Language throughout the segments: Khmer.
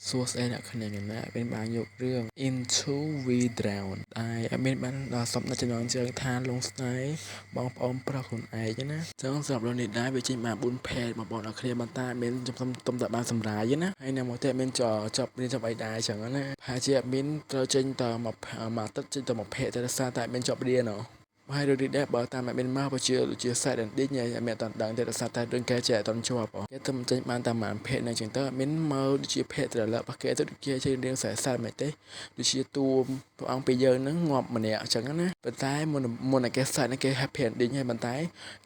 សួស្តីអ្នកគ្នា ថ្ងៃនេះ admin បានយករឿង Into We Drown ដែល admin បានដល់សំណចំណងជើងថាលងស្នេហ៍បងប្អូនប្រុសខ្លួនឯងណា។ចឹងសម្រាប់រឿងនេះដែរវាចេញបាន4 page បងប្អូនអរគ្នាប៉ុន្តែ admin ខ្ញុំសុំតែបានសម្រាយណាហើយនៅមកទៀត admin ចប់រៀនចប់អីដែរចឹងណាប្រហែលជា admin ត្រូវចេញតមួយមួយអាទិត្យចេញទៅមួយ page តែដោយសារតែ admin ជាប់រៀនហ៎ហើយរឿងនេះដែរបើតាម admin មកបើជាដូចជា sad ending ហើយ admin អត់ទាន់ដឹងទេដោយសារតែរឿងគេចេះអត់ទាន់ជាប់គេទៅចេញបានតែប្រហែល page ហ្នឹងចឹងទៅ admin មើលដូចជា page trailer របស់គេទៅដូចជាជារឿងសែសែមែនទេដូចជាតួព្រះអង្គពីយើងហ្នឹងងាប់ម្នាក់អញ្ចឹងណាប៉ុន្តែមុនមុនតែគេ sad គេ happy ending ហើយប៉ុន្តែ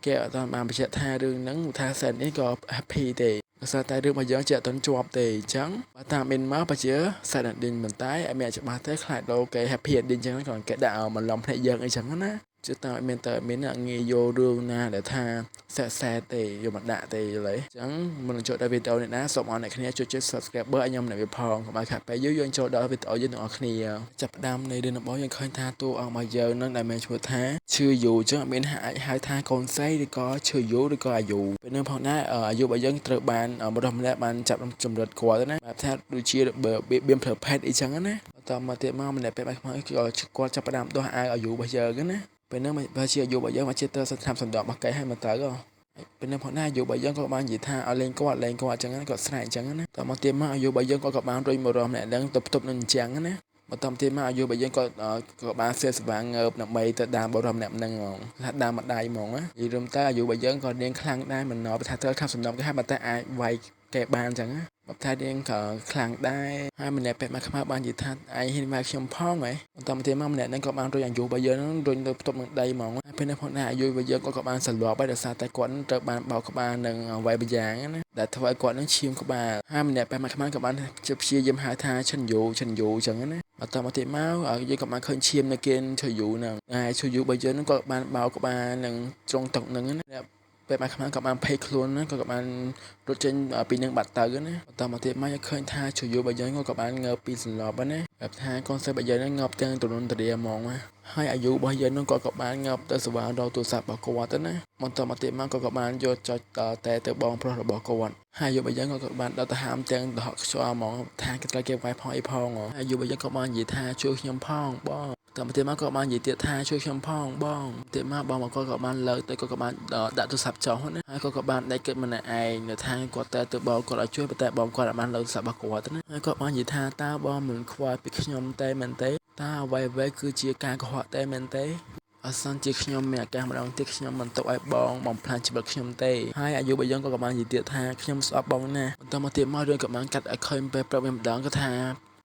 គេអត់ទាន់បានបញ្ជាក់ថារឿងហ្នឹងថា sad នេះក៏ happy ទេដោយសារតែរឿងរបស់យើងជាអត់ទាន់ជាប់ទេអញ្ចឹងបើតាម admin មកបើជា sad ending ប៉ុន្តែអត់មានច្បាស់ទេខ្លាចដល់គេ happy ending អញ្ចឹងគ្រាន់គេដាក់ឲ្យមកឡំភ្នែកយើងអីចឹងណាជឿតាមអត់មានតើមានអ្នកងាយយករឿងណាដែលថាសែសែទេយកមកដាក់ទេយល់ទេអញ្ចឹងមុននឹងចូលដល់វីដេអូនេះណាសូមអរអ្នកគ្នាជួយចុច Subscriber ឲ្យខ្ញុំអ្នកវាផងកុំឲ្យខាតពេលយូរយើងចូលដល់វីដេអូយើងទាំងអស់គ្នាចាប់ផ្ដើមនៃរឿងរបស់យើងឃើញថាតួអង្គរបស់យើងនឹងដែលមានឈ្មោះថាឈឺយូអញ្ចឹងអត់មានអាចហៅថាកូនស្រីឬក៏ឈឺយូឬក៏អាយុពេលនឹងផងដែរអាយុរបស់យើងត្រូវបានបុរសម្នាក់បានចាប់ចម្រិតគាត់ណាបែបថាដូចជាបៀមផ្លូវភេទអីចឹងណាបន្តមកទៀតមកម្នាក់ពេលបែបខ្មៅគាត់ចាប់ផ្ដើមដោះអាវអាយុរបស់យើងណាពេលហ្នឹងបើជាអាយុរបស់យើងមកជាត្រូវស្ថាបសម្ដរបស់គេឲ្យមកទៅពេលហ្នឹងផងដែរអាយុរបស់យើងក៏បាននិយាយថាឲ្យលេងគាត់លេងគាត់អញ្ចឹងគាត់ស្រែកអញ្ចឹងណាតមកទៀតមកអាយុរបស់យើងគាត់ក៏បានរុញមករម្នាក់ហ្នឹងទៅផ្ទប់នឹងអញ្ចឹងណាបន្តទៀតមកអាយុរបស់យើងក៏ក៏បានសៀស្វាងងើបដើម្បីទៅដើមបរិមម្នាក់ហ្នឹងហ្មងថាដើមម្ដាយហ្មងណានិយាយរួមទៅអាយុរបស់យើងក៏នាងខ្លាំងដែរមិនណថាត្រូវខាប់សំណប់គេហើយតែអាចវាយគេបានអញ្ចឹងណាបើថានាងក៏ខ្លាំងដែរហើយម្នាក់ពេទ្យមកខ្មៅបាននិយាយថាឯងហ៊ានមកខ្ញុំផងហ៎បន្តមកទៀតមកម្នាក់ហ្នឹងក៏បានរុញអាយុរបស់យើងហ្នឹងរុញទៅផ្ទប់នឹងដីហ្មងហើយពេលនេះផងដែរអាយុរបស់យើងក៏ក៏បានសន្លប់ហើយដោយសារតែគាត់ត្រូវបានបោកក្បាលនឹងអ្វីម្យ៉ាងណាដែលធ្វើឲ្យគាត់នឹងឈាមក្បាលហើយម្នាក់ពេទ្យមកខ្មៅក៏បានព្យាយាមហៅថាឈិនយូឈិនយូអញ្ចឹងណាបន្តមកទៀតមកយើងក៏បានឃើញឈាមនៅគៀនឈើយូហ្នឹងហើយឈើយូរបស់យើងហ្នឹងក៏បានបោកក្បាលនឹងត្រង់តុហ្នឹងណាពេលបានខ្មាំងក៏បានភ័យខ្លួនណាក៏បានរត់ចេញពីនឹងបាត់ទៅណាបន្តមកទៀតមកឃើញថាជួយរបស់យើងក៏បានងើបពីសន្លប់ណាបែបថាកូនសិស្សរបស់យើងហ្នឹងងើបទាំងទននទរាហ្មងណាហើយអាយុរបស់យើងហ្នឹងក៏ក៏បានងើបទៅស្វាងរកទូរស័ព្ទរបស់គាត់ទៅណាបន្តមកទៀតមកក៏ក៏បានយកចុចតែទៅបងប្រុសរបស់គាត់ហើយអាយុរបស់យើងក៏ក៏បានដល់ទៅហាមទាំងដកខ្យល់ហ្មងថាគេត្រូវគេវាយផងអីផងអាយុរបស់យើងក៏បាននិយាយថាជួយខ្ញុំផងបងតមកទៀតមកក៏បាននិយាយទៀតថាជួយខ្ញុំផងបងទៀតមកបងមកគាត់ក៏បានលើកទៅគាត់ក៏បានដាក់ទូរស័ព្ទចុះណាហើយគាត់ក៏បានដេកគិតម្នាក់ឯងនៅថាគាត់តែទៅបងគាត់ឲ្យជួយប៉ុន្តែបងគាត់អត់បានលើកទូរស័ព្ទរបស់គាត់ណាហើយគាត់បាននិយាយថាតើបងមិនខ្វល់ពីខ្ញុំតែមែនទេតើអ្វីអ្វីគឺជាការកុហកតែមែនទេអសិនជាខ្ញុំមានឱកាសម្ដងទៀតខ្ញុំមិនទុកឲ្យបងបំផ្លាញជីវិតខ្ញុំទេហើយអាយុរបស់យើងក៏បាននិយាយទៀតថាខ្ញុំស្អប់បងណាស់បន្តមកទៀតមករឿងក៏បានកាត់ឲ្យឃើញពេលព្រឹកវិញម្ដងគាត់ថ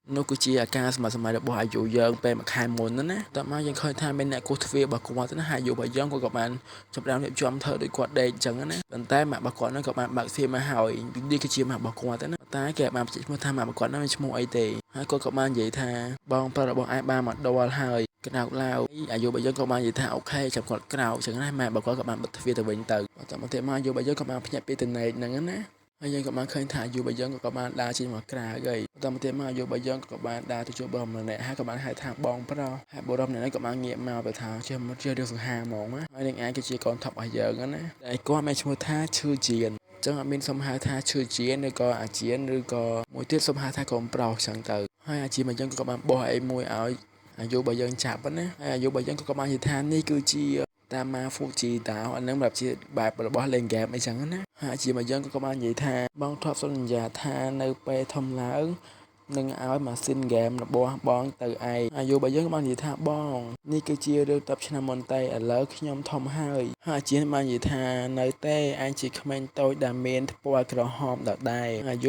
ានោះគឺជាអាការសម័យសម័យរបស់អាយុយើងពេលមួយខែមុនណាតមកយើងឃើញថាមានអ្នកគោះទ្វាររបស់គាត់ណាហើយអាយុរបស់យើងក៏បានចាប់ដើមរៀបចំធ្វើដូចគាត់ដេកអញ្ចឹងណាប៉ុន្តែម៉ាក់របស់គាត់ហ្នឹងក៏បានបើកទ្វារមកហើយនេះគឺជាម៉ាក់របស់គាត់ណាតែគេបានបញ្ជាក់ឈ្មោះថាម៉ាក់របស់គាត់ហ្នឹងមានឈ្មោះអីទេហើយគាត់ក៏បាននិយាយថាបងប្រុសរបស់ឯងបានមកដល់ហើយក្រោកឡើយអាយុរបស់យើងក៏បាននិយាយថា OK ចាំគាត់ក្រោកចឹងណាម៉ែរបស់គាត់ក៏បានបិទទ្វារទៅវិញទៅបន្តមកទៀតមកអាយុរបស់យើងក៏បានភ្ញាក់ពីតនេកហ្នឹងណាហើយយើងក៏បានឃើញថាអាយុរបស់យើងក៏បានដើរចេញមកក្រៅហើយបន្តមកទៀតមកអាយុរបស់យើងក៏បានដើរទៅជួបបុរសម្នាក់ហើយក៏បានហៅថាបងប្រុសហើយបុរសម្នាក់នេះក៏បានងាកមកទៅថាជាជារឿងសង្ហាហ្មងណាហើយនឹងឯងគឺជាកូនថប់របស់យើងណាតែគាត់មានឈ្មោះថាឈឺជៀនចឹងអត់មានសុំហៅថាឈឺជៀនឬក៏អាជៀនឬក៏មួយទៀតសុំហៅថាកូនប្រុសចឹងទៅហើយអាជៀនរបស់យើងក៏បានបោះអីមួយឲ្យអាយុរបស់យើងចាប់ណាហើយអាយុរបស់យើងក៏បាននិយាយថានេះគឺជាតាមម៉ាហ្វូជីតាអានឹងបែបជាបែបរបស់លេងហ្គេមអីចឹងណាហើយជាមួយយើងក៏បាននិយាយថាបងធ្លាប់សន្យាថានៅពេលធំឡើងនឹងឲ្យម៉ាស៊ីនហ្គេមរបស់បងទៅឯងអាយុរបស់យើងក៏បាននិយាយថាបងនេះគឺជារឿង10ឆ្នាំមុនតែឥឡូវខ្ញុំធំហើយហើយអាជាបាននិយាយថានៅទេឯងជាក្មេងតូចដែលមានពណ៌ក្រហមដដែលអាយ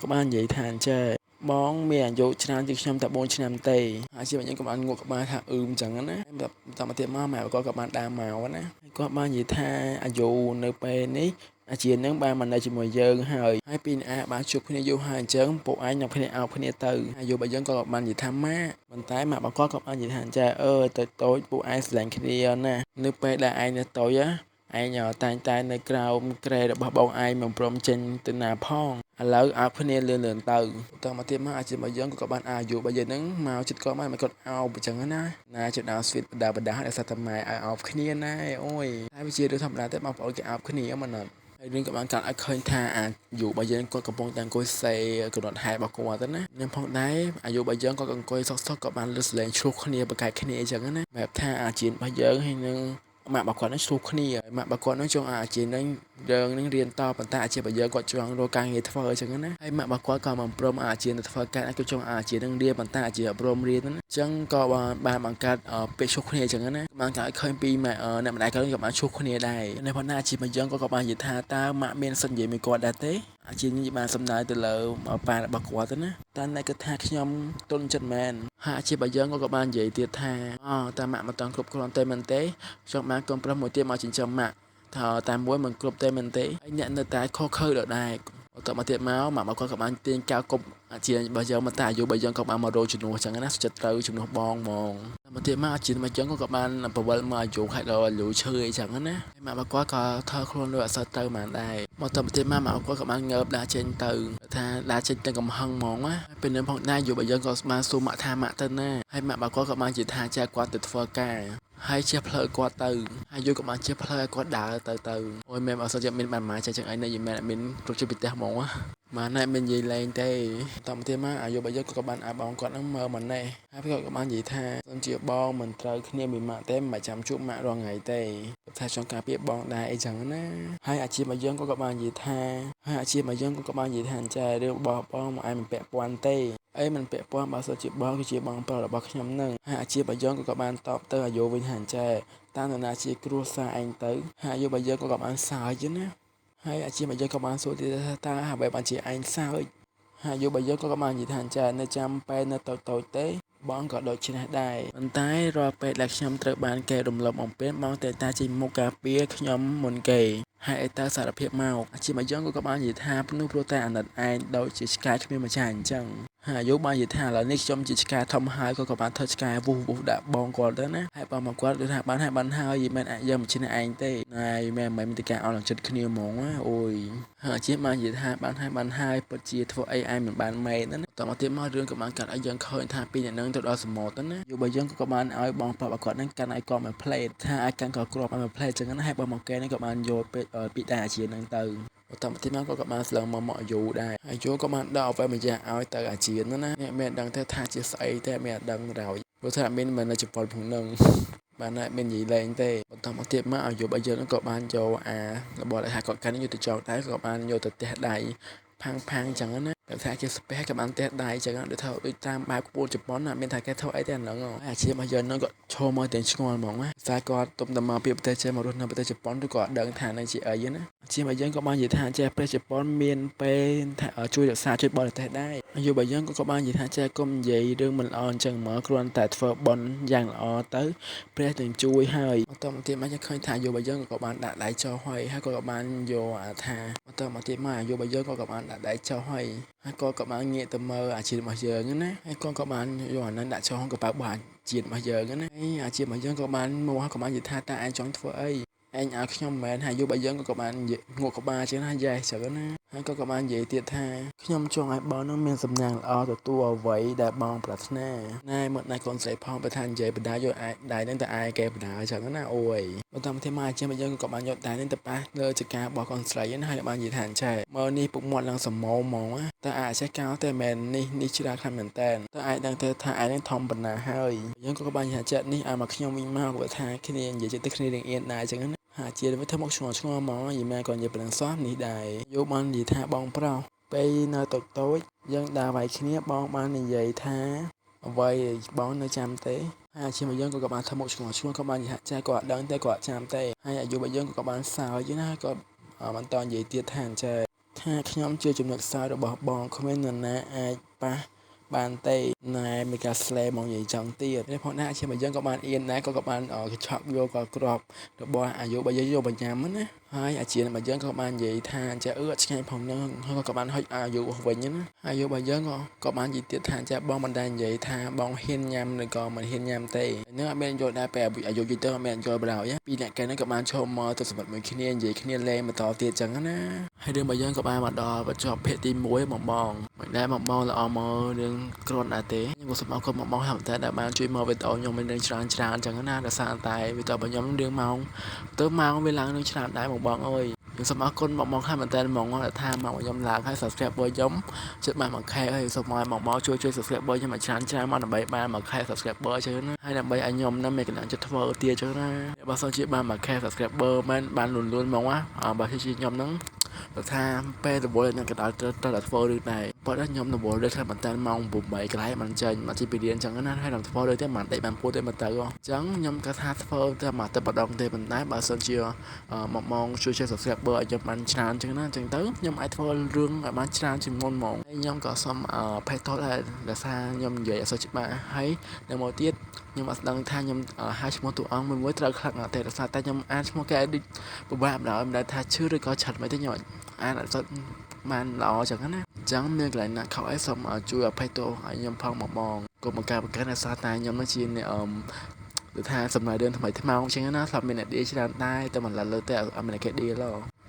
ុក៏បាននិយាយថាអញ្ចេះបងមានអាយុច្រើនជាងខ្ញុំតែ4ឆ្នាំទេហើយជាខ្ញុំក៏បានងក់ក្បាលថាអឺមចឹងណាបន្តមកទៀតមកម៉ែគាត់ក៏បានដើរមកណាគាត់បាននិយាយថាអាយុនៅពេលនេះអាជានឹងបានមកនៅជាមួយយើងហើយហើយពីអាបានជួបគ្នាយូរហើយអញ្ចឹងពួកឯងនឹងគ្នាអោបគ្នាទៅអាយុរបស់យើងក៏បាននិយាយថាម៉ាក់ប៉ុន្តែម៉ាក់របស់គាត់ក៏បាននិយាយថាអញ្ចឹងអឺទៅតូចពួកឯងស្រឡាញ់គ្នាណានៅពេលដែលឯងនៅតូចណាឯងតែងតែនៅក្រោមគ្រែរបស់បងឯងមិនព្រមចេញទៅណាផងឥឡូវអោបគ្នាលឿនលឿនទៅបន្តមកទៀតមកអាជីពរបស់យើងក៏បានអាយុរបស់យើងហ្នឹងមកចិត្តគាត់មកមកគាត់អោបអញ្ចឹងណាណាជិតដល់ស្វីតបដាបដាដោយសារតែម៉ែឲ្យអោបគ្នាណាអូយតែវាជារឿងធម្មតាទេបងប្អូនគេអោបគ្នាមិនអត់ ហើយរឿងក៏បានកាត់ឲ្យឃើញថាអាយុរបស់យើងគាត់កំពុងតែអង្គុយសេកំណត់ហេតុរបស់គាត់ទៅណានឹងផងដែរអាយុរបស់យើងគាត់ក៏អង្គុយសុកៗក៏បានលើសលេងឆ្លោះគ្នាប្រកែកគ្នាអញ្ចឹងណាបែបថាអាជីនរបស់យើងហើយនឹងម៉ាក់របស់គាត់នឹងឆ្លោះគ្នាម៉ាក់របស់គាត់នឹងចង់ឲ្យអាជីននឹងយើងនឹងរៀនតប៉ុន្តែអាជីពរបស់យើងគាត់ចង់រកការងារធ្វើអញ្ចឹងណាហើយម៉ាក់របស់គាត់ក៏មិនព្រមឲ្យអាជីនទៅធ្វើការគាត់ចង់ឲ្យអាជីននឹងរៀនប៉ុន្តែអាជីនអត់ព្រមរៀនណាអញ្ចឹងក៏បានបង្កើតពាក្យឆ្លោះគ្នាអញ្ចឹងណាបានកើតឲ្យឃើញពីម៉ាក់អ្នកម្ដាយគាត់ក៏បានឆ្លោះគ្នាដែរនៅប៉ុន្តែអាជីពរបស់យើងក៏បាននិយាយថាតើម៉ាក់មានសិទ្ធិនិយាយមួយគាត់ដែរទេអាជីននេះបានសំដៅទៅលើប៉ារបស់គាត់ទៅណាតែអ្នកគិតថាខ្ញុំទន់ចិត្តមែនហើយអាជីពរបស់យើងក៏បាននិយាយទៀតថាអូតែម៉ាក់មិនតាន់គ្រប់គ្រាន់ទេមែនទេចង់បានកូនប្រុសមួយទៀតមកចិញ្ចឹមម៉ាក់ថាតែមួយមិនគ្រប់ទេមែនទេហើយអ្នកនៅតែខុសខើដដែលបន្ទាប់មកទៀតមកម៉ាក់របស់គាត់ក៏បានទាញកៅគប់អាជីរបស់យើងមកតែអាយុរបស់យើងក៏បានមករកជំនួសអញ្ចឹងណាសុចិត្តត្រូវជំនួសបងហ្មងមកទៀតមកអាជីរបស់យើងក៏បានពវល់មកអាយុខែដល់អាយុឈឺអីចឹងណាហើយម៉ាក់របស់គាត់ក៏ធ្វើខ្លួនដូចអត់សូវទៅហ្មងដែរមកតទៅទៀតមកម៉ាក់របស់គាត់ក៏បានងើបដើរចេញទៅថាដើរចេញទៅកំហឹងហ្មងណាពេលនេះផងដែរអាយុរបស់យើងក៏បានសួរម៉ាក់ថាម៉ាក់ទៅណាហើយម៉ាក់របស់គាត់ក៏បាននិយាយថាចាគាត់ទៅធ្វើការហើយជះផ្លូវគាត់ទៅហើយយកក៏បានជះផ្លូវឲ្យគាត់ដើរទៅអូយមែនអត់សូវជាមានបានម៉ាចេះចឹងអីនេះយមែនអត់មានគ្រប់ជិះពីផ្ទះហ្មងណាម៉ាណែមាននិយាយលែងទេតមកទៀតមកអាយុរបស់យើងក៏បានឲ្យបងគាត់នឹងមើលមកនេះហើយគាត់ក៏បាននិយាយថាសិនជាបងមិនត្រូវគ្នាមួយម៉ាក់ទេមិនចាំជួបម៉ាក់រាល់ថ្ងៃទេថាចង់ការពារបងដែរអីចឹងណាហើយអាជីពរបស់យើងក៏បាននិយាយថាហើយអាជីពរបស់យើងក៏បាននិយាយថាអញ្ចឹងរឿងរបស់បងមកឯងមិនពាក់ព័ន្ធទេអីមិនពាក់ព័ន្ធបើសិនជាបងគឺជាបងប្រុសរបស់ខ្ញុំនឹងហើយអាជីពរបស់យើងក៏បានតបទៅអាយុវិញថាអញ្ចឹងតាមនរណាជាគ្រួសារឯងទៅហើយអាយុរបស់យើងក៏បានសើចណាហើយអាជីពរបស់យើងក៏បានសួរទៀតថាតើអ្វីបានជាឯងសើចហើយអាយុរបស់យើងក៏បាននិយាយថាអញ្ចឹងនៅចាំពេលនៅតូចៗទេបងក៏ដូចច្នេះដែរប៉ុន្តែរាល់ពេលដែលខ្ញុំត្រូវបានគេរំលោភបំពានបងតែតាចេញមុខការពារខ្ញុំមុនគេហើយឯតើសារភាពមកអាជីពរបស់យើងក៏បាននិយាយថានោះព្រោះតែអាណិតឯងដូចជាឆ្កែគ្មានម្ចាស់អញ្ចឹងហើយអាយុបាននិយាយថាឥឡូវនេះខ្ញុំជាឆ្កែធំហើយក៏បានធ្វើឆ្កែវុះវុះដាក់បងគាត់ទៅណាហើយបងមកគាត់ដូចថាបានហើយបានហើយមិនអាចយើងមិនឈ្នះឯងទេណែមែនមិនមានការអន់ចិត្តគ្នាហ្មងណាអូយហើយអាជីពបាននិយាយថាបានហើយបានហើយពិតជាធ្វើអីឯងមិនបានមែនណាតមកទៀតមករឿងក៏បានកាត់ឲ្យយើងឃើញថាពីអ្នកនឹងទៅដល់សមុទ្រទៅណាយុបើយើងក៏បានឲ្យបងប្រាប់ឲ្យគាត់នឹងកាន់ឲ្យគាត់មួយផ្លេតថាឲ្យកាន់ក៏គ្រាប់ឲ្យមួយផ្លេតចឹងណាហើយបងមកគេនឹងក៏បានយកពីដែរអាជីនឹងទៅបន្តមកទៀតមកក៏បានស្លឹងមកមកអាយុដែរអាយុក៏បានដកអ្វីមួយយ៉ាងឲ្យទៅអាជីនណាអ្នកមានដឹងទេថាជាស្អីទេមានដឹងរោយព្រោះថាមានមិននៅជប៉ុនផងនឹងបានតែមាននិយាយលែងទេបន្តមកទៀតមកអាយុរបស់យើងក៏បានយកអារបស់ដែលថាគាត់កាន់យកទៅចងដែរក៏បានយកទៅទះដៃផាំងផាំងចឹងណាបែបថាជាស្ពះក៏បានទះដៃចឹងដូចថាដូចតាមបែបក្បួនជប៉ុនណាមានថាគេធ្វើអីតែហ្នឹងអាជីពរបស់យើងហ្នឹងក៏ឈរមកទាំងឆ្ងល់ហ្មងណាតែគាត់ទុំតែមកពីប្រទេសចិនមករស់នៅប្រទេសជប៉ុនឬក៏អត់ដឹងថានឹងជាអីណាអាជីពរបស់យើងក៏បាននិយាយថាចេះប្រទេសជប៉ុនមានពេលថាជួយរក្សាជួយបរទេសដែរអាយុរបស់យើងក៏បាននិយាយថាចេះកុំនិយាយរឿងមិនល្អអញ្ចឹងមកគ្រាន់តែធ្វើបុណ្យយ៉ាងល្អទៅព្រះនឹងជួយហើយបន្តមកទៀតមកយើងឃើញថាអាយុរបស់យើងក៏បានដាក់ដៃចុះហើយហើយក៏បានយកអាថាបន្តមកទៀតមកអាយុរបស់យើងក៏បានដាក់ដៃចុះហើយហើយក៏បានងាកទៅមើលអាជីពរបស់យើងណាហើយក៏បានយកអានឹងដាក់ចុះក្នុងកប៉ៅរបស់អាជីពរបស់យើងណាហើយអាជីពរបស់យើងក៏បានមកក៏បាននិយាយថាតើឯងចង់ធ្វើអីឯងឲ្យខ្ញុំមិនមែនហើយយុរបស់យើងក៏បានងក់ក្បាលជាងណាយ៉េសចឹងណាហើយក៏បាននិយាយទៀតថាខ្ញុំចង់ឲ្យបងនឹងមានសំណាងល្អទទួលអ្វីដែលបងប្រាថ្នាណែមកណែកូនស្រីផងបើថានិយាយបដាយកឯដៃនឹងទៅឯគេបដាចឹងណាអូយបន្តមកទៀតមកអាជីពរបស់យើងក៏បានយកដៃនឹងទៅប៉ះលើចការបស់កូនស្រីណាហើយបាននិយាយថាអញ្ចេះមើលនេះពុកមាត់ឡើងសមោហ្មងណាតែអាចចេះកោតែមែននេះនេះច្រើនខ្លាំងមែនតើតើឯងដឹងទេថាឯងនឹងធំប៉ុណ្ណាហើយយើងក៏បាននិយាយថានេះឲ្យមកខ្ញុំវិញមកគាត់ថាគ្នានិយាយទៅគ្នារៀងអៀនដែរចឹងណាហាជាវិញធ្វើមកឆ្ងល់ឆ្ងល់ហ្មងយីម៉ែក៏និយាយប៉ុណ្ណឹងសោះនេះដែរយកបាននិយាយថាបងប្រុសពេលនៅតូចតូចយើងដើរវាយគ្នាបងបាននិយាយថាអ្វីបងនៅចាំទេហើយអាជីពរបស់យើងក៏បានធ្វើមកឆ្ងល់ឆ្ងល់ក៏បាននិយាយចាក៏អត់ដឹងទេក៏អត់ចាំទេហើយអាយុរបស់យើងក៏បានសើចណាក៏បន្តនិយាយទៀតថាអញ្ចឹងថាខ្ញុំជាចំណុចខ្សោយរបស់បងគ្មាននរណាអាចប៉ះបានទេណែមានការស្លេមកនិយាយចង់ទៀតនេះផងដែរអាជីពរបស់យើងក៏បានអៀនដែរក៏បានកញ្ឆក់យកក៏ក្របរបស់អាយុរបស់យើងយកបញ្ញាំណាហើយអាជីពរបស់យើងក៏បាននិយាយថាចាអឺអត់ឆ្ងាញ់ផងនឹងហើយក៏បានហុចអាយុវិញណាអាយុរបស់យើងក៏បាននិយាយទៀតថាចាបងមិនដែលនិយាយថាបងហ៊ានញ៉ាំឬក៏មិនហ៊ានញ៉ាំទេនឹងអត់មានយល់ដែរពេលអាយុយូរទៅអត់មានយល់បណ្ដោយពីអ្នកកែនឹងក៏បានឈរមកទៅសម្បត្តិមួយគ្នានិយាយគ្នាលេងបន្តទៀតចឹងណាហើយរឿងរបស់យើងក៏បានមកដល់បញ្ចប់ភាគទី1បងបងមិនដែរបងបងល្អមករឿងគ្រាន់ដែរទេខ្ញុំក៏សូមអរគុណបងបងហើយតែដែលបានជួយមកវីដេអូខ្ញុំមានរឿងច្រើនច្រើនចឹងណាដោយសារតែវីដេអូរបស់ខ្ញុំរឿងម៉ោងទៅម៉ោងវាឡើងនឹងច្រើនដែរបងបងអើយ ខ្ញុំសូមអរគុណមកមកខ្លាំងមែនតើហ្មងថាមកខ្ញុំឡើងហើយ subscriber ខ្ញុំជិតបាន 1K ហើយសូមឲ្យមកមកជួយជួយ subscriber ខ្ញុំឲ្យច្រើនច្រើនមកដើម្បីបាន 1K subscriber ចឹងណាហើយដើម្បីឲ្យខ្ញុំនឹងមានកម្លាំងចិត្តធ្វើទៀតចឹងណាបើសិនជាបាន 1K subscriber មែនបានលួនលួនហ្មងណាបើជាខ្ញុំហ្នឹងបើថាពេលរវល់នឹងកដាលត្រូវតែធ្វើរឿងដែរប៉ុន្តែខ្ញុំរវល់រឿងថាបន្តែម៉ោង8កន្លែងបានចេញមកជិះពីរៀនចឹងណាហើយនឹងធ្វើរឿងទេមិនដេកបានពួតទេមកទៅអញ្ចឹងខ្ញុំគាត់ថាធ្វើតែមកទៅម្ដងទេប៉ុន្តែបើសិនជាមកម៉ោងជួយជួយ subscriber ឲ្យខ្ញុំបានច្រើនចឹងណាអញ្ចឹងទៅខ្ញុំអាចធ្វើរឿងឲ្យបានច្រើនជាងមុនហ្មងហើយខ្ញុំក៏សូមភ័យទោសដែរដោយសារខ្ញុំនិយាយអត់សូវច្បាស់ហើយនៅមកទៀតខ្ញុំអត់ដឹងថាខ្ញុំហៅឈ្មោះតួអង្គមួយមួយត្រូវខ្លះអត់ទេដោយសារតែខ្ញុំអានឈ្មោះគេដូចពិបាកបណ្ដោយមិនដឹងថាឈឺឬក៏ឆាត់មិនទេខ្ញុំអានអត់សូវបានល្អចឹងណាអញ្ចឹងមានកន្លែងណាខុសអីសូមជួយអភ័យទោសឲ្យខ្ញុំផងមកបងកុំបង្ការបង្កើនដោយសារតែខ្ញុំជាអ្នកអឺដូចថាសម្រាប់រឿងថ្មីថ្មោងចឹងណាធ្លាប់មានអ្នកឌីច្រើនដែរតែមិនលើទេអត់មានគេឌីឡ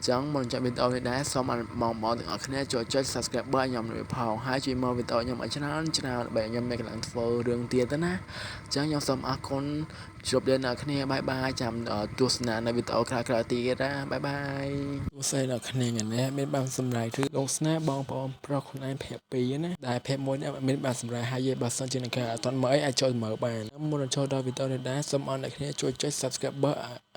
ចឹងមុនចប់វីដេអូនេះដែរសូមឲ្យបងប្អូនទាំងអស់គ្នាចូលចុច Subscribe ឲ្យខ្ញុំមួយផងហើយជួយមើលវីដេអូខ្ញុំឲ្យច្រើនច្រើនដើម្បីខ្ញុំមានកម្លាំងធ្វើរឿងទៀតទៅណាអញ្ចឹងខ្ញុំសូមអរគុណជម្រាបលាអ្នកគ្នា bye bye ចាំទស្សនានៅវីដេអូក្រោយៗទៀតណា bye bye ទស្សនាអ្នកគ្នាថ្ងៃនេះមានបានសម្រាប់គឺលោកស្នេហ៍បងប្អូនប្រុសខ្លួនឯងភាគ2ណាដែលភាគ1នេះមានបានសម្រាប់ហើយបើសិនជាអ្នកអត់ទាន់មើលអីអាចចូលមើលបានមុននឹងចូលដល់វីដេអូនេះដែរសូមអរអ្នកគ្នាជួយចុច Subscribe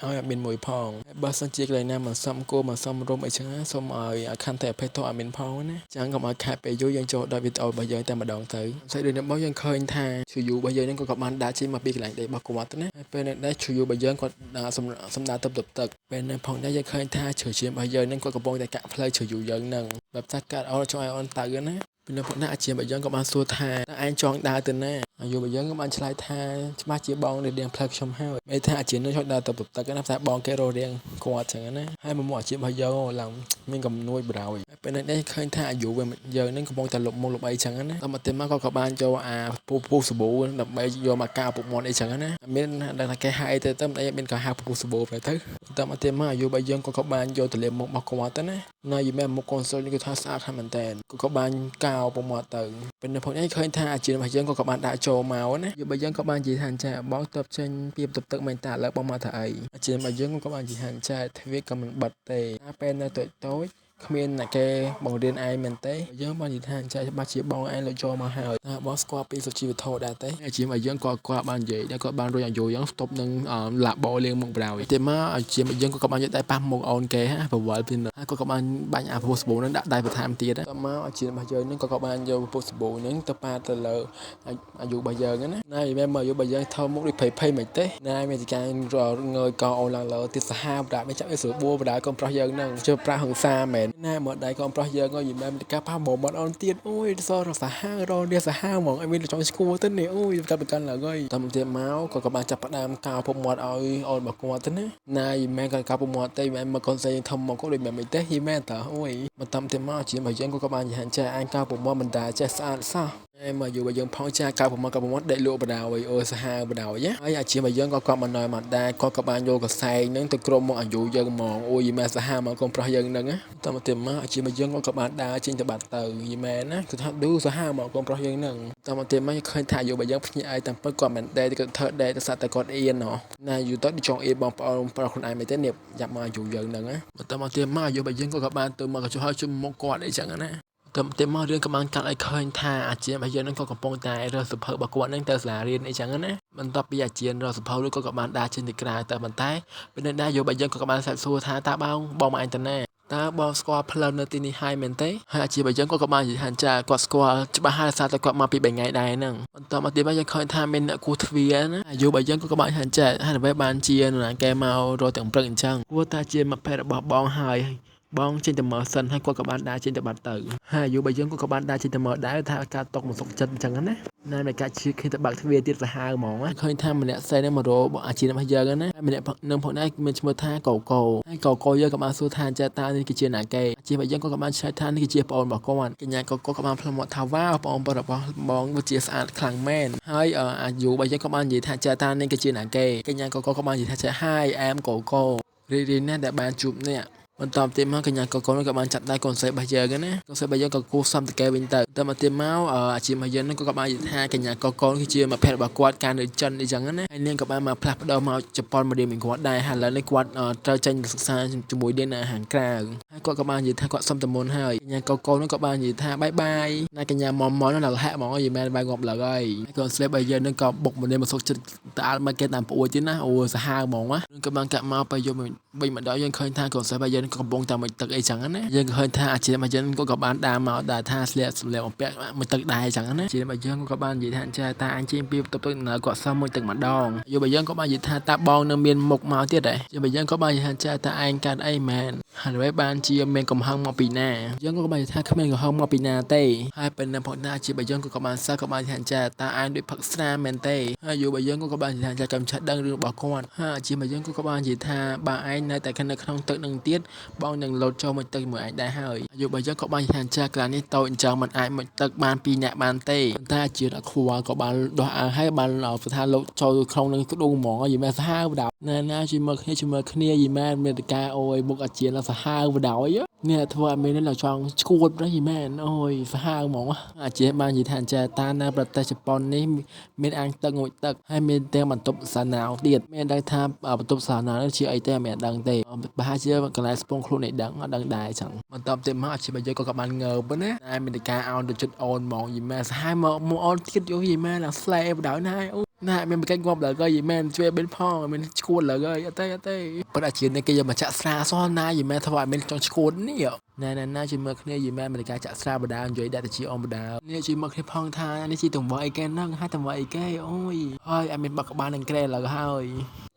ឲ្យមានមួយផងបើសិនជាកន្លែងណាមិនសមគួរមិនសមរម្យអីចឹងណាសូមឲ្យខន្តីអភ័យទោសឲ្យមានផងណាចឹងកុំឲ្យខាតពេលយូរយើងចូលដល់វីដេអូរបស់យើងតែម្ដងទៅស្អីដូចនេះបងយើងឃើញថាឈូយូរបស់យើងនឹងក៏បានដើរចេញមកពីកន្លែងដេករបស់គាត់ណាហើយពេលនេះដែរឈូយូរបស់យើងគាត់សម្ដៅទៅទឹកពេលនេះផងដែរយើងឃើញថាឈើជារបស់យើងនឹងគាត់កំពុងតែកាក់ផ្លូវឈើយូយើងនឹងបែបថាកាត់អូនចង់ឲ្យអូនទៅណាពីនោះផងដែរអាជារបស់យើងក៏បានសួរថាតើឯងចង់ដើរទៅណាអាយុរបស់យើងក៏បានឆ្លើយថាច្បាស់ជាបងរៀងផ្លូវខ្ញុំហើយមានថាអាជានឹងចង់ដើរទៅទឹកណាតែបងគេរករៀងគាត់ចឹងណាហើយមកមកអាជារបស់យើងឡើងមានកំនួយបរោយពេលនេះឃើញថាអាយុយើងនឹងកំពុងតែលុបមុខលុបអីចឹងណាតមកទៀតមកក៏បានចូលអាពូពូសាប៊ូដើម្បីយកមកកៅពុកមាត់អីចឹងណាមានដឹងថាគេហៅអីទៅទៅមិនអីមានក៏ហៅពូសាប៊ូទៅទៅតមកទៀតមកអាយុរបស់យើងក៏បានយកទៅលាបមុខរបស់គាត់ទៅណាណាយីមែនមុខកូនស្រីនេះគឺថាស្អាតខ្លាំងមែនតើក៏បានកៅពុកមាត់ទៅពេលនេះផងនេះឃើញថាអាជីរបស់យើងក៏បានដាក់ចូលមកណាបើយើងក៏បាននិយាយថាចាបងទៅចេញពីបន្ទប់ទឹកមែនតាឥឡូវបងមកថាអីអាជីរបស់យើងក៏បាននិយាយថាចាទ្វារក៏មិនបិទទេពេលនៅតូចតូចគ្មានអ្នកគេបង្រៀនឯងមែនទេយើងបាននិយាយថាចាច្បាស់ជាបងឯងលោកចូលមកហើយតើបងស្គាល់ពីសុជីវធម៌ដែរទេអាជីរបស់យើងក៏គាត់បាននិយាយដែរគាត់បានរួចអាយុយើងស្ទប់នឹងឡាបលាងមុខប្រោយទេមកអាជីរបស់យើងក៏បានយកដៃប៉ះមុខអូនគេហ่าប្រវល់ពីហើយក៏បានបាញ់អាពពុះសាប៊ូនឹងដាក់ដៃបន្ថែមទៀតតមកអាជីរបស់យើងនឹងក៏បានយកពពុះសាប៊ូនឹងទៅប៉ាទៅលើអាយុរបស់យើងណាណែមែនមកអាយុរបស់យើងថោមុខដូចភ័យភ័យមិនទេណែមានការងើយកអូនឡើងលើទៀតសាហាវប្រាមានចាប់ឲ្យស្រួលបួបដាយកូនប្រុសយើងនឹងជឿប្រាហឹង្សាមែនណាមកដៃកូនប្រុសយើងក៏យីមែនការប៉ះមកមាត់អូនទៀតអូយសរសាហាវរនេះសាហាវហ្មងឲ្យមានចង់ឈួរទៅនេះអូយកាត់ប្រកាន់ឡើងហើយតាមទៀតមកក៏បានចាប់ផ្ដើមកោពុកមាត់ឲ្យអូនរបស់គាត់ទៅណាណាយីមែនក៏កោពុកមាត់ទេមែនមកកូនស្រីធំមកក៏ដូចមែនមិនទេយីមែនតើអូយមកតាមទៀតមកជារបស់យើងក៏បានយហានចាអញកោពុកមាត់មិនតាចេះស្អាតសោះហើយមកយូរបើយើងផងចាកៅប្រមាណកៅប្រមាណដេកលក់បដ ாய் អូសាហាវបដ ாய் ហើយអាជាបើយើងក៏គាត់មកណយមកដែរគាត់ក៏បានយកកសែងនឹងទៅក្រុមមកអាយុយើងហ្មងអូយម៉ែសាហាវមកកូនប្រុសយើងនឹងណាតមកទៀតមកអាជាបើយើងក៏បានដើរចេញទៅបាត់ទៅយីម៉ែណាគឺថាឌឺសាហាវមកកូនប្រុសយើងនឹងតមកទៀតមកឃើញថាអាយុបើយើងភ្ញាក់ឲ្យតាមពិតគាត់មិនដែរគាត់ធ្វើដែរតែសាត់តែគាត់អៀនណោះណាយូរទៅចង់អៀនបងប្អូនប្រុសខ្លួនឯងមិនទេនេះយ៉ាប់មកអាយុយើងនឹងណាតមកទៀតមកអាយុបើយើងក៏បានទៅមកកញ្ចុះឲ្យជុំមុខគាត់អីចឹងណាទៅទៅមករឿងក៏បានកាត់ឲ្យឃើញថាអាចារ្យរបស់យើងនឹងក៏កំពុងតែរើសសភៅរបស់គាត់នឹងទៅសាលារៀនអីចឹងណាបន្ទាប់ពីអាចារ្យរើសសភៅនោះក៏បានដើរចេញទៅក្រៅទៅប៉ុន្តែពេលនេះដែរយោរបស់យើងក៏បានសាកសួរថាតើបងបងមកអញទៅណាតើបងស្គាល់ផ្លូវនៅទីនេះហើយមែនទេហើយអាជីពរបស់យើងក៏បាននិយាយថាចាគាត់ស្គាល់ច្បាស់ហើយសារតែគាត់មកពី3ថ្ងៃដែរហ្នឹងបន្តមកទៀតមកយើងឃើញថាមានអ្នកគូទ្វារណាអាយុរបស់យើងក៏បានថាចាហើយអ្វីបានជានរណាគេមករកទាំងព្រឹកអញ្ចឹងគួរតែជាមិត្តភក្តិរបស់បងហើយបងចេញទៅមើលសិនហើយគាត់ក៏បានដើរចេញទៅបាត់ទៅហើយអាយុរបស់យើងក៏បានដើរចេញទៅមើលដែរថាការຕົកមិនសុខចិត្តអញ្ចឹងណាណានៃការជឿឃើញទៅបើកទ្វារទៀតសាហាវហ្មងឃើញថាម្នាក់ស្រីនឹងមករកអាជីពរបស់យើងណាម្នាក់នឹងផងដែរមានឈ្មោះថាកូកូហើយកូកូយើងក៏បានសួរថាចាតើនេះគឺជាណាគេអាជីពរបស់យើងក៏បានឆ្លើយថានេះគឺជាប្អូនរបស់គាត់កញ្ញាកូកូក៏បានផ្លុំមកថាវ៉ាវប្អូនរបស់បងវាជាស្អាតខ្លាំងមែនហើយអាយុរបស់យើងក៏បាននិយាយថាចាតើនេះគឺជាណាគេកញ្ញាកូកូក៏បាននិយាយថាចា Hi I'm កូកូរីរីណាស់ដែលបានជួបអ្នក បន្តទៀតមកកញ្ញាកកូនក៏បានចាប់ដៃកូនស្រីរបស់យើងណាកូនស្រីរបស់យើងក៏គូសំតកែវិញទៅតែមកទៀតមកអាជីពរបស់យើងនឹងក៏បាននិយាយថាកញ្ញាកកូនគឺជាមិត្តភក្តិរបស់គាត់កាលនៅចិនអីចឹងណាហើយនាងក៏បានមកផ្លាស់ប្ដូរមកជប៉ុនមករៀនមួយគាត់ដែរហើយឥឡូវនេះគាត់ត្រូវចេញទៅសិក្សាជាមួយនាងនៅហាងក្រៅហើយគាត់ក៏បាននិយាយថាគាត់សុំតែមុនហើយកញ្ញាកកូនក៏បាននិយាយថាបាយបាយណាកញ្ញាមុំមុំនៅហាក់ហ្មងយីមែនបាយងាប់លើហើយកូនស្រីរបស់យើងនឹងក៏បុកមកនេះមកសុកចិត្តទៅអត់មកគេតាមប្អួយទៀតណាអូសាហាវហ្មងណាក៏បានកាក់មកទៅយកវិញម្ដងយើងឃើញថាកូនស្រីរបស់យើងក៏កំពុងតែមួយទឹកអីចឹងណាយើងក៏ឃើញថាអាជីពរបស់យើងក៏បានដើរមកដែលថាស្លៀកសម្លៀកបំពាក់មួយទឹកដែរចឹងណាអាជីពរបស់យើងក៏បាននិយាយថាចាតាអញជិះពីបន្ទប់ទឹកនៅគាត់សុំមួយទឹកម្ដងយករបស់យើងក៏បាននិយាយថាតាបងនៅមានមុខមកទៀតដែរយករបស់យើងក៏បាននិយាយថាចាតាឯងកើតអីមែនហើយបានជាមានកំហឹងមកពីណាយើងក៏បាននិយាយថាគ្មានកំហឹងមកពីណាទេហើយពេលនៅផងណាអាជីពរបស់យើងក៏បានសើក៏បានថាចាតាឯងដូចផឹកស្រាមែនទេហើយយករបស់យើងក៏បាននិយាយថាចាកំឆាត់ដឹងរឿងរបស់គាត់ហើយអាជីពរបស់យើងក៏បាននិយាយថាបើឯងនៅតែនៅក្នុងទឹកនឹងទៀតបងនឹងលោតចូលមួយទឹកមួយឯងដែរហើយយករបស់យើងក៏បាននិយាយថាចាក្លានេះតូចអញ្ចឹងមិនអាចមួយទឹកបានពីរនាក់បានទេប៉ុន្តែជាអខ្វល់ក៏បានដោះអាវហើយបានថាលោកចូលក្នុងនឹងក្ដុងហ្មងយីមែនសាហាវបដណាណាជួយមើលគ្នាជួយមើលគ្នាយីមែនមេតកាអូយមុខអាជាឡើងសាហាវបដយនេះធ្វើឲ្យមាននឹងចង់ឈួតណាយីមែនអូយសាហាវហ្មងអាជាបាននិយាយថាចាតានៅប្រទេសជប៉ុននេះមានអាងទឹកងូតទឹកហើយមានទាំងបន្ទប់សាណាវទៀតមានដឹងថាបន្ទប់សាណាវនេះជាអីទេមិនដឹងទេប្រហែលជាកន្លែងស្ពងខ្លួននេះដឹងអត់ដឹងដែរចឹងបន្តទៀតមកអាជីពយើងក៏បានងើបណាតែមានការអោនទៅចិត្តអូនហ្មងយីមែនសាហាវមកមកអូនទៀតយីមែនឡើងស្លែបដៅណាអូណាមានបកងាប់លើក៏យីមែនជួយបិនផងមានឈួតលើហើយអត់ទេអត់ទេប៉ុន្តែជានេះគេយកមកចាក់ស្រាសោះណាយីមែនធ្វើឲ្យមានចង់ឈួតនេះណែណែណាជួយមើលគ្នាយីមែនមានការចាក់ស្រាបដានិយាយដាក់ទៅជាអមបដានេះជួយមើលគ្នាផងថានេះជាទង្វើអីគេហ្នឹងហើយទង្វើអីគេអូយហើយអត់មានបាក់ក្បាលនឹងក្រែលើហើយ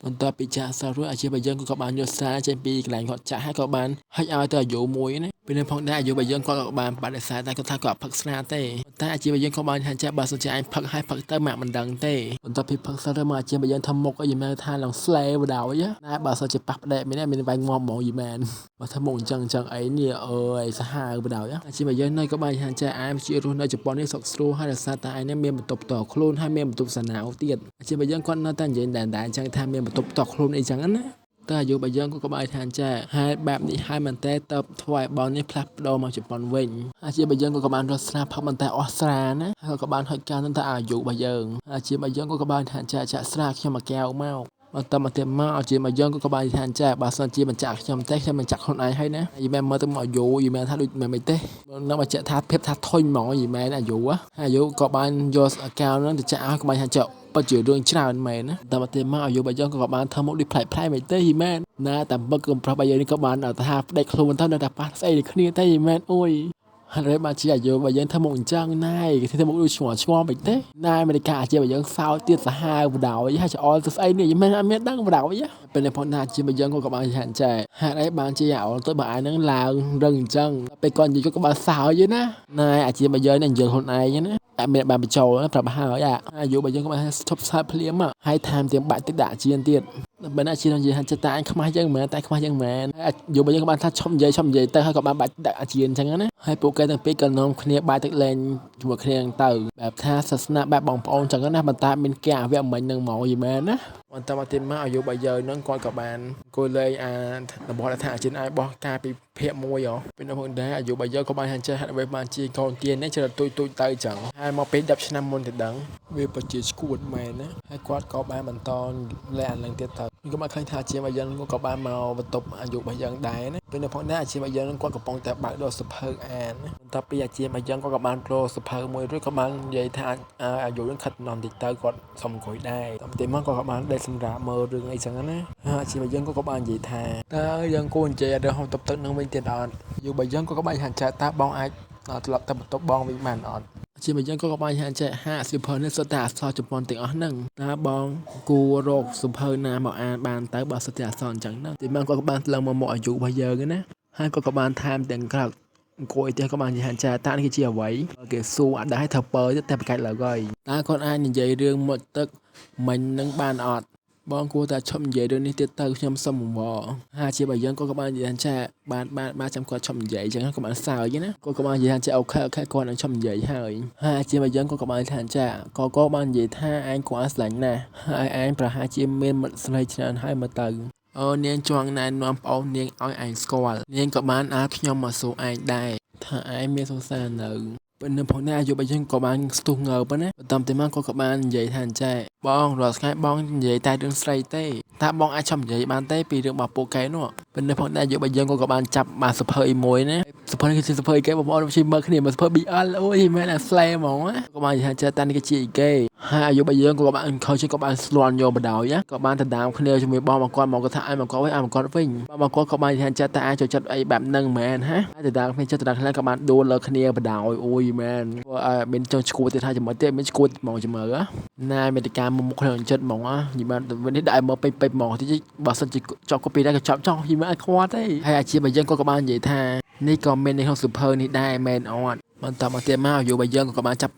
បន្ទាប់ពីចាក់ស្រារួចអាជីពយើងក៏បានយកស្រាចេញពីកន្លែងគាត់ចាក់ហើយក៏បានហិចឲ្យទៅអាយុមួយណាពេលនេះផងដែរអាយុរបស់យើងគាត់ក៏បានបដិសេធតែគាត់ថាគាត់ផឹកស្រាទេតែអាជីពរបស់យើងក៏បានថាចាបើសិនជាឯងផឹកហើយផឹកទៅម៉ាក់មិនដឹងទេបន្ទាប់ពីផឹកស្រាទៅមកអាជីពរបស់យើងធ្វើមុខអីមែនថាឡើងស្លែបដ ாய் ណាបើសិនជាប៉ះផ្ដែកមានមានវាយងាប់ហ្មងយីមែនបើធ្វើមុខអញ្ចឹងអញ្ចឹងអីនេះអើយសាហាវបដ ாய் អាជីពរបស់យើងនៅក៏បានថាចាឯងជារស់នៅជប៉ុននេះសុខស្រួលហើយដោយសារតែឯងនេះមានបន្ទប់ផ្ទាល់ខ្លួនហើយមានបន្ទប់សាណាវទៀតអាជីពរបស់យើងគាត់នៅតែនិយាយតែអញ្ចឹងថាមានបន្ទប់ផ្ទាល់ខ្លួនអីចឹងណាតែអាយុរបស់យើងក៏បានថាចាហេតុបែបនេះហើយមែនទេតើធ្វើឲ្យបងនេះផ្លាស់ប្ដូរមកជប៉ុនវិញអាជីពរបស់យើងក៏បានរត់ស្រាផឹកមិនតែអស់ស្រាណាហើយក៏បានហុចការនឹងទៅអាយុរបស់យើងអាជីពរបស់យើងក៏បានថាចាចាក់ស្រាខ្ញុំមួយកែវមកបន្តមកទៀតមកអាជីពរបស់យើងក៏បានថាចាបើសិនជាមិនចាក់ខ្ញុំទេខ្ញុំមិនចាក់ខ្លួនឯងហើយណាយីមែនមើលទៅមកអាយុយីមែនថាដូចមិនទេនឹងមកចាក់ថាភាពថាធុញហ្មងយីមែនអាយុអាយុក៏បានយកកែវនឹងទៅចាក់ឲ្យក៏បានថាចាក់ពិតជារឿងច្រើនមែនណាតែមកទៀតមកអាយុរបស់យើងក៏បានធ្វើមុខដូចប្លែកប្លែកមែនទេយីមែនណាតែបឹកកំប្រុសរបស់យើងនេះក៏បានថាផ្ដេកខ្លួនទៅនៅតែប៉ះស្អីដូចគ្នាទេយីមែនអូយហើយបានជាអាយុរបស់យើងធ្វើមុខអញ្ចឹងណែគេធ្វើមុខដូចឆ្ងល់ឆ្ងល់មិនទេណែមេរិកាអាជីពរបស់យើងសោចទៀតសាហាវបដ ாய் ហើយច្អល់ទៅស្អីនេះយីមែនអត់មានដឹងបដ ாய் ពេលនេះផងណាអាជីពរបស់យើងក៏បានថាចែហេតុអីបានជាអល់ទៅបើឯងនឹងឡើងរឹងអញ្ចឹងពេលគាត់និយាយក៏បានសើចណាណែអាជីពរបស់យើងនេះនិយាយខ្លួនឯងណាតែមានបានបញ្ចូលប្រាប់ហើយអាយុរបស់យើងក៏បានឈប់សើចភ្លាមហើយថែមទាំងបាក់ទឹកដាក់ជាទៀតបើណាជានិយាយថាចិត្តតែអញខ្មាស់យើងមែនតែខ្មាស់យើងមែនហើយអាយុរបស់យើងក៏បានថាឈប់និយាយឈប់និយាយទៅហើយក៏បានបាក់ទឹកអាជាអញ្ចឹងណាហើយពួកគេទាំងពីរក៏នាំគ្នាបាយទឹកលេងជាមួយគ្នាទៅបែបថាសាសនាបែបបងប្អូនអញ្ចឹងណាប៉ុន្តែមានគេអាវៈមិញនឹងមកយីមែនណាបន្តមកទៀតមកអាយុរបស់យើងនឹងគាត់ក៏បានអង្គុយលេងអារបស់ថាអាជាអាចបោះការពីភាគមួយហ៎ពេលនោះផងដែរអាយុរបស់យើងក៏បានថាចេះហេតុអ្វីបានជាកូនទៀននេះច្រើនទូចទូចទៅអញ្ចឹងហើយមកពេល10ឆ្នាំមុនទៅដឹងវាពិតជាឈួតមែនណាហើយគាត់ក៏បានបន្តលែអានឹងទៀតទៅក៏បានឃើញថាអាជីពរបស់យើងក៏បានមកបន្ទប់អាយុរបស់យើងដែរណាពេលនោះផងដែរអាជីពរបស់យើងគាត់កំពុងតែបើកដល់សភៅអានបន្ទាប់ពីអាជីពរបស់យើងក៏បានប្រូសភៅមួយរួចក៏បាននិយាយថាអាយុនឹងខិតនំតិចទៅគាត់សុំអង្គុយដែរតាមទីមកក៏បានដេកសម្រាប់មើលរឿងអីចឹងណាអាជីពរបស់យើងក៏បាននិយាយថាតើយើងគួរនិយាយរឿងហូបតុបទឹកនឹងវិញទៀតអត់អាយុរបស់យើងក៏បានថាតើបងអាចត្រឡប់ទៅបន្ទប់បងវិញបានអត់ជាមួយយើងក៏បានថាចេះហាសៀវភៅនេះសុទ្ធតែអក្សរជប៉ុនទាំងអស់ហ្នឹងតើបងគួររកសៀវភៅណាមកអានបានទៅបើសុទ្ធតែអក្សរអញ្ចឹងហ្នឹងទីមកគាត់ក៏បានឡើងមកមកអាយុរបស់យើងណាហើយគាត់ក៏បានថែមទាំងក្រោកអង្គុយផ្ទះក៏បាននិយាយថាចាតានេះគឺជាអ្វីគេសួរអត់ដែរធ្វើពើតែប្រកាច់ឡើយតើគាត់អាចនិយាយរឿងមុជទឹកមិញនឹងបានអត់បងគួរតែឈប់និយាយរឿងនេះទៀតទៅខ្ញុំសុំអង្វរហើយជាបើយើងក៏បាននិយាយថាបានបានបានចាំគាត់ឈប់និយាយអញ្ចឹងក៏បានសើចណាគាត់ក៏បាននិយាយថាអូខេអូខេគាត់នឹងឈប់និយាយហើយហើយជាបើយើងក៏បានថាចាក៏បាននិយាយថាឯងគាត់ស្រឡាញ់ណាស់ហើយឯងប្រហែលជាមានមិត្តស្រីច្រើនហើយមើលទៅ អឺនាងចង់ណែនាំប្អូននាងឲ្យឯងស្គាល់នាងក៏បានឲ្យខ្ញុំមកសួរឯងដែរថាឯងមានសង្សារនៅពេលនឹងផងដែរអាយុរបស់យើងក៏បានស្ទុះងើបណាបន្តទៅមកគាត់ក៏បាននិយាយថាអញ្ចេះបងរាល់ថ្ងៃបងនិយាយតែរឿងស្រីទេតើបងអាចឈប់និយាយបានទេពីរឿងរបស់ពួកគេនោះពេលនេះផងដែរអាយុរបស់យើងក៏បានចាប់បានសភៅមួយណាសភៅនេះគឺជាសភៅអីគេបងប្អូនជិះមើលគ្នាមើលសភៅ BL អូយមែនអាស្លេហ្មងណាក៏បាននិយាយថាចេះតានេះគឺជាអីគេហើយអាយុរបស់យើងក៏បានខើជិះក៏បានស្លន់យកបដ ாய் ណាក៏បានទៅដើមគ្នាជាមួយបងមកគាត់មកគាត់ថាឲ្យមកគាត់វិញឲ្យមកគាត់វិញបងមកគាត់ក៏បាននិយាយថាចេះតែអាចចូលចិត្តអីបែបហ្នឹងមែនហាហើយទៅដើមគ្នាចិត្តទៅដើមគ្នាក៏បានដួលលើគ្នាបដ ாய் អូយមែនធ្វើឲ្យមានចង់ឈួតទៀតថាចំណុចទៀតមានឈួតហ្មងចាំមើលណាមេតិកាមុខមុខក្នុងចិត្តហ្មងណានិយាយបាននេះដាក់ឲ្យមើលពេញពេញហ្មងតិចបើសិនជាចប់កូពីដែរក៏ចប់ចង់និយាយមកឲ្យខ្វល់ទេហើយអាជីពរបស់យើងក៏បាននិយាយថានេះក៏មាននៅក្នុងសៀវភៅនេះដែរមែនអត់បន្តមកទៀតមកអាយុរបស់យើងក៏បានចាប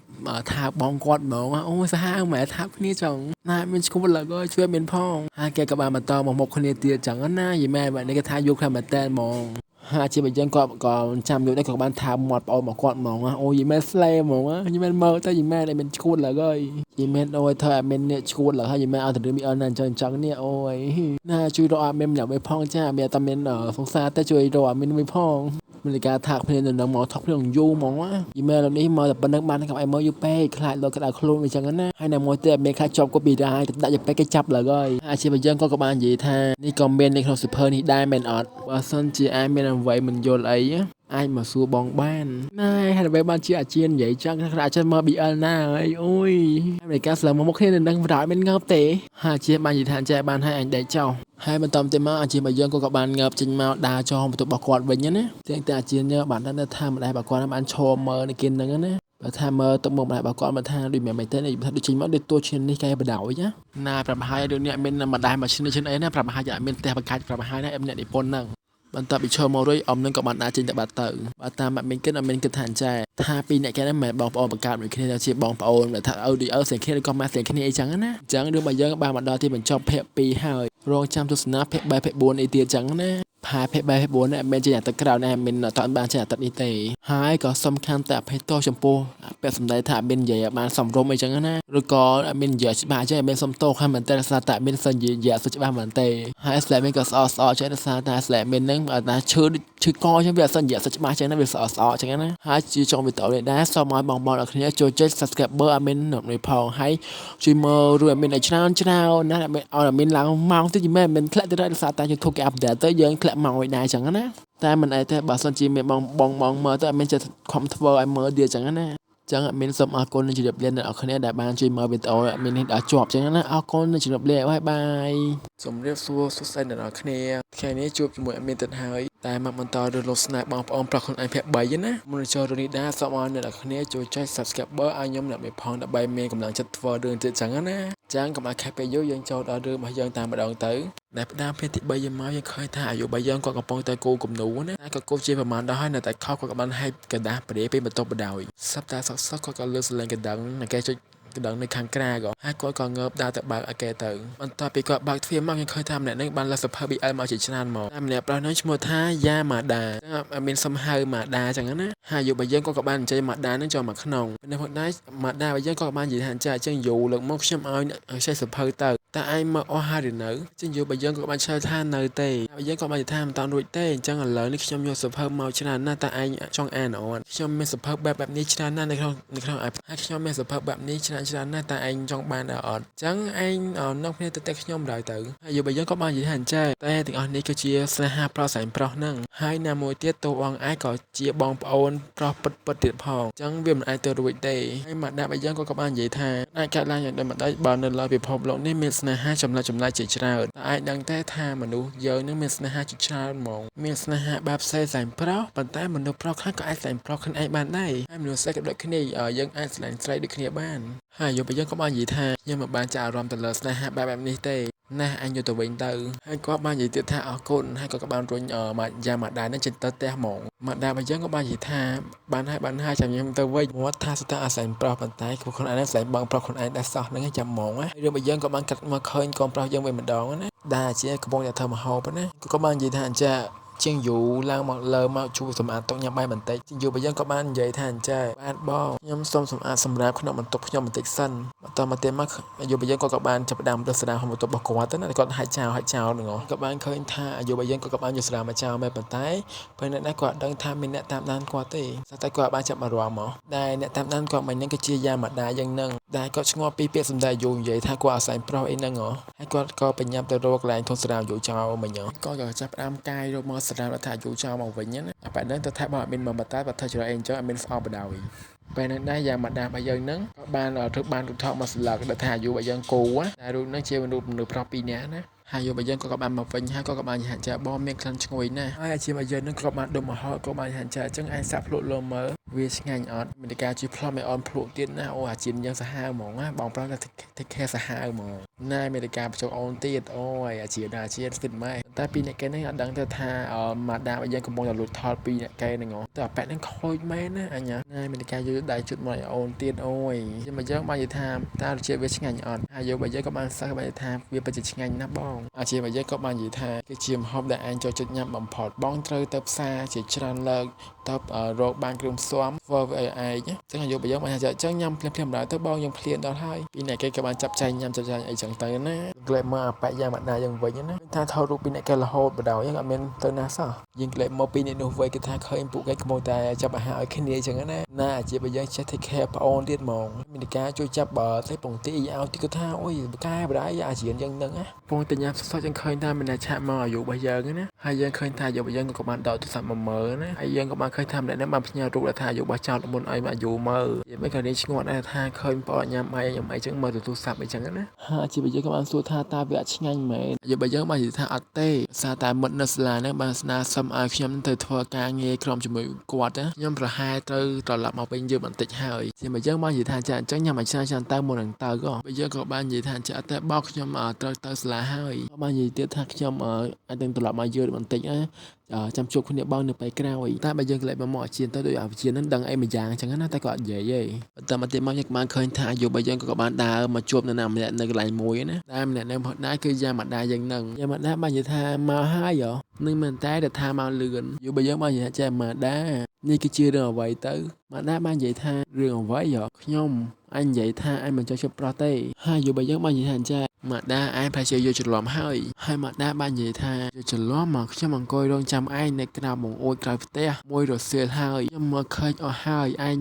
់ថាបងគាត់ហ្មងអូយសាហាវមែនថាគ្នាចង់ណាមានឈ្មោះឡើយជួយមានផងហើយគេក៏បានបន្តមកមុខគ្នាទៀតចឹងណានិយាយមែនបាទនេះគេថាយកគ្នាមែនតើហ្មងហើយជាបើយើងគាត់ក៏ចាំយកនេះក៏បានថាមាត់ប្អូនមកគាត់ហ្មងអូយយីមែនស្លេហ្មងយីមែនមើលទៅយីមែនឲ្យមានឈួតឡើយយីមែនអូយធ្វើឲ្យមានអ្នកឈួតឡើយហើយយីមែនឲ្យទៅរឿងមីអនណាអញ្ចឹងអញ្ចឹងនេះអូយណាជួយរកឲ្យមានម្នាក់មួយផងចាមានតែមានសង្សារតែជួយរកឲ្យមានមួយផងមានការថាគ្នានៅនឹងមកថប់គ្នាយូរហ្មងណាយីមែននេះមកតែប៉ុណ្្នឹងបានកំឲ្យមើលយូរពេកខ្លាចលោក្តៅខ្លួនអញ្ចឹងណាហើយនៅមួយទៀតមានខ្លាចជាប់កូពីរ៉ៃទៅដាក់យកពេកគេចាប់ឡើយហើយអាជីពយើងក៏បាននិយាយថានេះក៏មាននៅក្នុងសៀវភៅនេះដែរមែនអត់បើសិនជាឯងមានអ្វីមិនយល់អីអាចមកសួរបងបានណែហើយអ្វីបានជាអាជានិយាយចឹងខ្លះអាជាមក BL ណាអីអូយហើយការស្លឹងមកមុខគ្នានៅនឹងបណ្ដោយមិនងើបទេហើយអាជាបាននិយាយថាចេះបានហើយអញដេកចោលហើយបន្តទៅមកអាជារបស់យើងក៏បានងើបចេញមកដើរចងបន្ទប់របស់គាត់វិញណាទាំងតែអាជាញើបានដឹងថាម្ដាយរបស់គាត់បានឈរមើលនៅគេនឹងណាបើថាមើលទឹកមុខម្ដាយរបស់គាត់មកថាដូចមិនមែនទេថាដូចចេញមកដូចតួឈាននេះកែបដ ாய் ណាណាប្រាប់ហើយរឿងនេះមានម្ដាយមកឈាននេះឈានអីណាប្រាប់ហើយអត់មានផ្ទះបកាច់ប្រាប់ហើយណាអ្នកនិពន្ធហ្នឹងបន្ទាប់ពីឈរមករួចអមនឹងក៏បានដើរចេញទៅបាត់ទៅបើតាមអត់មានគិតអត់មានគិតថាអញ្ចេះថាពីអ្នកគេហ្នឹងមិនមែនបងប្អូនបង្កើតមួយគ្នាជាបងប្អូនថាឪដូចឪស្រីគ្នាឬក៏ម៉ែស្រីគ្នាអីចឹងណាអញ្ចឹងរឿងរបស់យើងបានមកដល់ទីបញ្ចប់ភាគ2ហើយរងចាំទស្សនាភាគ3ភាគ4អីទៀតចឹងណាផាភាគ3ភាគ4នេះអត់មានចេញអាទិត្យក្រោយនេះអត់មានអត់បានចេញអាទិត្យនេះទេហើយក៏សំខាន់តែអភ័យទោសចំពោះពាក្យសម្ដីថាអត់មាននិយាយឲ្យបានសមរម្យអីចឹងណាឬក៏អត់មាននិយាយច្បាស់អញ្ចឹងអត់មានសុំទោសហើយមែនតើសារតែមានសិននិយាយអត់ច្បាស់មែនទេហើយស្លែមានក៏ស្អកស្អកចឹងដោយសារតែស្លែមាននឹងអត់ណាឈឺឈឺកអញ្ចឹងវាអត់សិននិយាយអត់ច្បាស់អញ្ចឹងណាវាស្អកស្អកអញ្ចឹងណាហើយជាចុងវីដេអូនេះដែរសូមឲ្យបងប្អូនអរគ្នាចូលចុច Subscriber ឲ្យមាននេះផងហើយជួយមើលរួចឲ្យមានឲ្យច្រើនច្រើនណាឲ្យឲ្យមានឡើងម៉ោងតិចមែនមិនធ្លាក់ទៅដោយសារតែ YouTube គេ update ទៅយើងធ្លាក់ម៉ោងឲ្យដែរអញ្ចឹងណាតែមិនអីទេបើសិនជាមានបងបងបងមើលទៅអត់មានចិត្តខំធ្វើឲ្យមើលទៀតអញ្ចឹងណាចឹងអត់មានសូមអរគុណនិងជម្រាបលាអ្នកនរគ្នាដែលបានជួយមើលវីដេអូអត់មាននេះដល់ជាប់ចឹងណាអរគុណនិងជម្រាបលាបាយបាយជំរាបសួរសួស្តីអ្នកនរគ្នាថ្ងៃនេះជួបជាមួយអត់មានទៀតហើយតែមកបន្តរឿងលោកស្នេហ៍បងប្អូនប្រុសខ្លួនឯងភាគ3ណាមុននឹងចូលរឿងនេះដែរសូមឲ្យអ្នកនរគ្នាជួយចុច Subscriber ឲ្យខ្ញុំអ្នកមួយផងដើម្បីមានកម្លាំងចិត្តធ្វើរឿងទៀតចឹងណាចឹងកុំឲ្យខេះពេលយូរយើងចូលដល់រឿងរបស់យើងតាមម្ដងទៅដែលផ្ដើមភាគទី3យើងមកយើងឃើញថាអាយុរបស់យើងគាត់កំពុងតែគូគំនូណាតែក៏គូជាប្រមាណដល់ហើយនៅតែខុសគាត់ក៏បានហែកกระดาษបរិយាពេលបន្ទប់បដ ாய் សប្តាហ៍សុកសុកគាត់ក៏លើកសលេងកណ្ដឹងនិងគេចុចកណ្ដឹងនៅខាងក្រៅក៏ហើយគាត់ក៏ងើបដើរទៅបើកឲ្យគេទៅបន្ទាប់ពីគាត់បើកទ្វារមកយើងឃើញថាម្នាក់នេះបានលើសភៅ BL មកជាច្រើនមកតែម្នាក់ប្រុសនោះឈ្មោះថាយ៉ាម៉ាដាមានសំហៅម៉ាដាចឹងណាហើយយុរបស់យើងគាត់ក៏បានអញ្ជើញម៉ាដានឹងចូលមកក្នុងនៅផងដែរម៉ាដារបស់យើងក៏បាននិយាយថាចាអញ្ចឹងយូលើកមកខ្ញុំឲ្យខ្ចីសភៅទៅតើឯងមកអស់ហើយឬនៅចឹងយូរបស់យើងក៏បានឆ្លើយថានៅទេហើយយើងក៏បាននិយាយថាមិនតាន់រួចទេអញ្ចឹងឥឡូវនេះខ្ញុំយកសភៅមកច្រើនណាស់តើឯងចង់អានអត់ខ្ញុំមានសភៅបែបបែបនេះច្រើនណាស់នៅក្នុងនៅក្នុងហើយខ្ញុំមានសភៅបែបនេះច្រើនច្រើនណាស់តើឯងចង់បានអត់អញ្ចឹងឯងនាំគ្នាទៅតែខ្ញុំដល់ទៅហើយយូរបស់យើងក៏បាននិយាយថាអញ្ចឹងតែទាំងអស់នេះគឺជាស្នេហាប្រុសស្រែងប្រុសហ្នឹងហើយណាមួយទៀតតួអង្គឯងក៏ជាបងប្អូនប្រុសពិតពិតទៀតផងអញ្ចឹងវាមិនអាចទៅរួចទេហើយម៉ាដារបស់យើងក៏បាននិយាយថាអាចកាត់ឡើងយ៉ាងដូចម្ដេចបើនៅលើពិភពលោកនេះមានស្នេហាចម្លែកចម្លែកជាច្រើនតែអាចដឹងទេថាមនុស្សយើងនឹងមានស្នេហាជាច្រើនហ្មងមានស្នេហាបែបស្រីស្រឡាញ់ប្រុសប៉ុន្តែមនុស្សប្រុសខ្លះក៏អាចស្រឡាញ់ប្រុសខ្លួនឯងបានដែរហើយមនុស្សស្រីក៏ដូចគ្នាយើងអាចស្រឡាញ់ស្រីដូចគ្នាបានហើយយកបើយើងក៏បាននិយាយថាខ្ញុំមិនបានចាក់អារម្មណ៍ទៅលើស្នេហាបែបបែបនេះទេណាស់អញយកទៅវិញទៅហើយគាត់បាននិយាយទៀតថាអរគុណហើយគាត់ក៏បានរុញមកយ៉ាងម៉ាដានឹងចេញទៅផ្ទះហ្មងម៉ាដារបស់យើងក៏បាននិយាយថាបានហើយបានហើយចាំខ្ញុំទៅវិញមាត់ថាសុទ្ធតែអាស្រ័យប្រុសប៉ុន្តែខ្លួនឯងស្រ័យបងប្រុសខ្លួនឯងដែរសោះហ្នឹងចាំហ្មងណារឿងរបស់យើងក៏បានកាត់មកឃើញកូនប្រុសយើងវិញម្ដងណាដែលជាកំពុងតែធ្វើម្ហូបណាគាត់ក៏បាននិយាយថាអញ្ចឹង ជាងយូឡើងមកលើមកជួយសម្អាតតុញ៉ាំបាយបន្តិចជាងយូបើយើងក៏បាននិយាយថាអញ្ចេះបាទបងខ្ញុំសូមសម្អាតសម្រាប់ក្នុងបន្ទប់ខ្ញុំបន្តិចសិនបន្តមកទៀតមកអាយុបើយើងក៏បានចាប់ផ្ដើមទៅស្រាមក្នុងបន្ទប់របស់គាត់ទៅណាគាត់ហាច់ចោលហាច់ចោលហ្នឹងក៏បានឃើញថាអាយុបើយើងក៏បានយកស្រាមមកចោលមែនប៉ុន្តែពេលនេះគាត់ដឹងថាមានអ្នកតាមដានគាត់ទេតែគាត់បានចាប់អារម្មណ៍មកដែលអ្នកតាមដានគាត់មិញហ្នឹងគឺជាយ៉ាម៉ាដាយ៉ាងហ្នឹងដែលគាត់ឆ្ងល់ពីពាក្យសម្ដីអាយុនិយាយថាគាត់អាស្រ័យប្រុសអីហ្នឹងហ៎ហើយគាត់ក៏បញ្ញាប់ទៅរកកន្លែងធុងស្រាមអាយុចោលមិញគាត់ក៏ចាប់ផ្ដើមកាយរកមកស្រាមថាអាយុចោលមកវិញណាបែបហ្នឹងទៅថាបើអត់មានមកតែបើធ្វើច្រើនអីអញ្ចឹងអត់មានស្អប់បដ ாய் ពេលហ្នឹងដែរយ៉ាងម៉ាដារបស់យើងហ្នឹងក៏បានធ្វើបានរូបថតមកស្លឹកដែលថាអាយុរបស់យើងគូតែរូបហ្នឹងជាមនុស្សប្រុសពីរនាក់ណាហើយយកបើយើងក៏បានមកវិញហើយក៏បានហាក់ចាបងមានក្លិនឈ្ងុយណាស់ហើយអាជីពរបស់យើងនឹងក៏បានដុំមហោក៏បានហាក់ចាអញ្ចឹងឯងសាក់ភ្លក់លើមើលវាឆ្ងាញ់អត់មានការជួយផ្លុំឲ្យអូនភ្លក់ទៀតណាអូអាជីពយើងសាហាវហ្មងណាបងប្រុសតែ take care សាហាវហ្មងណាមានការបញ្ចុកអូនទៀតអូយអាជីពណាអាជីពស្ទិតម៉ែតែពីអ្នកគេនេះអត់ដឹងទៅថាម៉ាដារបស់យើងកំពុងតែលួចថតពីអ្នកគេហ្នឹងតែអាប៉ែហ្នឹងខូចមែនណាអញ្ញាណាមានការយកដៃជុតមកឲ្យអូនទៀតអូយមកយើងបាននិយាយថាតើរសជាតិវាឆ្ងាញ់អត់ហើយយកបើយើងក៏បានសើបាននិយាយថាវាពិតជាឆ្ងាញ់ណាស់បងអាជាបើយើងក៏បាននិយាយថាគឺជាម្ហូបដែលឯងចូលចិត្តញ៉ាំបំផុតបងត្រូវទៅផ្សារជាច្រើនលើកទៅរកបានគ្រឿងផ្សំធ្វើវាឲ្យឯងអញ្ចឹងអាយុបើយើងបានថាអញ្ចឹងញ៉ាំភ្លាមភ្លាមដល់ទៅបងយើងភ្លានដល់ហើយពីអ្នកគេក៏បានចាប់ចែងញ៉ាំចាប់ចែងអីចឹងទៅណាក្លែកមកអាប៉ែយ៉ាងម៉ាដាយ៉ាងវិញណាថាថតរូបពីអ្នកគេរហូតបដ ாய் អត់មានទៅណាសោះយើងក្លែកមកពីអ្នកនោះវិញគេថាឃើញពួកគេកំពុងតែចាប់អាហារឲ្យគ្នាអញ្ចឹងណាណាអាជាបើយើងចេះ take care ប្អូនទៀតហ្មងមានការជួយចាប់បើស្អីពងទីឲ្យទីគាត់ថាអូយកែបដ ாய் អាជាយើងនឹងណាពងតែញ៉ាំសតៗយើងឃើញថាមានអ្នកឆាក់មកអាយុរបស់យើងណាហើយយើងឃើញថាអាយុរបស់យើងក៏បានដកទូរស័ព្ទមកមើលណាហើយយើងក៏បានឃើញថាម្នាក់នេះបានផ្ញើរូបដែលថាអាយុរបស់ចោលមុនឲ្យអាយុមើលយមិនក៏នេះឆ្ងល់ដែរថាឃើញប្អូនញ៉ាំបាយញ៉ាំអីចឹងមើលទូរស័ព្ទអីចឹងណាហើយអាជីពយើងក៏បានសួរថាតើវាអត់ឆ្ងាញ់មែនអាយុរបស់យើងបាននិយាយថាអត់ទេសារតែមិត្តនៅសាលាហ្នឹងបានស្នើសុំឲ្យខ្ញុំទៅធ្វើការងារក្រុមជាមួយគាត់ណាខ្ញុំប្រហែលត្រូវត្រឡប់មកវិញយឺតបន្តិចហើយជាមកយើងបាននិយាយថាចាអញ្ចឹងញ៉ាំឲ្យច្រើនច្រើនទៅមុននឹងទៅក៏បើយើងក៏បាននិយាយថាចាអត់ទេបោកខ្ញុំត្រូវទៅសាលាហើយបាននិយាយទៀតថាខ្ញុំអាចនឹងត្រឡប់មកយឺតបន្តិចណាចាំជួបគ្នាបងនៅពេលក្រោយតែបើយើងក្លែកមកមកអាជានទៅដូចអាជានហ្នឹងដឹងអីមួយយ៉ាងអញ្ចឹងណាតែក៏អត់និយាយទេតែមកទៀតមកយើងបានឃើញថាអាយុរបស់យើងក៏បានដើរមកជួបនៅណាម្នាក់នៅកន្លែងមួយណាតែម្នាក់នៅផងដែរគឺយ៉ាម៉ាដាយើងនឹងយ៉ាម៉ាដាបាននិយាយថាមកហើយហ៎នឹងមែនតែថាមកលឿនយុបើយើងបាននិយាយថាចេះម៉ាដានេះគឺជារឿងអ្វីទៅម៉ាដាបាននិយាយថារឿងអ្វីហ៎ខ្ញុំអញនិយាយថាអញមិនចង់ជិបប្រុសទេហើយយុបើយើងបាននិយាយថាអញ្ចឹងម៉ាដាឯងប្រហែលជាយកច្រឡំហើយហើយម៉ាដាបាននិយាយថាយកច្រឡំមកខ្ញុំអង្គុយរងចាំឯងនៅក្រៅបង្អួចក្រៅផ្ទះមួយរសៀលហើយខ្ញុំមើលឃើញអស់ហើយឯង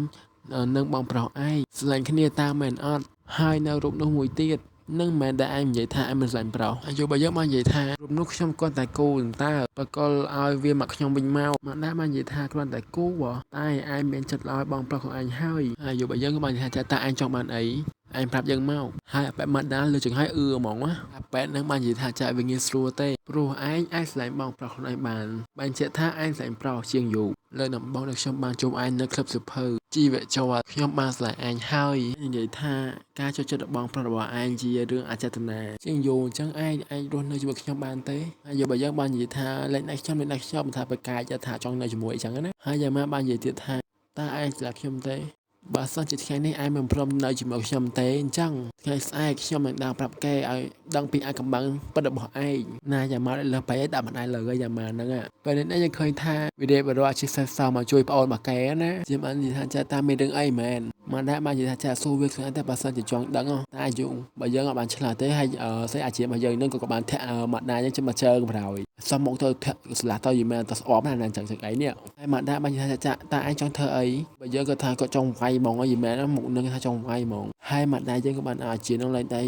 នឹងបងប្រុសឯងស្រឡាញ់គ្នាតាមមែនអត់ហើយនៅរូបនោះមួយទៀតនឹងមិនដែលឯងនិយាយថាឯងមិនស្រឡាញ់ប្រុសអាយុបើយើងបាននិយាយថារូបនោះខ្ញុំគ្រាន់តែគូតើបកលឲ្យវាមកខ្ញុំវិញមកម៉ាដាបាននិយាយថាគ្រាន់តែគូតែឯងមានចិត្តឲ្យបងប្រុសខ្លួនឯងហើយអាយុបើយើងក៏បាននិយាយថាតើឯងចង់បានអីឯងប្រាប់យើងមកហើយអាប៉ែម៉ាដាលើចង្ហាយអឺហ្មងណាអាប៉ែនឹងបាននិយាយថាចាវាងាយស្រួលទេព្រោះឯងអាចស្រឡាញ់បងប្រុសខ្លួនឯងបានបញ្ជាក់ថាឯងស្រឡាញ់ប្រុសជាងយូលើដំបូងដែលខ្ញុំបានជួបឯងនៅក្លឹបសៀវភៅជីវចលខ្ញុំបានស្រឡាញ់ឯងហើយនិយាយថាការចូលចិត្តរបស់ប្រុសរបស់ឯងជារឿងអចេតនាជាងយូអញ្ចឹងឯងអាចរស់នៅជាមួយខ្ញុំបានទេហើយយកបើយើងបាននិយាយថាលេងដៃខ្ញុំលេងដៃខ្ញុំថាប្រកាយថាចង់នៅជាមួយអញ្ចឹងណាហើយយ៉ាងម៉ាបាននិយាយទៀតថាតើឯងស្លាប់ខ្ញុំទេបើសិនជាថ្ងៃនេះឯងមិនព្រមនៅជាមួយខ្ញុំទេអញ្ចឹងថ្ងៃស្អែកខ្ញុំនឹងដើរប្រាប់គេឲ្យដឹងពីអាកំបាំងពិតរបស់ឯងណាយ៉ាងម៉ាលើបែកដាក់ម្ដាយលើយ៉ាងម៉ាហ្នឹងពេលនេះយើងឃើញថាវិរៈបរោះអាជីពសេះសមកជួយប្អូនមកកែណាជាបាននិយាយថាចាតាមមានរឿងអីមែនមកដែរបាននិយាយថាចាសួរវាខ្លួនឯងតែបើសិនជាចង់ដឹងតែអាយុបើយើងអត់បានឆ្លើយទេហើយស្អីអាជីពរបស់យើងនឹងក៏បានធាក់មកដែរយើងចាំមកជើងប្រហើយសំមកទៅធាក់ស្លាស់ទៅយីមែនទៅស្អប់ណាស់អញ្ចឹងចឹងអីនេះហើយមកដែរបាននិយាយថាចាតើឯងចង់ធ្វើអីបើយើងក៏ថាគាត់ចង់វាយហ្មងយីមែនមុខនឹងថាចង់វាយហ្មងហើយមកដែរយើងក៏បានអាជីនឹងលែងដៃ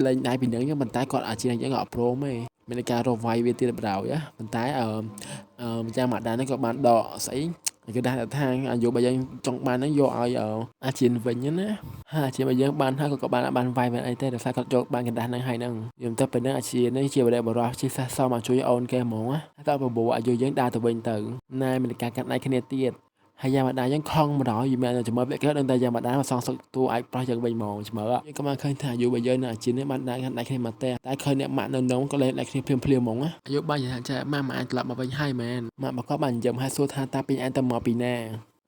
លែងដៃពីនឹងប៉ុន្តែគាត់អាជីនឹងយើងក៏អត់ព្រមទេមានការរកវាយវាទៀតប្រហើយប៉ុន្តែអឺម្ចាស់ម៉ាដានេះក៏បានដកស្អីគេដាក់ថាអាយុបើយើងចង់បានហ្នឹងយកឲ្យអាជីនវិញណាហើយអាជីនបើយើងបានហើយក៏បានបានវាយបានអីទេដោយសារគាត់យកបានកណ្ដាស់ហ្នឹងហើយហ្នឹងយំទៅពេលហ្នឹងអាជីននេះជាបរិបរោះជាសះសមមកជួយអូនគេហ្មងណាតើបបោអាយុយើងដើរទៅវិញទៅណែមានការកាត់ដៃគ្នាទៀតហើយយ៉ាងម៉ាដាយើងខំម្ដងយីមែនចាំមើលវាគេដឹងតែយ៉ាងម៉ាដាមកសងសឹកតួឯកប្រុសយើងវិញហ្មងចាំមើលយើងក៏បានឃើញថាអាយុបើយើងនៅអាជីននេះបានដើរខាងដៃគ្នាមកទេតែឃើញអ្នកម៉ាក់នៅនងក៏លែងដៃគ្នាភ្លាមភ្លាមហ្មងណាអាយុបាននិយាយថាចាម៉ាក់មកអាចត្រឡប់មកវិញហើយមែនម៉ាក់មកគាត់បានញឹមហើយសួរថាតើពីឯងទៅមកពីណ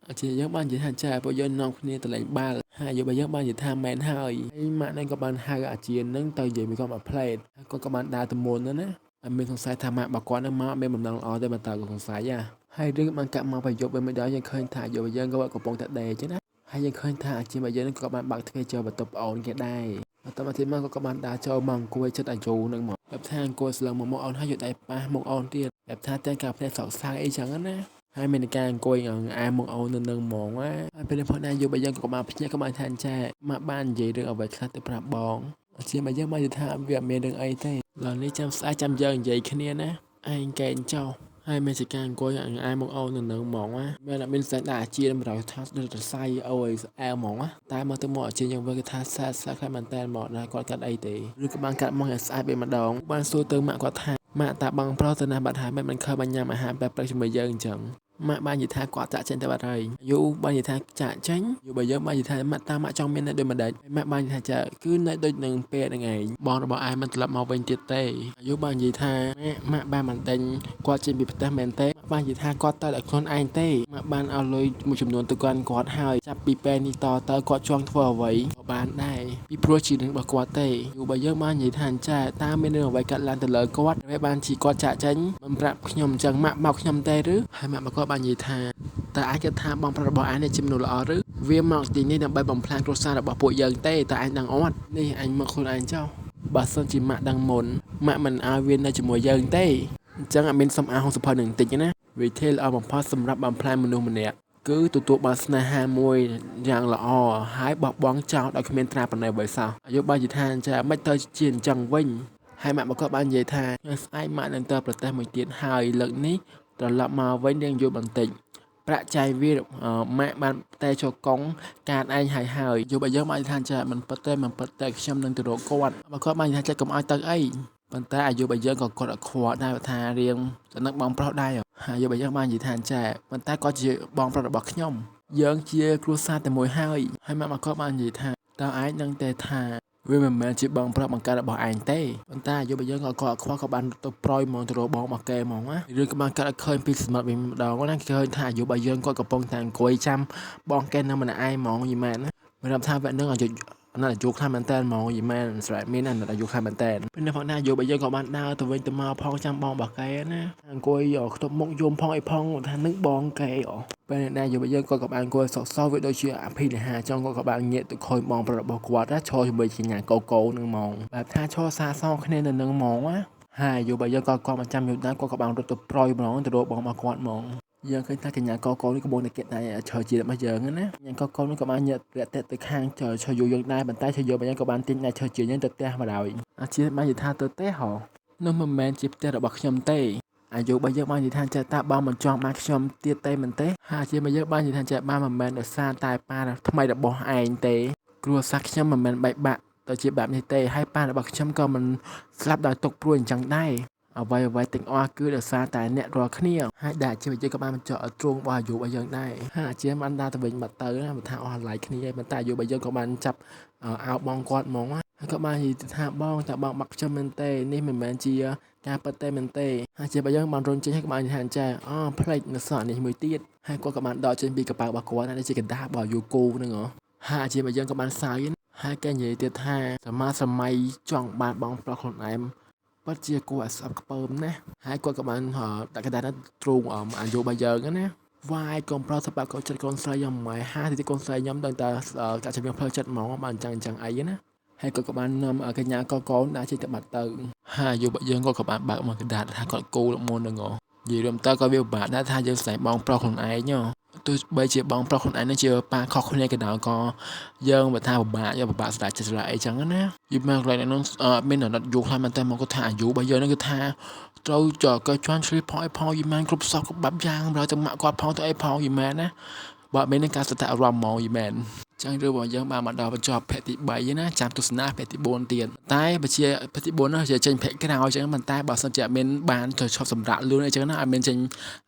ាអាជីយើងបាននិយាយថាចាពួកយើងនាំគ្នាទៅលេងបាល់ហើយអាយុបើយើងបាននិយាយថាមែនហើយហើយម៉ាក់នឹងក៏បានហៅអាជីនឹងទៅនិយាយមួយគាត់មួយផ្លេតហើយគាត់ក៏បានដើរទៅមុនណា អត់មានសង្ស័យថាម៉ាក់របស់គាត់នឹងមកអត់មានបំណងល្អទេបើតើក៏សង្ស័យហើយរឿងបានកាក់មកប្រយុទ្ធវិញម្ដងយើងឃើញថាយុវយើងក៏កំពុងតែដេកចឹងណាហើយយើងឃើញថាអាជីពរបស់យើងក៏បានបើកទ្វារចូលបន្ទប់ប្អូនគេដែរបន្តមកទៀតមកក៏បានដើរចូលមកអង្គុយចិត្តអាយុនឹងមកបែបថាអង្គុយស្លឹងមកមុខអូនហើយយកដៃប៉ះមុខអូនទៀតបែបថាទាំងការភ្នែកសោកសៅអីចឹងណាហើយមានការអង្គុយអែមុខអូននៅនឹងហ្មងណាហើយពេលនេះផងដែរយុវយើងក៏បានភ្ញាក់ក៏បានថាអញ្ចេះមកបាននិយាយរឿងអ្វីខ្លះទៅប្រាប់បងអាជីពរបស់យើងបាននិយាយថាវាអត់មានរឿងអីទេឡើយនេះចាំស្អែកចាំយើងនិយាយគ្នាណាឯងកែងចោលហើយមានជាការអង្គុយអែមកអូននៅនឹងហ្មងណាមានអត់មានសែនដាក់អាជាម្ដងថាដូចរស័យអូយស្អែហ្មងណាតែមកទៅមកអាជាយើងវិញគេថាសាសាខ្លាំងមែនតើមកណាគាត់កាត់អីទេឬក៏បានកាត់មកឲ្យស្អាតវិញម្ដងបានសួរទៅម៉ាក់គាត់ថាម៉ាក់តាបងប្រុសទៅណាបាត់ហើយមិនខើបានញ៉ាំអាហារបែបព្រឹកជាមួយយើងអញ្ចឹងម៉ាក់បាននិយាយថាគាត់ចាក់ចេញទៅបាត់ហើយយូបាននិយាយថាចាក់ចេញយូបើយើងបាននិយាយថាម៉ាក់តាម៉ាក់ចង់មាននៅដូចម្ដេចម៉ាក់បាននិយាយថាចាគឺនៅដូចនឹងពេលហ្នឹងឯងបងរបស់ឯងមិនត្រឡប់មកវិញទៀតទេយូបាននិយាយថាម៉ាក់បានមិនដេញគាត់ចេញពីផ្ទះមែនទេម៉ាក់បាននិយាយថាគាត់ទៅដល់ខ្លួនឯងទេម៉ាក់បានឲ្យលុយមួយចំនួនទៅកាន់គាត់ហើយចាប់ពីពេលនេះតទៅគាត់ចង់ធ្វើអ្វីក៏បានដែរពីព្រោះជារឿងរបស់គាត់ទេយូបើយើងបាននិយាយថាចាតើមានរឿងអ្វីកាត់ឡើងទៅលើគាត់ហើយបានជាគាត់ចាក់ចេញមិនប្រាប់ខ្ញុំអញ្ចឹងម៉ាក់មកខ្ញុំទេឬហើយម៉ាក់មកគាត់បាននិយាយថាតើអាចគិតថាបងប្រុសរបស់ឯងនេះជាមនុស្សល្អឬវាមកទីនេះដើម្បីបំផ្លាញគ្រួសាររបស់ពួកយើងទេតើឯងដឹងអត់នេះអញមកខ្លួនឯងចុះបើសិនជាម៉ាក់ដឹងមុនម៉ាក់មិនឲ្យវានៅជាមួយយើងទេអញ្ចឹងអត់មានសុំអាហុងសភៅនឹងតិចណាវិធីល្អបំផុតសម្រាប់បំផ្លាញមនុស្សម្នាក់គឺទទួលបានស្នេហាមួយយ៉ាងល្អហើយបោះបង់ចោលដោយគ្មានត្រាប្រណីអ្វីសោះអាយុបាននិយាយថាចាមិនទៅជាអញ្ចឹងវិញហើយម៉ាក់មកគាត់បាននិយាយថាស្អែកម៉ាក់នឹងទៅប្រទេសមួយទៀតហើយលើកនេះត្រឡប់មកវិញរៀងយូរបន្តិចប្រាក់ចាយវាម៉ាក់បានតែចូលកុងកាតឯងហើយហើយយល់បើយើងបានថាចាមិនពិតទេមិនពិតទេខ្ញុំនឹងទៅរកគាត់បើគាត់បានថាចាកុំឲ្យទៅអីប៉ុន្តែអាយុបើយើងក៏គាត់អត់ខ្វល់ដែរថារៀងចំណឹកបងប្រុសដែរអាយុបើយើងបាននិយាយថាចាប៉ុន្តែគាត់ជាបងប្រុសរបស់ខ្ញុំយើងជាគ្រួសារតែមួយហើយហើយម៉ាក់មកគាត់បាននិយាយថាតើឯងនឹងទេថាវាមិនមែនជាបងប្រុសបង្កើតរបស់ឯងទេប៉ុន្តែអាយុបើយើងក៏គាត់អត់ខ្វល់ក៏បានទៅប្រយហ្មងទៅរកបងរបស់គេហ្មងណារឿងក៏បានកាត់ឲ្យឃើញពីសម្បត្តិវិញម្ដងណាគេឃើញថាអាយុបើយើងគាត់កំពុងតែអង្គុយចាំបងគេនៅម្នាក់ឯងហ្មងយីមែនណាមានរាប់ថាវគ្គនឹងអាយុអាណត្តិអាយុខ្លាំងមែនតើហ្មងយីមែនស្រែកមានអាណត្តិអាយុខ្លាំងមែនតើពេលនេះផងដែរអាយុបើយើងក៏បានដើរទៅវិញទៅមកផងចាំបងរបស់គេណាអង្គុយខ្ទប់មុខយំផងអីផងថានឹងបងគេអូពេលនេះដែរអាយុបើយើងគាត់ក៏បានអង្គុយសក់សវាដូចជាអភិនិហាចង់គាត់ក៏បានងាកទៅខូចបងប្រុសរបស់គាត់ណាឈរជាមួយជាញ៉ាកូកូនឹងហ្មងបែបថាឈរសាសងគ្នានៅនឹងហ្មងណាហើយអាយុបើយើងក៏គាត់មកចាំយូរដែរគាត់ក៏បានរត់ទៅប្រយហ្មងទៅរកបងរបស់គាត់ហ្មងយើងឃើញថាកញ្ញាកកនេះកំពុងតែគិតតែឈើជារបស់យើងណាកញ្ញាកកនេះក៏បានញាក់រាក់ទាក់ទៅខាងឈើយូរយើងដែរប៉ុន្តែឈើយូររបស់យើងក៏បានទាញដៃឈើជាយើងទៅផ្ទះមកហើយអាជាបាននិយាយថាទៅផ្ទះហ៎នោះមិនមែនជាផ្ទះរបស់ខ្ញុំទេអាយុរបស់យើងបាននិយាយថាចេះតាបងមិនចង់បានខ្ញុំទៀតទេមិនទេហើយអាជារបស់យើងបាននិយាយថាចេះបានមិនមែនដោយសារតែប៉ាថ្មីរបស់ឯងទេគ្រួសារខ្ញុំមិនមែនបែកបាក់ទៅជាបែបនេះទេហើយប៉ារបស់ខ្ញុំក៏មិនស្លាប់ដោយទុកព្រួយអញ្ចឹងដែរអ្វីអ្វីទាំងអស់គឺដោយសារតែអ្នករាល់គ្នាហើយដែលអាជីវយើងក៏បានបញ្ចុះឲ្យទ្រង់របស់អាយុរបស់យើងដែរហើយអាជីវបានដើរទៅវិញមកទៅណាបើថាអស់ឡៃគ្នាហើយប៉ុន្តែអាយុរបស់យើងក៏បានចាប់អោបងគាត់ហ្មងហើយក៏បាននិយាយថាបងតើបងបាក់ខ្ញុំមែនទេនេះមិនមែនជាការពិតទេមែនទេហើយជាបើយើងបានរុនចេញហើយក៏បាននិយាយថាចាអូផ្លេចនៅសក់នេះមួយទៀតហើយគាត់ក៏បានដកចេញពីកប៉ៅរបស់គាត់ណានេះជាកណ្ដាស់របស់អាយុគូហ្នឹងហ៎ហើយអាជីវយើងក៏បានសើចហើយគេនិយាយទៀតថាសម័យសម័យចង់បានបងប្រុសខ្លួនឯងពិតជាគួរឲ្យស្អប់ខ្ពើមណាស់ហើយគាត់ក៏បានដាក់កណ្ដាស់นั้นទ្រូងអាយុរបស់យើងណាវាយកុំប្រុសសម្រាប់កូនចិត្តកូនស្រីយ៉ាងម៉េចហាទីកូនស្រីខ្ញុំដឹងតែកាក់ជំនឿផ្លូវចិត្តហ្មងបានអញ្ចឹងអញ្ចឹងអីណាហើយគាត់ក៏បាននាំកញ្ញាកកូនដាក់ចេញទៅបាត់ទៅហើយអាយុរបស់យើងគាត់ក៏បានបើកមកកណ្ដាស់ថាគាត់គូមុនហ្នឹងហ៎និយាយរួមទៅក៏វាពិបាកដែរថាយើងស្រែកបងប្រុសខ្លួនឯងទោះបីជាបងប្រុសខ្លួនឯងនឹងជាប៉ាខុសគ្នាក៏ដោយក៏យើងបើថាពិបាកយកពិបាកស្ដាយចិត្តស្ដាយអីចឹងណាយីមកកន្លែងហ្នឹងមានអាណិតយូរខ្លាំងមែនតើមកគាត់ថាអាយុរបស់យើងហ្នឹងគឺថាត្រូវចកជន់ឆ្លៀតផងអីផងយីមែនគ្រប់សោះគ្រប់បែបយ៉ាងដល់ទៅម៉ាក់គាត់ផងទៅអីផងយីមែនណាបើអត់មាននឹងការសតអារម្មណ៍ហ្មងយីមែនចឹងរឿងរបស់យើងបានមកដល់បញ្ចប់ភាគទី3ណាចាំទស្សនាភាគទី4ទៀតតែបើជាភាគទី4នោះជាចេញភាគក្រោយចឹងប៉ុន្តែបើសិនជាអត់មានបានទៅឈប់សម្រាកលឿនអីចឹងណាអត់មានចេញ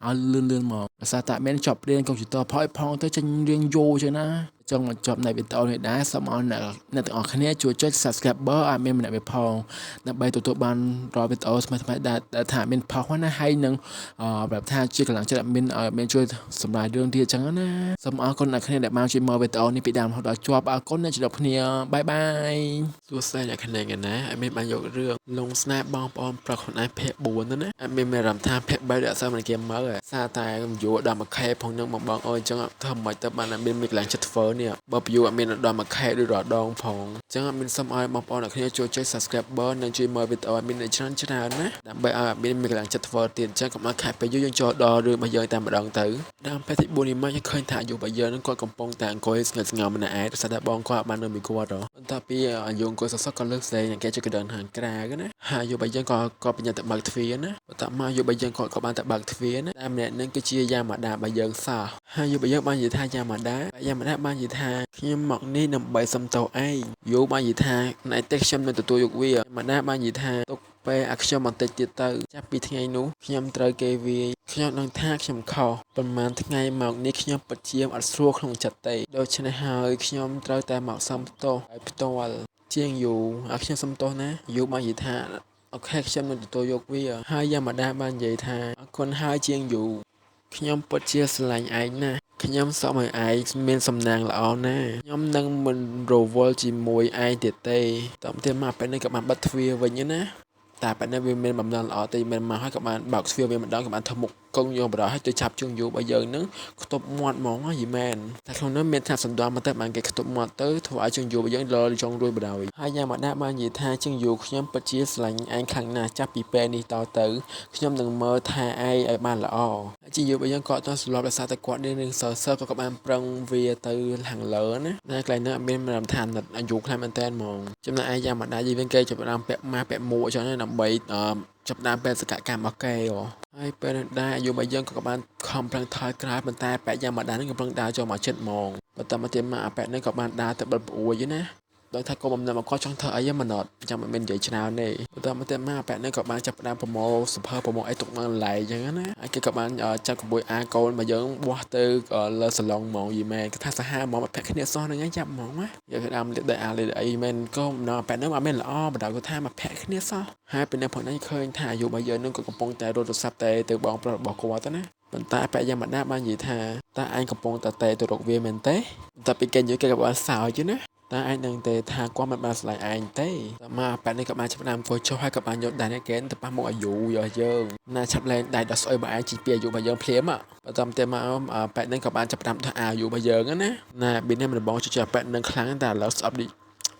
ឲ្យលឿនលឿនមកដោយសារតែមានជាប់រៀនកុំព្យូទ័រផងផងទៅចេញរៀងយូរចឹងណាចង់មកចប់នៃវីដេអូនេះដែរសូមឲ្យអ្នកទាំងអស់គ្នាជួយចុច Subscriber ឲ្យមានម្នាក់មួយផងដើម្បីទទួលបានរាល់វីដេអូថ្មីៗដែលថាមានផុសណាហើយនឹងប្រាប់ថាជាកម្លាំងចិត្តឲ្យមានជួយសម្រាយរឿងទៀតចឹងណាសូមអរគុណអ្នកគ្នាដែលបានជួយមើលវីដេអូនេះពីដើម តាមរហូតដល់ជាប់អរគុណអ្នកជម្រាបគ្នា bye bye សួស្តីអ្នកគ្នាណា admin បានយករឿងលងស្នេហ៍បងប្អូនប្រុសខ្លួនឯងភាគ4ហ្នឹងណា admin មានអារម្មណ៍ថាភាគ3ដែលអត់សូវមានគេមើលសារតែ view ដល់ 1K ផងនឹងបងបងអើយអញ្ចឹងធ្វើមិនទៅបាន admin មានកន្លែងចិត្តធ្វើនេះបើ view អត់មានដល់ 1K ដូចរាល់ដងផងអញ្ចឹង admin សូមឲ្យបងប្អូនអ្នកគ្នាជួយចុច subscriber និងជួយមើលវីដេអូ admin ច្រើនច្រើនណាដើម្បីឲ្យ admin មានកន្លែងចិត្តធ្វើទៀតអញ្ចឹងកុំឲ្យខាតពេលយូរយើងចូលដល់រឿងរបស់យើងតែម្ដងទៅដើមពេលទី4នេះមកយើងឃើញថាអាយុរបស់យើងនឹងគាត់កំពុងតែអង្គុយស្ងើចស្ងោម្នាក់ឯងដោយសារតែបងគាត់បាននៅមួយគាត់ហ៎បន្ទាប់ពីអាយុអង្គុយសសក៏លើកស្រីអ្នកគេជួយកណ្ដឹងខាងក្រៅណាហើយអាយុរបស់យើងក៏ក៏បញ្ញាទៅបើកទ្វារណាបន្ទាប់មកអាយុរបស់យើងគាត់ក៏បានទៅបើកទ្វារណាតែម្នាក់នឹងគឺជាយ៉ាម៉ាដារបស់យើងសោះហើយអាយុរបស់យើងបាននិយាយថាយ៉ាម៉ាដាយ៉ាម៉ាដាបាននិយាយថាខ្ញុំមកនេះដើម្បីសុំទោសឯងយូបាននិយាយថាណែទេខ្ញុំនឹងទទួលយកវាម៉ាដាបាននិយាយថាទុកពេលឲ្យខ្ញុំបន្តិចទៀតទៅចាប់ពីថ្ងៃនោះខ្ញុំត្រូវគេវាយខ្ញុំដឹងថាខ្ញុំខុសប៉ុន្មានថ្ងៃមកនេះខ្ញុំពិតជាអត់ស្រួលក្នុងចិត្តទេដូច្នេះហើយខ្ញុំត្រូវតែមកសុំទោសឲ្យផ្ទាល់ជាងយូឲ្យខ្ញុំសុំទោសណាយូបាននិយាយថា OK ខ្ញុំនឹងទទួលយកវាហើយយ៉ាម៉ាដាបាននិយាយថាអរគុណហើយជាងយូខ្ញុំពិតជាស្រឡាញ់ឯងណាស់ខ្ញុំសូមឲ្យឯងមានសំណាងល្អណាស់ខ្ញុំនឹងមិនរវល់ជាមួយឯងទៀតទេតទៅទៀតមកពេលនេះក៏បានបិទទ្វារវិញណាតែបែបនេះវាមានបំណងល្អទេមិនមកហើយក៏បានបើកទ្វារវាម្ដងក៏បានធ្វើមុខកងយកបរោះឲ្យទៅចាប់ជើងយូរបស់យើងនឹងខ្ទប់មាត់ហ្មងយីមែនតែក្នុងនោះមានថាសន្តានមកទៅបានគេខ្ទប់មាត់ទៅធ្វើឲ្យជើងយូរបស់យើងលចង់រួចបដ ாய் ហើយយ៉ាងម៉ាដាបាននិយាយថាជើងយូខ្ញុំពិតជាស្រឡាញ់ឯងខ្លាំងណាស់ចាប់ពីពេលនេះតទៅខ្ញុំនឹងមើលថែឯងឲ្យបានល្អហើយជើងយូរបស់យើងក៏អត់ទាន់ស្លាប់ដោយសារតែគាត់នេះនឹងសើសើក៏បានប្រឹងវាទៅខាងលើណាតែកន្លែងនោះអត់មានអារម្មណ៍ថាអាណិតអាយុខ្លាំងមែនតើហ្មងចំណែកឯងយ៉ាងម៉ាដាយីវិញគេចាប់ផ្ដើមពាក់ម៉ាស់ពាក់មួកអញ្ចឹងដើម្បីចាប់ដើមបេសកកម្មរបស់គេហើយពេលនោះដែរអាយុរបស់យើងក៏បានខំប្រឹងថយក្រោយប៉ុន្តែប៉ែកយ៉ាងម៉ាដានឹងកំពុងដើរចូលមកចិត្តហ្មងបន្តមកទៀតមកអាប៉ែកនេះក៏បានដើរទៅបិទប្អួយណាដោយថាកុំបំណងមកគាត់ចង់ធ្វើអីមិនអត់ចាំមិនមាននិយាយច្រើនទេបន្តមកទៀតមកអាប៉ែកនេះក៏បានចាប់ផ្ដើមប្រមូលសភើប្រមូលអីទុកនៅឡែកអញ្ចឹងណាហើយគេក៏បានចាប់ក្បួយអាកូនមកយើងបោះទៅលើសាឡុងហ្មងយីមែនគេថាសាហាវហ្មងមកពាក់គ្នាសោះហ្នឹងឯងចាប់ហ្មងណាយកគេដើមលាកដីអាលាកអីមែនក៏បំណងអាប៉ែកនេះអត់មានល្អបណ្ដោយគាត់ថាមកពាក់គ្នាសោះហើយពេលនេះផងនេះឃើញថាអាយុរបស់យើងនឹងក៏កំពុងតែរត់ទូរស័ព្ទតែទៅបងប្រុសរបស់គាត់ទៅណាប៉ុន្តែប៉ែយ៉ាងម៉ាដាបាននិយាយថាតើឯងកំពុងតែតេទៅរកវាមែនទេតែពីគេនិយាយគេក៏បានសើចណាតែឯងដឹងទេថាគាត់មិនបានស្រឡាញ់ឯងទេតែមកប៉ែនេះក៏បានចាប់ផ្ដើមអង្គុយចុះហើយក៏បានយកដៃនេះគេទៅប៉ះមុខអាយុយកយើងណាឆាប់លែងដៃដល់ស្អុយបើឯងជីពីអាយុរបស់យើងភ្លាមបន្តទៀតមកប៉ែនេះក៏បានចាប់ផ្ដើមដោះអាយុរបស់យើងណាណាប៊ីនេះមិនបងជួយប៉ែនឹងខ្លាំងតែឥឡូវស្អប់នេ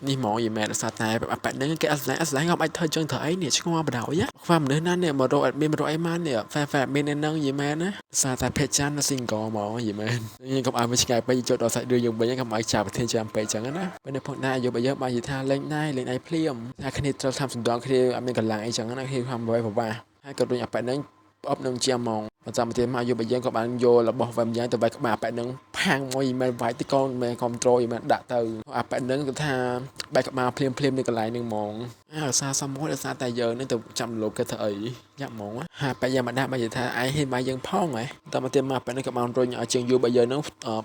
ះនេះហ្មងយីមែនដោយសារតែប៉ែហ្នឹងគេអត់ស្លាញ់អត់ស្លាញ់ក៏បាច់ធ្វើចឹងធ្វើអីនេះឆ្ងល់បណ្ដោយខ្វះមនុស្សណានេះមករក admin មករកអីមកនេះ fan fan admin ហ្នឹងយីមែនណាដោយសារតែភេទចាននៅ single ហ្មងយីមែនយើងកុំឲ្យវាឆ្ងាយពេកចូលដល់សាច់រឿងយើងវិញកុំឲ្យចាប់ប្រធានចាំពេកចឹងណាពេលនេះផងដែរអាយុបើយើងបាននិយាយថាលេងដៃលេងដៃភ្លាមថាគ្នាត្រូវធ្វើសំដងគ្នាអត់មានកម្លាំងអីចឹងណាគ្នាធ្វើអ្វីប្រវាហើយក៏រុញអាប៉ែហ្នឹងផ្អប់នឹងជាហ្មងបន្តមកទៀតមកអាយុបើយើងក៏បានយករបស់វ៉ែមយ៉ាងទៅវាយក្បាលអាប៉ែហ្នឹងផាំងមួយមិនវាយទីកូនមិន control មិនដាក់ទៅអាប៉ែហ្នឹងគឺថាបែកក្បាលភ្លាមភ្លាមនៅកន្លែងហ្នឹងហ្មងអាឧស្សាហ៍សមមួយដោយសារតែយើងនឹងទៅចាំលោកគេធ្វើអីយ៉ាប់ហ្មងហាប៉ែយ៉ាងម៉ាដាបាននិយាយថាឯងហ៊ានបាយយើងផងហ៎តមកទៀតមកប៉ែហ្នឹងក៏បានរុញឲ្យជាងយូបើយើងហ្នឹ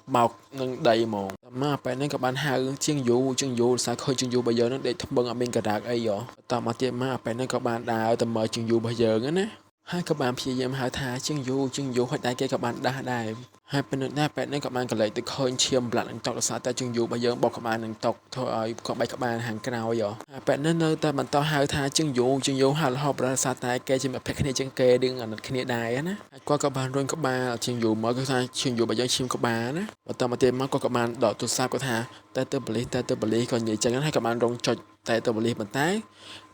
ងបោកនឹងដីហ្មងតមកប៉ែហ្នឹងក៏បានហៅជាងយូជាងយូឧស្សាហ៍ឃើញជាងយូបើយើងហ្នឹងដេកថ្មឹងអត់មានក្រាកអីហ៎តមកទៀតមកប៉ែហ្នឹងក៏បានដើរទៅមើលជាងយូរបស់យើងណាហើយក៏បានព្យាយាមហៅថាជាងយូជាងយូហើយតែគេក៏បានដាស់ដែរហើយពេលនោះដែរប៉ែនេះក៏បានកលេចទៅឃើញឈាមប្លាក់នឹងតុកដោយសារតែជាងយូរបស់យើងបោកក្បាលនឹងតុកធ្វើឲ្យគាត់បែកក្បាលខាងក្រោយហើយប៉ែនេះនៅតែបន្តហៅថាជាងយូជាងយូហៅរហូតដោយសារតែគេជាមិត្តភក្តិគ្នាជាងគេរឿងអាណិតគ្នាដែរណាហើយគាត់ក៏បានរុញក្បាលជាងយូមកគឺថាជាងយូរបស់យើងឈាមក្បាលណាបន្តមកទៀតមកគាត់ក៏បានដកទូរស័ព្ទគាត់ថាតែទៅប៉ូលីសតែទៅប៉ូលីសក៏និយាយចឹងហើយក៏បានរងចុចតែទៅប៉ូលីសប៉ុន្តែ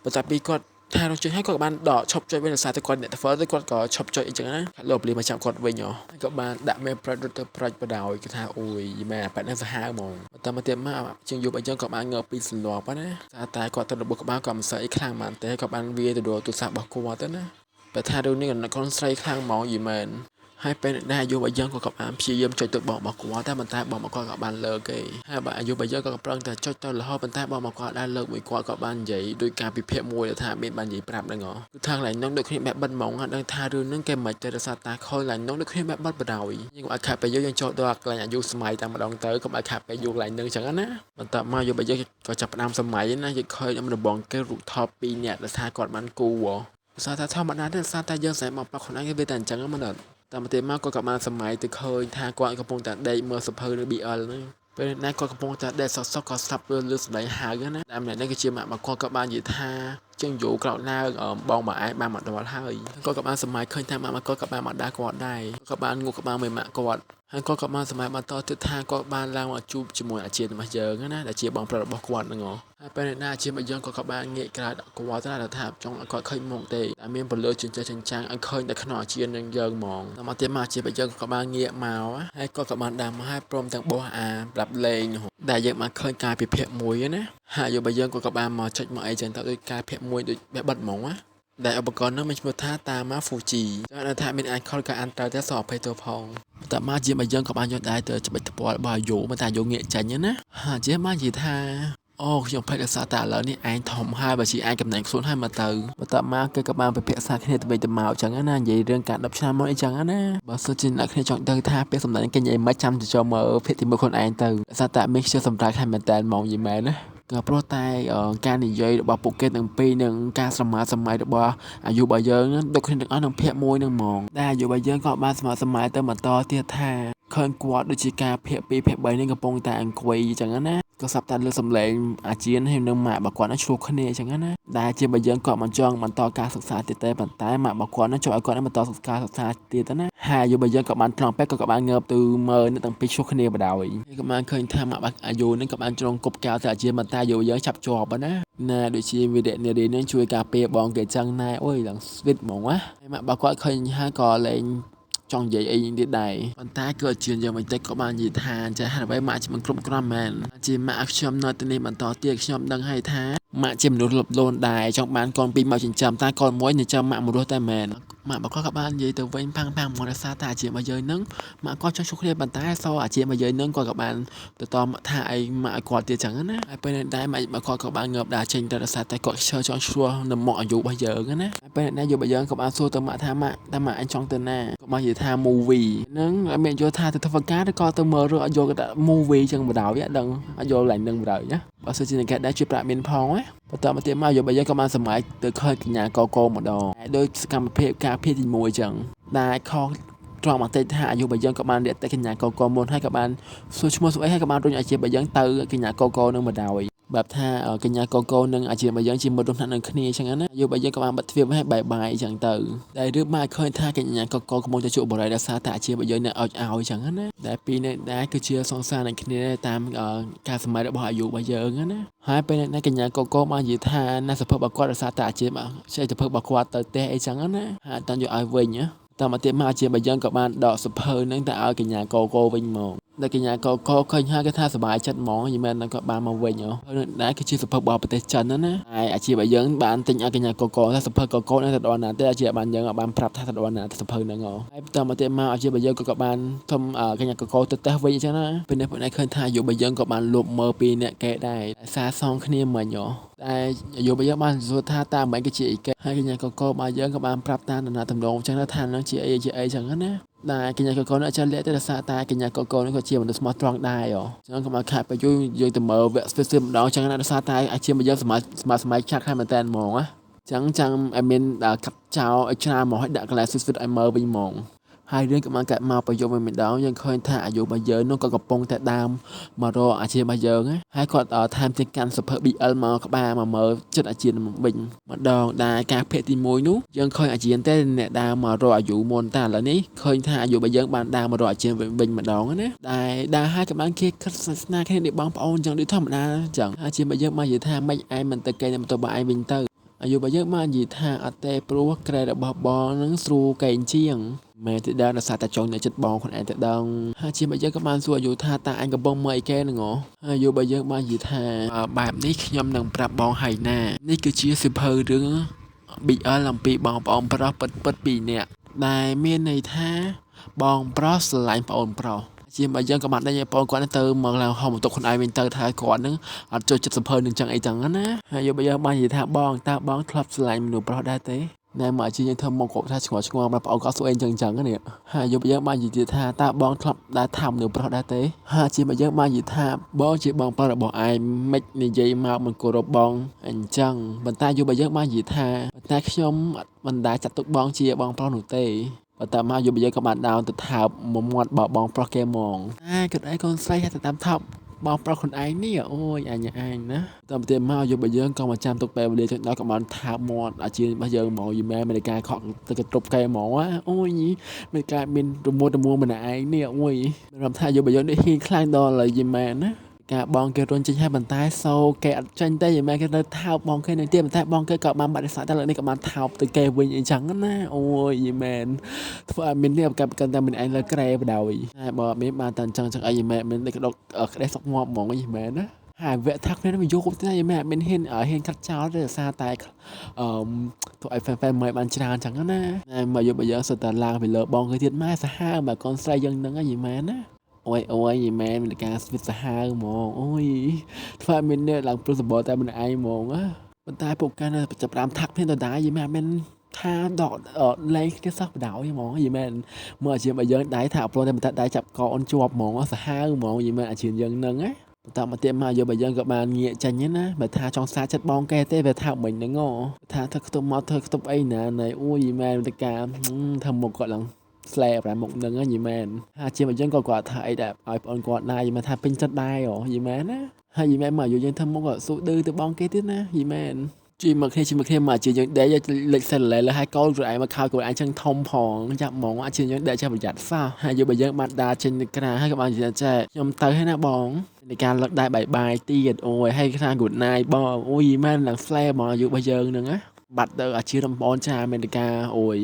បន្ទាប់ពីគាត់ថារងចុចហើយគាត់ក៏បានដកឈប់ចុចវិញដោយសារតែគាត់អ្នកធ្វើទៅគាត់ក៏ឈប់ចុចអីចឹងណាលោកប៉ូលីសមកចាប់គាត់វិញហ៎ហើយក៏បានដាក់មេប្រិចរត់ទៅប្រិចបដ ாய் គេថាអូយម៉ែប៉ែនេះសាហាវហ្មងបន្តមកទៀតមកជាងយប់អីចឹងក៏បានងើបពីសន្លប់ណាតែតែគាត់ទៅរបួសក្បាលក៏មិនសូវអីខ្លាំងហ្មងទេក៏បានវាទៅដល់ទូរស័ព្ទរបស់គាត់ទៅណាបើថារឿងនេះក៏កូនស្រីខ្លាំងហ្មងយីមែនហើយពេលនេះដែរអាយុរបស់យើងក៏ក៏បានព្យាយាមចុចទៅបងរបស់គាត់តែប៉ុន្តែបងរបស់គាត់ក៏បានលើកគេហើយបើអាយុរបស់យើងក៏ប្រឹងតែចុចទៅរហូតប៉ុន្តែបងរបស់គាត់ដែរលើកមួយគាត់ក៏បាននិយាយដោយការពិភាក្សាមួយដែលថាមានបាននិយាយប្រាប់ហ្នឹងហ៎គឺថាកន្លែងនោះដូចគ្នាបែបបិទហ្មងដឹងថារឿងហ្នឹងគេមិនទៅរសារតាខូចកន្លែងនោះដូចគ្នាបែបបិទបដ ாய் យើងកុំឲ្យខាត់ពេលយើងចូលដល់កន្លែងអាយុសម័យតែម្ដងទៅកុំឲ្យខាត់ពេលយូរកន្លែងហ្នឹងចឹងណាបន្ទាប់មកអាយុរបស់យើងក៏ចាប់ផ្ដើមសម័យណាយើងឃើញដំបងគេរូបថតពីរនាក់ដោយសារគាត់បានគូហ៎ដោយសារថាធម្មតាទេដោយសារតែយើងស្រែកមកប៉ះខ្លួនឯងវាតែអញ្ចឹងហ្នឹងមិនអត់តាមទៀតមកគាត់ក៏បានសម័យទៅឃើញថាគាត់កំពុងតែដេកមើលសភៅនៅ BL ហ្នឹង ពេលណាគាត់កំពុងតែដេកសុកសុកក៏ស្លាប់លើសម្ដីហៅណាតែម្នាក់នេះគឺជាម៉ាក់របស់គាត់ក៏បាននិយាយថាជាងយូរក្រោកឡើងបងបើឯងបានមកដល់ហើយគាត់ក៏បានសម័យឃើញថាម៉ាក់របស់គាត់ក៏បានមកដល់គាត់ដែរក៏បានងក់ក្បាលមួយម៉ាក់គាត់ហើយគាត់ក៏បានសម័យបន្តទៀតថាគាត់បានឡើងមកជួបជាមួយអាចារ្យរបស់យើងណាដែលជាបងប្រុសរបស់គាត់ហ្នឹងហើយពេលណាអាចារ្យរបស់យើងក៏បានងាកក្រោយដាក់គាត់ទៅថាចង់ឲ្យគាត់ឃើញមុខទេតែមានពលឺចិញ្ចេះចិញ្ចាំងឲ្យឃើញតែក្នុងអាចារ្យនឹងយើងហ្មងដល់មកទៀតមកអាចារ្យរបស់យើងក៏បានងាកមកហើយគាត់ក៏បានដាំមកហើយព្រមទាំងបោះអាប្រាប់លេងដែលយើងបានឃើញកាយពិភាក្សាមួយណាហើយយោបើយើងក៏បានមកចុចមកអីចឹងទៅដូចកាយភាគមួយដូចបិទហ្មងណាដែលឧបករណ៍នោះមានឈ្មោះថាតាម៉ាហ្វូជីចាំថាមានអាចខលក៏អានត្រូវតែសអភ័យទោសផងតើមកជាបើយើងក៏បានយកដែរទៅច្បិចថ្ពាល់របស់អាយុមិនតែអាយុងាកចាញ់ណាហាជាមកនិយាយថាអូខ្ញុំភ័យដោយសារតែឥឡូវនេះឯងធំហើយបើជាឯងកំណែងខ្លួនហើយមកទៅបន្ទាប់មកគេក៏បានពិភាក្សាគ្នាទៅវិញទៅមកចឹងណានិយាយរឿងការ10ឆ្នាំមុនអីចឹងណាបើសិនជាអ្នកគ្នាចង់ដឹងថាពេលសម្ដែងគេនិយាយមិនចាំទៅចូលមើលភាគទី1ខ្លួនឯងទៅដោយសារតែមានខ្ជិលសម្រាប់ឲ្យមែនតើហ្មងយីមែនណាក៏ព្រោះតែការនិយាយរបស់ពួកគេទាំងពីរនិងការស្រមើសម័យរបស់អាយុរបស់យើងដូចគ្នាទាំងអស់ក្នុងភាគមួយនឹងហ្មងដែលអាយុរបស់យើងក៏បានស្រមើសម័យទៅបន្តទៀតថាឃើញគាត់ដូចជាការភាគ2ភាគ3នេះកំពុងតែអង្គុយអញ្ចឹងណាក៏សាប់តែលើសំឡេងអាជៀនហើយនឹងម៉ាក់របស់គាត់នឹងឆ្លោះគ្នាអញ្ចឹងណាដែលជាបើយើងគាត់មិនចង់បន្តការសិក្សាទៀតទេប៉ុន្តែម៉ាក់របស់គាត់នឹងចង់ឲ្យគាត់នឹងបន្តសិក្សាទៀតណាហើយអាយុបើយើងក៏បានត្រង់ពេកក៏បានងើបទៅមើលអ្នកទាំងពីរឆ្លោះគ្នាបដ ாய் ហើយក៏បានឃើញថាម៉ាក់អាយុនឹងក៏បានជ្រុងគប់កែវទៅអាជៀនប៉ុន្តែអាយុយើងចាប់ជាប់ណាណាដូចជាវីរៈនារីនឹងជួយការពារបងគេចឹងណែអូយឡើងស្វីតហ្មងណាហើយម៉ាក់របស់គាត់ឃើញហើយក៏លែងចង់និយាយអីទៀតដែរប៉ុន្តែគឺអាជាយ៉ាងមិនតិចក៏បាននិយាយថាចាហេតុអ្វីម៉ាក់ជាមិនគ្រប់គ្រាន់មែនជាម៉ាក់ខ្ញុំនៅទីនេះបន្តទៀតខ្ញុំដឹងហើយថាម៉ាក់ជាមនុស្សលបលូនដែរចង់បានកូនពីរមកចិញ្ចឹមតែកូនមួយចិញ្ចឹមម៉ាក់មួយរស់តែមែនម៉ាក់បើគាត់ក៏បាននិយាយទៅវិញផាំងផាំងមកដោយសារតែអាជារបស់យើងនឹងម៉ាក់គាត់ចង់ជួបគ្នាប៉ុន្តែសអាជារបស់យើងនឹងគាត់ក៏បានទៅតថាអីម៉ាក់ឲ្យគាត់ទៀតចឹងណាហើយពេលនេះដែរម៉ាក់បើគាត់ក៏បានងើបដើរចេញទៅដោយសារតែគាត់ខ្ជិលចង់ឆ្លោះនៅមុខអាយុរបស់យើងណាហើយពេលនេះអាយុរបស់យើងក៏បានសួរទៅម៉ាក់ថាម៉ាក់តែម៉ាក់អញចង់ទៅណាក៏បាននិយាយថា movie ហ្នឹងអត់មានយល់ថាទៅធ្វើការឬក៏ទៅមើលរឿងអត់យល់គាត់ថា movie ចឹងបណ្ដោយអត់ដឹងអត់យល់ឡើងនឹងបណ្ដោយណាបើសិនជាអ្នកដែរជួយប្រាប់មានផងណាបន្តមកទៀតមកយកបើយើងក៏បានសម័យទៅឃើញកញ្ញាកកម្ដងដោយសកម្មភាពការភាគទី1ចឹងដែលខុសត្រង់បន្តិចថាអាយុបើយើងក៏បានរៀបតែកញ្ញាកកមុនហើយក៏បានសួរឈ្មោះស្អីហើយក៏បានរុញអាជីពបើយើងទៅកញ្ញាកកនឹងបណ្ដោយបែបថាកញ្ញាកកនិងអាជីពរបស់យើងជាមិត្តរួមថ្នាក់នឹងគ្នាអញ្ចឹងណាអាយុរបស់យើងក៏បានបិទទ្វារឲ្យបាយបាយអញ្ចឹងទៅដែលរឿងមកឃើញថាកញ្ញាកកកំពុងតែជួបបរិយាដោយសារតែអាជីពរបស់យើងនៅឲ្យឲ្យអញ្ចឹងណាដែលពីរនេះដែរគឺជាសង្សារនឹងគ្នាតាមការសម័យរបស់អាយុរបស់យើងណាហើយពេលនេះកញ្ញាកកបាននិយាយថាណាសភើរបស់គាត់ដោយសារតែអាជីពចេះសភើរបស់គាត់ទៅផ្ទះអីចឹងណាហើយអត់តាន់យកឲ្យវិញណាតាមមកទៀតមកអាជីពរបស់យើងក៏បានដកសភៅនឹងទៅឲ្យកញ្ញាកកវិញមកដែលកញ្ញាកកឃើញហើយគេថាសប្បាយចិត្តហ្មងយីមែនក៏បានមកវិញហ៎ហើយដែរគឺជាសភៅរបស់ប្រទេសចិនណាហើយអាជីពរបស់យើងបានទិញឲ្យកញ្ញាកកថាសភៅកកនៅទៅដល់ណាទេអាជីពបានយើងបានប្រាប់ថាទៅដល់ណាសភៅហ្នឹងហ៎ហើយបន្តមកទៀតមកអាជីពរបស់យើងក៏បានធំកញ្ញាកកទៅតេស្តវិញអញ្ចឹងណាពេលនេះពួកឯងឃើញថាអាយុរបស់យើងក៏បានលុបមើលពីអ្នកគេដែរសារសងគ្នាមិញហ៎តែអាយុរបស់យើងបានសួរថាតើមិនគឺជាអីគេហើយកញ្ញាកករបស់យើងក៏បានប្រាប់តាមដំណតំណងអញ្ចឹងថានឹងជាអីជាអីចឹងណាដែលកញ្ញាកកនោះអត់ចេះលាក់ទេដោយសារតែកញ្ញាកកនោះក៏ជាមនុស្សស្មោះត្រង់ដែរហ៎អញ្ចឹងកុំឲ្យខាតពេលយូរយើងទៅមើលវគ្គស្ទើរម្ដងអញ្ចឹងណាដោយសារតែអាជីពរបស់យើងសម័យឆាក់ហើយមែនតើហ្មងណាអញ្ចឹងចាំឲ្យមានកាត់ចោលឲ្យច្រើនមកឲ្យដាក់កន្លែងស្ទើរឲ្យមើលវិញហ្មងហើយរឿងក៏បានកាត់មកប្រយោគមួយម្ដងយើងឃើញថាអាយុរបស់យើងនោះក៏កំពុងតែដើមមករកអាជីពរបស់យើងហើយគាត់ថែមទាំងកាន់សភៅ BL មកក្បាលមកមើលចិត្តអាជីពវិញម្ដងដែលការភាគទី1នោះយើងឃើញអាជីពទេអ្នកដើមមករកអាយុមុនតែឥឡូវនេះឃើញថាអាយុរបស់យើងបានដើមមករកអាជីពវិញម្ដងណាដែលដើរហើយក៏បានគេខិតសាសនាគ្នាដូចបងប្អូនចឹងដូចធម្មតាចឹងអាជីពរបស់យើងបាននិយាយថាមិនឯងមិនទៅគេទៅបើឯងវិញទៅអាយុរបស់យើងបាននិយាយថាអត់ទេព្រោះក្រែរបស់បងនឹងស្រួលកែងជាងមែនទេដល់ដោយសារតែចង់នៅចិត្តបងខ្លួនឯងទៅដឹងហើយជាបើយើងក៏បានសួរអាយុថាតើអញកំពុងមើលអីគេហ្នឹងហ៎ហើយអាយុបើយើងបាននិយាយថាបែបនេះខ្ញុំនឹងប្រាប់បងហើយណានេះគឺជាសៀវភៅរឿង BL អំពីបងប្អូនប្រុសពិតពិតពីរនាក់ដែលមានន័យថាបងប្រុសស្រឡាញ់ប្អូនប្រុសជាបើយើងក៏បានដេញឲ្យបងគាត់ទៅមកឡើងហមបន្ទប់ខ្លួនឯងវិញទៅថាគាត់នឹងអត់ចូលចិត្តសភៅនឹងចឹងអីចឹងណាហើយបើយើងបាននិយាយថាបងតើបងធ្លាប់ស្រឡាញ់មនុស្សប្រុសដែរទេណែមកជាយើងធ្វើមកគាត់ថាឆ្ងល់ឆ្ងល់មកបងគាត់សួរអីចឹងចឹងនេះហើយយកយើងបាននិយាយថាតើបងធ្លាប់ដែរថាមនុស្សប្រុសដែរទេហើយជាមកយើងបាននិយាយថាបងជាបងប្រុសរបស់ឯងមិននិយាយមកមិនគោរពបងអញ្ចឹងប៉ុន្តែយកយើងបាននិយាយថាប៉ុន្តែខ្ញុំមិនដែលចាត់ទុកបងជាបងប្រុសនោះទេប៉ុន្តែមកយកយើងក៏បានដើរទៅថើបមួយមាត់បបងប្រុសគេហ្មងតែគាត់ឯងកូនស្រីទៅតាមថើប បងប្រុសខ្លួនឯងនេះអូយអញអញណាតទៅទៀតមកយកបើយើងក៏មកចាំទុកពេលវេលាចឹងដល់ក៏បានថើបមាត់អាជារបស់យើងហ្មងយីមែនមានការខកទៅកទ្រពកែហ្មងអូយមានការមានរមួលរមួលម្នាក់ឯងនេះអូយមានថាយកបើយើងនេះហ៊ានខ្លាំងដល់យីមែនណាការបងគេរុនចេញហើយប៉ុន្តែសូគេអត់ចេញទេយីមែនគេទៅថើបបងគេនៅទៀតប៉ុន្តែបងគេក៏បានបាត់សក់តែលើនេះក៏បានថើបទៅគេវិញអីចឹងណាអូយយីមែនធ្វើឲ្យមាននេះកាន់កាន់តែមានឯងលើក្រែបដ ாய் តែបើមានបានតែអញ្ចឹងចឹងអីយីមែនមានក្តុកក្តេះសុកងាប់ហ្មងយីមែនណាហើយវគ្គថាគ្នាវាយកទៅយីមែនមានហ៊ានហ៊ានកាត់ចោលទេដោយសារតែអឺធ្វើឲ្យ fan fan មកបានច្រើនចឹងណាតែមកយកបើយើងសុទ្ធតែឡើងពីលើបងគេទៀតម៉ែសាហាវមកកូនស្រីយើងនឹងយីមែនណាអូយអូយយីមែនមានការស្វិតសាហាវហ្មងអូយធ្វើឲ្យមានអ្នកឡើងព្រោះសម្បល់តែម្នាក់ឯងហ្មងណាប៉ុន្តែពួកគេនៅចាប់ផ្ដើមថាក់គ្នាដដែលយីមែនមានថាដកលែងគ្នាសោះបដ ாய் ហ្មងយីមែនមើលអាជីពឲ្យយើងដៃថាអប្លន់តែតែដៃចាប់កអូនជាប់ហ្មងសាហាវហ្មងយីមែនអាជីពយើងនឹងណាបន្តមកទៀតមកយកបើយើងក៏បានងាកចេញណាបើថាចង់សាចិត្តបងគេទេវាថាមិញហ្នឹងថាធ្វើខ្ទប់មកធ្វើខ្ទប់អីណាណៃអូយយីមែនតែការធ្វើមុខគាត់ឡើងស្លែប្រាមុខនឹងយីមែនហើយជាមកយើងក៏គាត់ថាអីដែរឲ្យបងគាត់ដែរយីមែនថាពេញចិត្តដែរយីមែនណាហើយយីមែនមកយកយើងធ្វើមុខស៊ូឌឺទៅបងគេទៀតណាយីមែនជួយមកគ្នាជួយមកគ្នាមកជាយើងដេកលេចសិនលែលើហើយកូនខ្លួនឯងមកខោខ្លួនឯងចឹងធំផងចាប់ហ្មងអាជាយើងដេកចេះប្រយ័ត្នសោះហើយយកបើយើងបានដើរចេញទៅក្រៅហើយក៏បាននិយាយចេះខ្ញុំទៅហើយណាបងនៃការលើកដៃបាយបាយទៀតអូយហើយថា good night បងអូយមែនឡើងស្លែហ្មងអាយុរបស់យើងហ្នឹងណាបាត់ទៅអាជារំបងចាមានការអូយ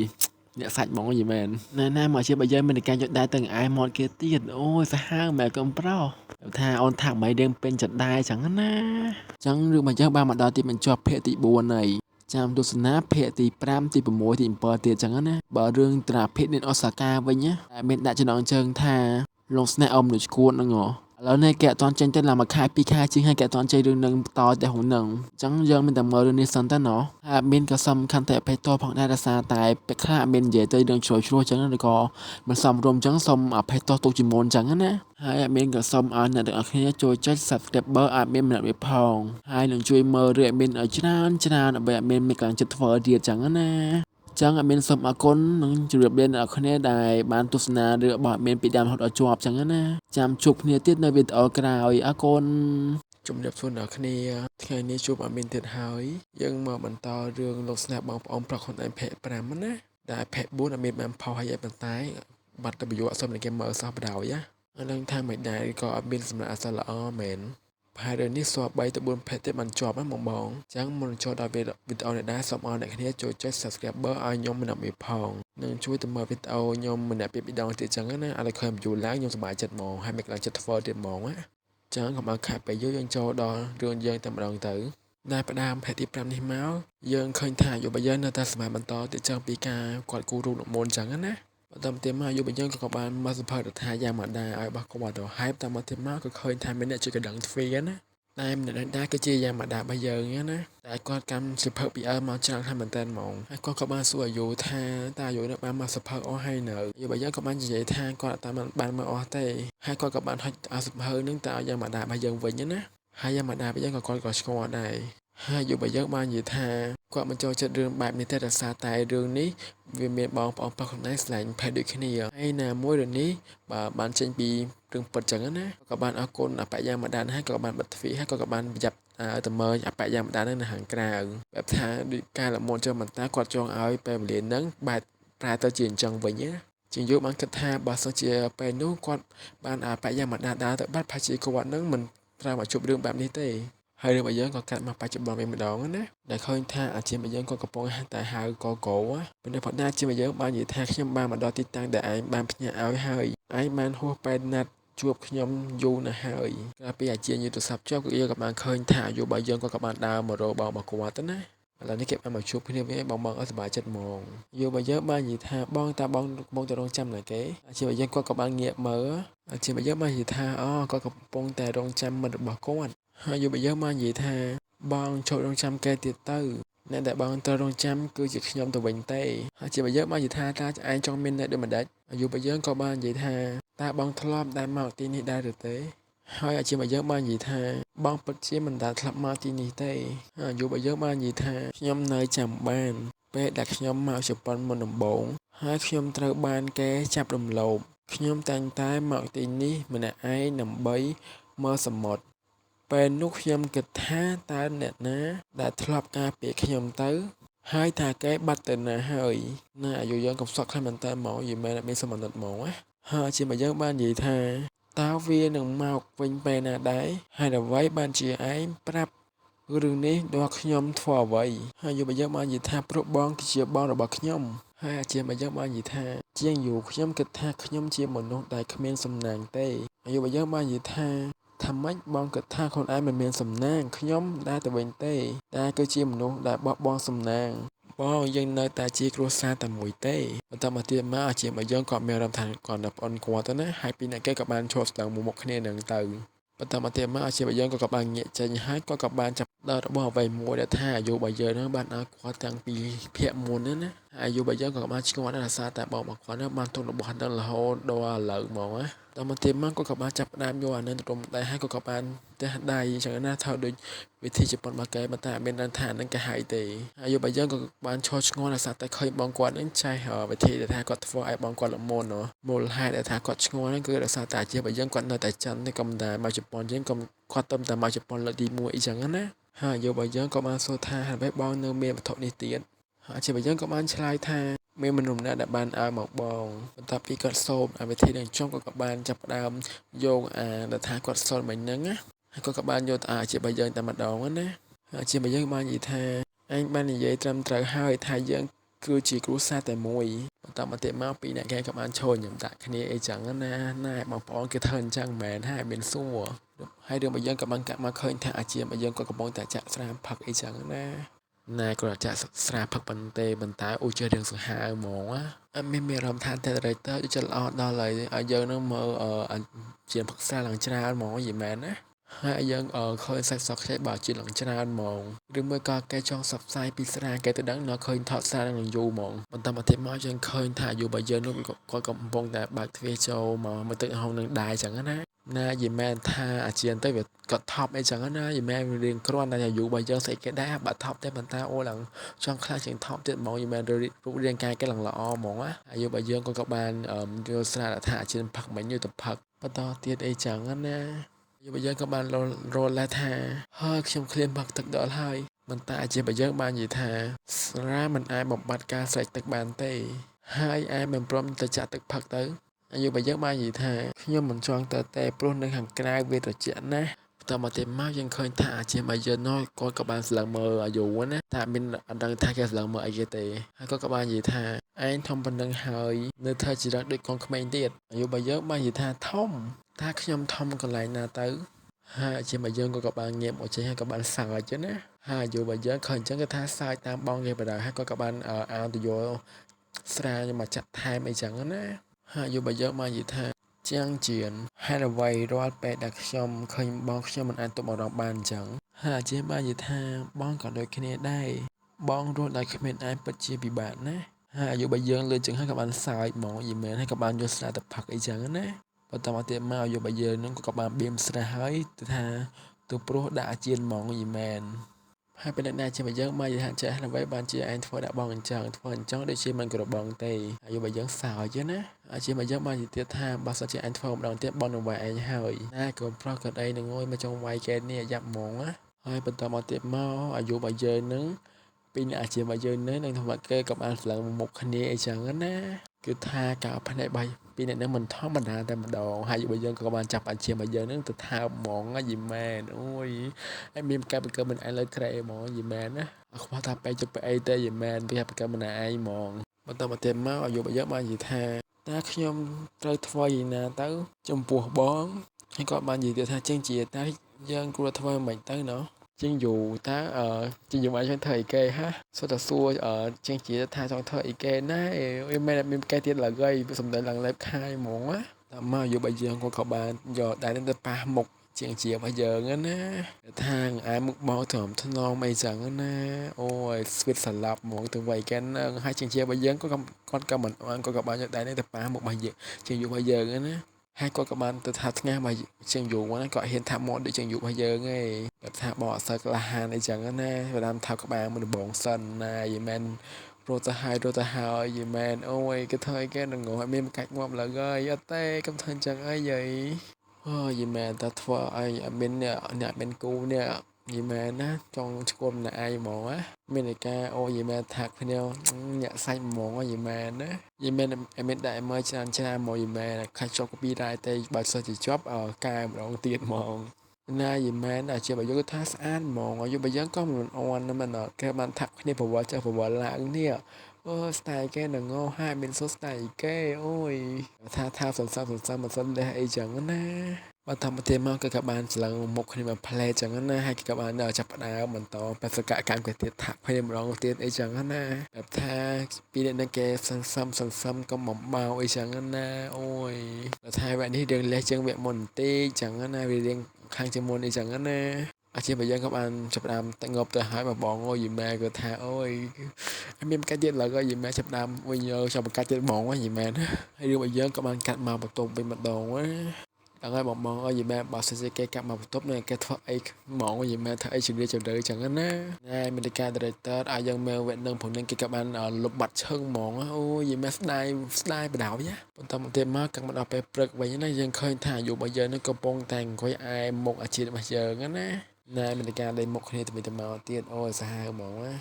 អ្នកសាច់ហ្មងយីមែនណែណាមកជាបើយើងមានការយកដែរទៅឯមាត់គេទៀតអូយសាហាវមែនកុំប្រុសថាអូនថាមិនរៀងពេញចិត្តដែរចឹងណាចឹងរឿងមកយើងបានមកដល់ទីបញ្ចប់ភាគទី4ហើយចាំទស្សនាភាគទី5ទី6ទី7ទៀតចឹងណាបើរឿងត្រាភិកនេះអូសាកាវិញណាតែមានដាក់ចំណងជើងថាលងស្នេហ៍អមដូចឈួតហ្នឹងហ៎ឥឡូវនេះគេអត់ទាន់ចេញទេឡើងមួយខែពីរខែជាងហើយគេអត់ទាន់ចេញរឿងនឹងបន្តទៅក្នុងនឹងអញ្ចឹងយើងមានតែមើលរឿងនេះសិនទៅណោះហើយមានក៏សំខាន់តែអភ័យទោសផងដែរដោយសារតែពេលខ្លះអត់មាននិយាយទៅរឿងជ្រុលជ្រួសអញ្ចឹងឬក៏មិនសមរម្យអញ្ចឹងសូមអភ័យទោសទុកជាមុនអញ្ចឹងណាហើយអត់មានក៏សូមឲ្យអ្នកទាំងអស់គ្នាចូលចុច Subscriber ឲ្យមានម្នាក់មួយផងហើយនឹងជួយមើលរឿងឲ្យមានឲ្យច្រើនច្រើនដើម្បីឲ្យមានមានកម្លាំងចិត្តធ្វើទៀតអញ្ចឹងណាចឹងអត់មានសូមអរគុណនិងជម្រាបលាអ្នកនរគ្នាដែលបានទស្សនារឿងរបស់អត់មានពីដើមរហូតដល់ចប់ចឹងណាចាំជួបគ្នាទៀតនៅវីដេអូក្រោយអរគុណជំរាបសួរអ្នកគ្នាថ្ងៃនេះជួបអត់មានទៀតហើយយើងមកបន្តរឿងលោកស្នេហ៍បងប្អូនប្រុសខ្លួនឯងភាគ5ណាដែលភាគ4អត់មានបានផុសហើយប៉ុន្តែបាត់ទៅប្រយោជន៍អត់សូវមានគេមើលសោះបដ ாய் ណាអត់ដឹងថាមិនដែរក៏អត់មានសម្រាប់អសរល្អមែនប្រហែលរឿងនេះស្រប3ទៅ4ភេទទៀតបានជាប់ណាបងបងអញ្ចឹងមុនចូលដល់វីដេអូនេះដែរសូមឲ្យអ្នកគ្នាចូលចុច Subscriber ឲ្យខ្ញុំម្នាក់មួយផងនិងជួយទៅមើលវីដេអូខ្ញុំម្នាក់ពីរដងទៀតអញ្ចឹងណាឲ្យឃើញ view ឡើងខ្ញុំសប្បាយចិត្តហ្មងហើយមានកម្លាំងចិត្តធ្វើទៀតហ្មងណាអញ្ចឹងកុំឲ្យខាតពេលយូរយើងចូលដល់រឿងយើងតែម្ដងទៅដែលផ្ដើមភេទទី5នេះមកយើងឃើញថាយុវយើងនៅតែសម័យបន្តទៀតចឹងពីការគាត់គូរូបមុនអញ្ចឹងណាបន្តមកទៀតមកយុវយើងក៏បានមកសភៅរដ្ឋាយ៉ាងម៉ាដាឲ្យរបស់គាត់ទៅហើយបន្តមកទៀតមកក៏ឃើញថាមានអ្នកជួយកណ្ដឹងទ្វារណាតែម្នាក់ដែរគឺជាយ៉ាងម៉ាដារបស់យើងណាតែគាត់កាន់សភៅពីអើមកច្រើនហើយមែនតើហ្មងហើយគាត់ក៏បានសួរអាយុថាតើអាយុនឹងបានមកសភៅអស់ហើយនៅយុវយើងក៏បាននិយាយថាគាត់អត់តាមបានមកអស់ទេហើយគាត់ក៏បានហុចឲ្យសភៅនឹងទៅឲ្យយ៉ាងម៉ាដារបស់យើងវិញណាហើយយ៉ាងម៉ាដារបស់យើងក៏គាត់ក៏ស្គាល់ដែរហើយយុវយើងបាននិយាយថាគាត់មិនចូលចិត្តរឿងបែបនេះទេដោយសារតែរឿងនេះវាមានបងប្អូនប្រុសខ្លួនឯងស្រឡាញ់ភេទដូចគ្នាហើយណាមួយរឿងនេះបើបានចេញពីរឿងពិតចឹងណាក៏បានអរគុណអបយាម៉ាដានហើយក៏បានបិទទ្វារហើយក៏បានប្រយ័ត្នទៅមើលអបយាម៉ាដាននៅខាងក្រៅបែបថាដូចការលមុនចឹងមិនតាគាត់ចង់ឲ្យពេលវេលាហ្នឹងបែបប្រែទៅជាអញ្ចឹងវិញណាជាងយកបានគិតថាបើសិនជាពេលនោះគាត់បានអបយាម៉ាដានដើរទៅបាត់ប្រហែលជាគាត់នឹងមិនត្រូវមកជួបរឿងបែបនេះទេហើយរឿងរបស់យើងក៏កាត់មកបច្ចុប្បន្នវិញម្ដងណាដែលឃើញថាអាជីពរបស់យើងក៏កំពុងតែហៅកកោពេលនេះផងដែរអាជីពរបស់យើងបាននិយាយថាខ្ញុំបានមកដល់ទីតាំងដែលឯងបានផ្ញើឲ្យហើយឯងបានហួសពេលណាត់ជួបខ្ញុំយូរណាស់ហើយក្រៅពីអាជីពយូរទូរស័ព្ទចុះគឺយើងក៏បានឃើញថាអាយុរបស់យើងក៏បានដើរមករកបងរបស់គាត់ទៅណាឥឡូវនេះគេបានមកជួបគ្នាវិញបងបងអត់សប្បាយចិត្តហ្មងយោបើយើងបាននិយាយថាបងតើបងកំពុងតែរងចាំណាគេអាជីពរបស់យើងគាត់ក៏បានងាកមើលអាជីពរបស់យើងបាននិយាយថាអូគាត់កំពុងតែរងចាំមិត្តរបស់គាត់ហើយយោបើយើងបាននិយាយថាបងឈប់រងចាំគេទៀតទៅអ្នកដែលបងត្រូវរងចាំគឺជាខ្ញុំទៅវិញទេហើយជាបើយើងបាននិយាយថាតើឯងចង់មានអ្នកដូចម្ដេចអាយុបើយើងក៏បាននិយាយថាតើបងធ្លាប់ដែលមកទីនេះដែរឬទេហើយអាជីពបើយើងបាននិយាយថាបងពិតជាមិនដែលធ្លាប់មកទីនេះទេហើយអាយុបើយើងបាននិយាយថាខ្ញុំនៅចាំបានពេលដែលខ្ញុំមកជប៉ុនមុនដំបូងហើយខ្ញុំត្រូវបានគេចាប់រំលោភខ្ញុំតែងតែមកទីនេះម្នាក់ឯងដើម្បី មើលសមុទ្រពេលនោះខ្ញុំគិតថាតើអ្នកណាដែលធ្លាប់ការពារខ្ញុំទៅហើយថាគេបាត់ទៅណាហើយណាអាយុយើងកំសត់ខ្លាំងមែនតើហ្មងយីមែនអត់មានសមត្ថហ្មងណាហើយជាមកយើងបាននិយាយថាតើវានឹងមកវិញពេលណាដែរហើយអ្វីបានជាឯងប្រាប់រឿងនេះដល់ខ្ញុំធ្វើអ្វីហើយយុវយើងបាននិយាយថាព្រោះបងគឺជាបងរបស់ខ្ញុំហើយអាជាមកយើងបាននិយាយថាជាងយូរខ្ញុំគិតថាខ្ញុំជាមនុស្សដែលគ្មានសំណាងទេយុវយើងបាននិយាយថាថាម៉េចបងគិតថាខ្លួនឯងមិនមានសំណាងខ្ញុំដែរទៅវិញទេតែគឺជាមនុស្សដែលបោះបង់សំណាងបងយើងនៅតែជាគ្រួសារតែមួយទេបន្តមកទៀតមកអាជាមកយើងក៏មានអារម្មណ៍ថាគាត់នៅប្អូនគាត់ទៅណាហើយពីអ្នកគេក៏បានឈប់ស្ដឹងមុខគ្នានឹងទៅបន្តមកទៀតមកអាជាមកយើងក៏បានងាកចេញហើយគាត់ក៏បានចាប់ដល់របស់អ្វីមួយដែលថាអាយុរបស់យើងនឹងបានឲ្យគាត់តាំងពីភាគមុនណាអាយុរបស់យើងក៏បានឆ្ងល់ដែរដោយសារតែបងរបស់គាត់នឹងបានទុករបស់នឹងរហូតដល់ឥឡូវហ្មងណាដល់មកទៀតមកគាត់ក៏បានចាប់ផ្ដើមយកអានឹងទៅរុំដៃហើយគាត់ក៏បានទះដៃអញ្ចឹងណាថាដូចវិធីជប៉ុនរបស់គេប៉ុន្តែអត់មានដឹងថានឹងគេហើយទេអាយុរបស់យើងក៏បានឈរឆ្ងល់ដោយសារតែឃើញបងគាត់នឹងចេះវិធីដែលថាគាត់ធ្វើឲ្យបងគាត់ល្មនមូលហេតុដែលថាគាត់ឆ្ងល់ហ្នឹងគឺដោយសារតែអាជីពរបស់យើងគាត់នៅតែចិនទេក៏មិនតែមកជប៉ុនជាងក៏គាត់ទៅតែមកជប៉ុនលើកទី1អីចឹងណាហើយអាយុរបស់យើងក៏បានសួរថាហេតុអ្វីបងនៅមានវត្ថុនេះទៀតហើយអាជីពរបស់យើងក៏បានឆ្លើយថាមានមនុស្សម្នាក់ដែលបានឲ្យមកបងបន្ទាប់ពីគាត់សូមអាវិធីនឹងចុងគាត់ក៏បានចាប់ផ្ដើមយកអាដែលថាគាត់សូត្រមិញហ្នឹងណាហើយគាត់ក៏បានយកទៅអាជីពរបស់យើងតែម្ដងណាអាជីពរបស់យើងបាននិយាយថាអញបាននិយាយត្រឹមត្រូវហើយថាយើងគឺជាគ្រួសារតែមួយបន្តមកទៀតមកពីអ្នកគេក៏បានឈរញ៉ាំដាក់គ្នាអីចឹងណាណែបងប្អូនគេធ្វើអញ្ចឹងមែនហើយមានសួរហើយរឿងរបស់យើងក៏បានកាក់មកឃើញថាអាជីពរបស់យើងក៏កំពុងតែចាក់ស្រាផឹកអីចឹងណាណែគាត់ចាក់ស្រាផឹកប៉ុន្តែបន្តែអូជារឿងសង្ហាហ្មងណាអត់មានអារម្មណ៍ថាតែ director ចិត្តល្អដល់ហើយឲ្យយើងនឹងមើលជាផឹកស្រាឡើងច្រើនហ្មងយីមែនណាហើយយើងឃើញសាច់សក់ខ្ចីបើជាឡើងច្រើនហ្មងឬមួយក៏គេចង់សផ្សាយពីស្រាគេទៅដឹងនៅឃើញថតស្រានឹងយូរហ្មងបន្តមកទៀតមកយើងឃើញថាអាយុរបស់យើងនោះគាត់កំពុងតែបើកទ្វារចូលមកទឹកហងនឹងដែរចឹងណាណាយីមែនថាអាជានទៅវាគាត់ថប់អីចឹងណាយីមែនរៀងគ្រាន់តែអាយុរបស់យើងស្អីគេដែរបើថប់ទេប៉ុន្តែអូឡើងចង់ខ្លាចជាងថប់ទៀតហ្មងយីមែនរូបរាងកាយគេឡើងល្អហ្មងណាអាយុរបស់យើងគាត់ក៏បានយល់ស្រាថាអាជានផឹកមិញយទៅផឹកបន្តទៀតអីចឹងណាយុវយើងក៏បានរលលែថាហើយខ្ញុំឃ្លានផឹកទឹកដល់ហើយមិនតែអាជីពយើងបាននិយាយថាស្រាមិនអាចបំបត្តិការស្រែកទឹកបានទេហើយឯងមិនព្រមទៅចាក់ទឹកផឹកទៅអាយុយើងបាននិយាយថាខ្ញុំមិនចង់ទៅទេព្រោះនៅខាងក្រៅវាត្រជាក់ណាស់បន្តមកទៀតមកយើងឃើញថាអាជីពយើងនោះគាត់ក៏បានស្លឹងមើលអាយុណាថាមានអត់ដឹងថាគេស្លឹងមើលអីគេទេហើយគាត់ក៏បាននិយាយថាឯងធំប៉ុណ្ណឹងហើយនៅធ្វើជារឹកដូចកូនក្មេងទៀតអាយុរបស់យើងបាននិយាយថាធំថាខ្ញុំធំកន្លែងណាទៅហើយអាជីពរបស់យើងក៏បានងាកមកចេញហើយក៏បានសើចណាហើយអាយុរបស់យើងឃើញអញ្ចឹងគេថាសើចតាមបងគេបណ្ដោយហើយគាត់ក៏បានអានទៅយកស្រាមកចាក់ថែមអីចឹងណាហើយអាយុរបស់យើងបាននិយាយថាជាងជៀនហេតុអ្វីរាល់ពេលដែលខ្ញុំឃើញបងខ្ញុំមិនអាចទប់អារម្មណ៍បានអញ្ចឹងហើយអាជីពបាននិយាយថាបងក៏ដូចគ្នាដែរបងរស់ដោយគ្មានឯងពិតជាពិបាកណាស់ហើយអាយុរបស់យើងលើជាងហើយក៏បានសើចហ្មងយីមែនហើយក៏បានយកស្រាទៅផឹកអីចឹងណាបន្តមកទៀតមកអាយុរបស់យើងនឹងក៏បានបៀមស្រាហើយទៅថាទៅព្រោះដាក់អាជៀនហ្មងយីមែនហើយពេលណាជារបស់យើងមកនិយាយថាចេះអ្វីបានជាឯងធ្វើដាក់បងអញ្ចឹងធ្វើអញ្ចឹងដូចជាមិនគោរពបងទេអាយុរបស់យើងសើចណាអាជារបស់យើងបាននិយាយទៀតថាបើសិនជាឯងធ្វើម្ដងទៀតបងនឹងវាយឯងហើយណាក៏ប្រុសក៏អីនឹងងុយមកចង់វាយគេនេះយ៉ាប់ហ្មងណាហើយបន្តមកទៀតមកអាយុរបស់យើងនឹងពីអ្នកអាជីពរបស់យើងនឹងធម្មគេក៏បានស្លឹងមុខគ្នាអីចឹងណាគឺថាការភ្នែកបាយពីអ្នកនឹងមិនធម្មតាតែម្ដងហើយរបស់យើងក៏បានចាប់អាជីពរបស់យើងនឹងទៅថើបហ្មងយីមែនអូយហើយមានការបកើមិនឯងលើក្រែហ្មងយីមែនណាខ្វះថាបែកជប់អីទេយីមែនវាបកើមិនឯងហ្មងបន្តមកទៀតមកអាយុរបស់យើងបាននិយាយថាតើខ្ញុំត្រូវធ្វើយ៉ាងណាទៅចំពោះបងហើយគាត់បាននិយាយទៀតថាជាងជាតើយើងគួរធ្វើមិនទៅណោះជាងយូតើជាងយូមកចង់ធ្វើអីគេហាសុទ្ធតែសួរជាងជាថាចង់ធ្វើអីគេណាអីមែនមានគេទៀតឡើយសំដីឡើងលេបខាយហ្មងណាតែមកយុរបស់យើងគាត់ក៏បានយកដៃទៅប៉ះមុខជាងជារបស់យើងណាថាឯមុខបងត្រឹមថ្នមអីចឹងណាអូយស្វីតសាឡាប់ហ្មងទៅវៃគេនឹងហើយជាងជារបស់យើងគាត់ក៏មិនអន់គាត់ក៏បានយកដៃនេះទៅប៉ះមុខរបស់យើងជាងយុរបស់យើងណាហើយគាត់ក៏បានទៅថាថ្ងាសមកជាងយូរណាគាត់ហ៊ានថាមកដូចជាងយូររបស់យើងឯងគាត់ថាបងអត់សូវក្លាហានអីចឹងណាបើតាមថាក្បាលមួយដំបងសិនណាយីមែនរត់ទៅហើយរត់ទៅហើយយីមែនអូយគេធ្វើអីគេនឹងងឲ្យមានកាច់ងាប់ឡើយអត់ទេកុំធ្វើអញ្ចឹងអីយាយ ហើយយីមែនតែធ្វើឲ្យអត់មានអ្នកអ្នកមានគូនេះយីមែនណាចង់ឈួលម្នាក់ឯងហ្មងណាមានតែការអូយីមែនថាគ្នាញាក់សាច់ហ្មងយីមែនណាយីមែនអត់មានដាក់មើលច្រើនច្រើនហ្មងយីមែនខាច់ជាប់ copyright ទេបើសិនជាជាប់កែម្ដងទៀតហ្មងណាយីមែនអាជាបើយើងថាស្អាតហ្មងអាយុបើយើងក៏មិនអន់មិនអត់គេបានថាក់គ្នាប្រវត្តិចុះប្រវត្តិឡើងនេះអូស្ទាយគេនឹងងហើយមានសូស្ទាយគេអូយថាថាសន្សំសន្សំមិនសិនលះអីចឹងណាបើតាមប្រទេសមកគេក៏បានច្លឹងមុខគ្នាមកផ្លែចឹងណាហើយគេក៏បានចាប់ផ្ដើមបន្តបេសកកម្មគេទៀតថាក់គ្នាម្ដងទៀតអីចឹងណាបែបថាពីអ្នកនឹងគេសន្សំសន្សំកុំបំបៅអីចឹងណាអូយបើថាវគ្គនេះរឿងលះជាងវគ្គមុនបន្តិចចឹងណាវារៀងខាងជាងមុនអីចឹងណាអាជីពរបស់យើងក៏បានចាប់ផ្ដើមតែងប់ទៅហើយមកបងអូយយីម៉ែក៏ថាអូយអត់មានកាច់ទៀតឡើយក៏យីម៉ែចាប់ផ្ដើមវិញចាប់បង្កាច់ទៀតហ្មងយីម៉ែណាហើយរឿងរបស់យើងក៏បានកាត់មកបន្ទប់វិញម្ដងណាដល់ហើយបងបងអើយយីម៉ែបើសិនជាគេកាត់មកបន្ទប់នឹងគេធ្វើអីហ្មងយីម៉ែធ្វើអីជំរាបជម្រៅចឹងណាណែមានការ director ឲ្យយើងមើលវគ្គនឹងព្រោះនឹងគេក៏បានលុបបាត់ឈឹងហ្មងអូយីម៉ែស្ដាយស្ដាយបដ ாய் ណាបន្តមកទៀតមកកាំងមកដល់ពេលព្រឹកវិញណាយើងឃើញថាអាយុរបស់យើងនឹងកំពុងតែអង្គុយអែមុខអាជីពរបស់យើងណាណែមានការលេងមុខគ្នាទៅវិញទៅមកទៀតអូយសាហាវហ្មងណា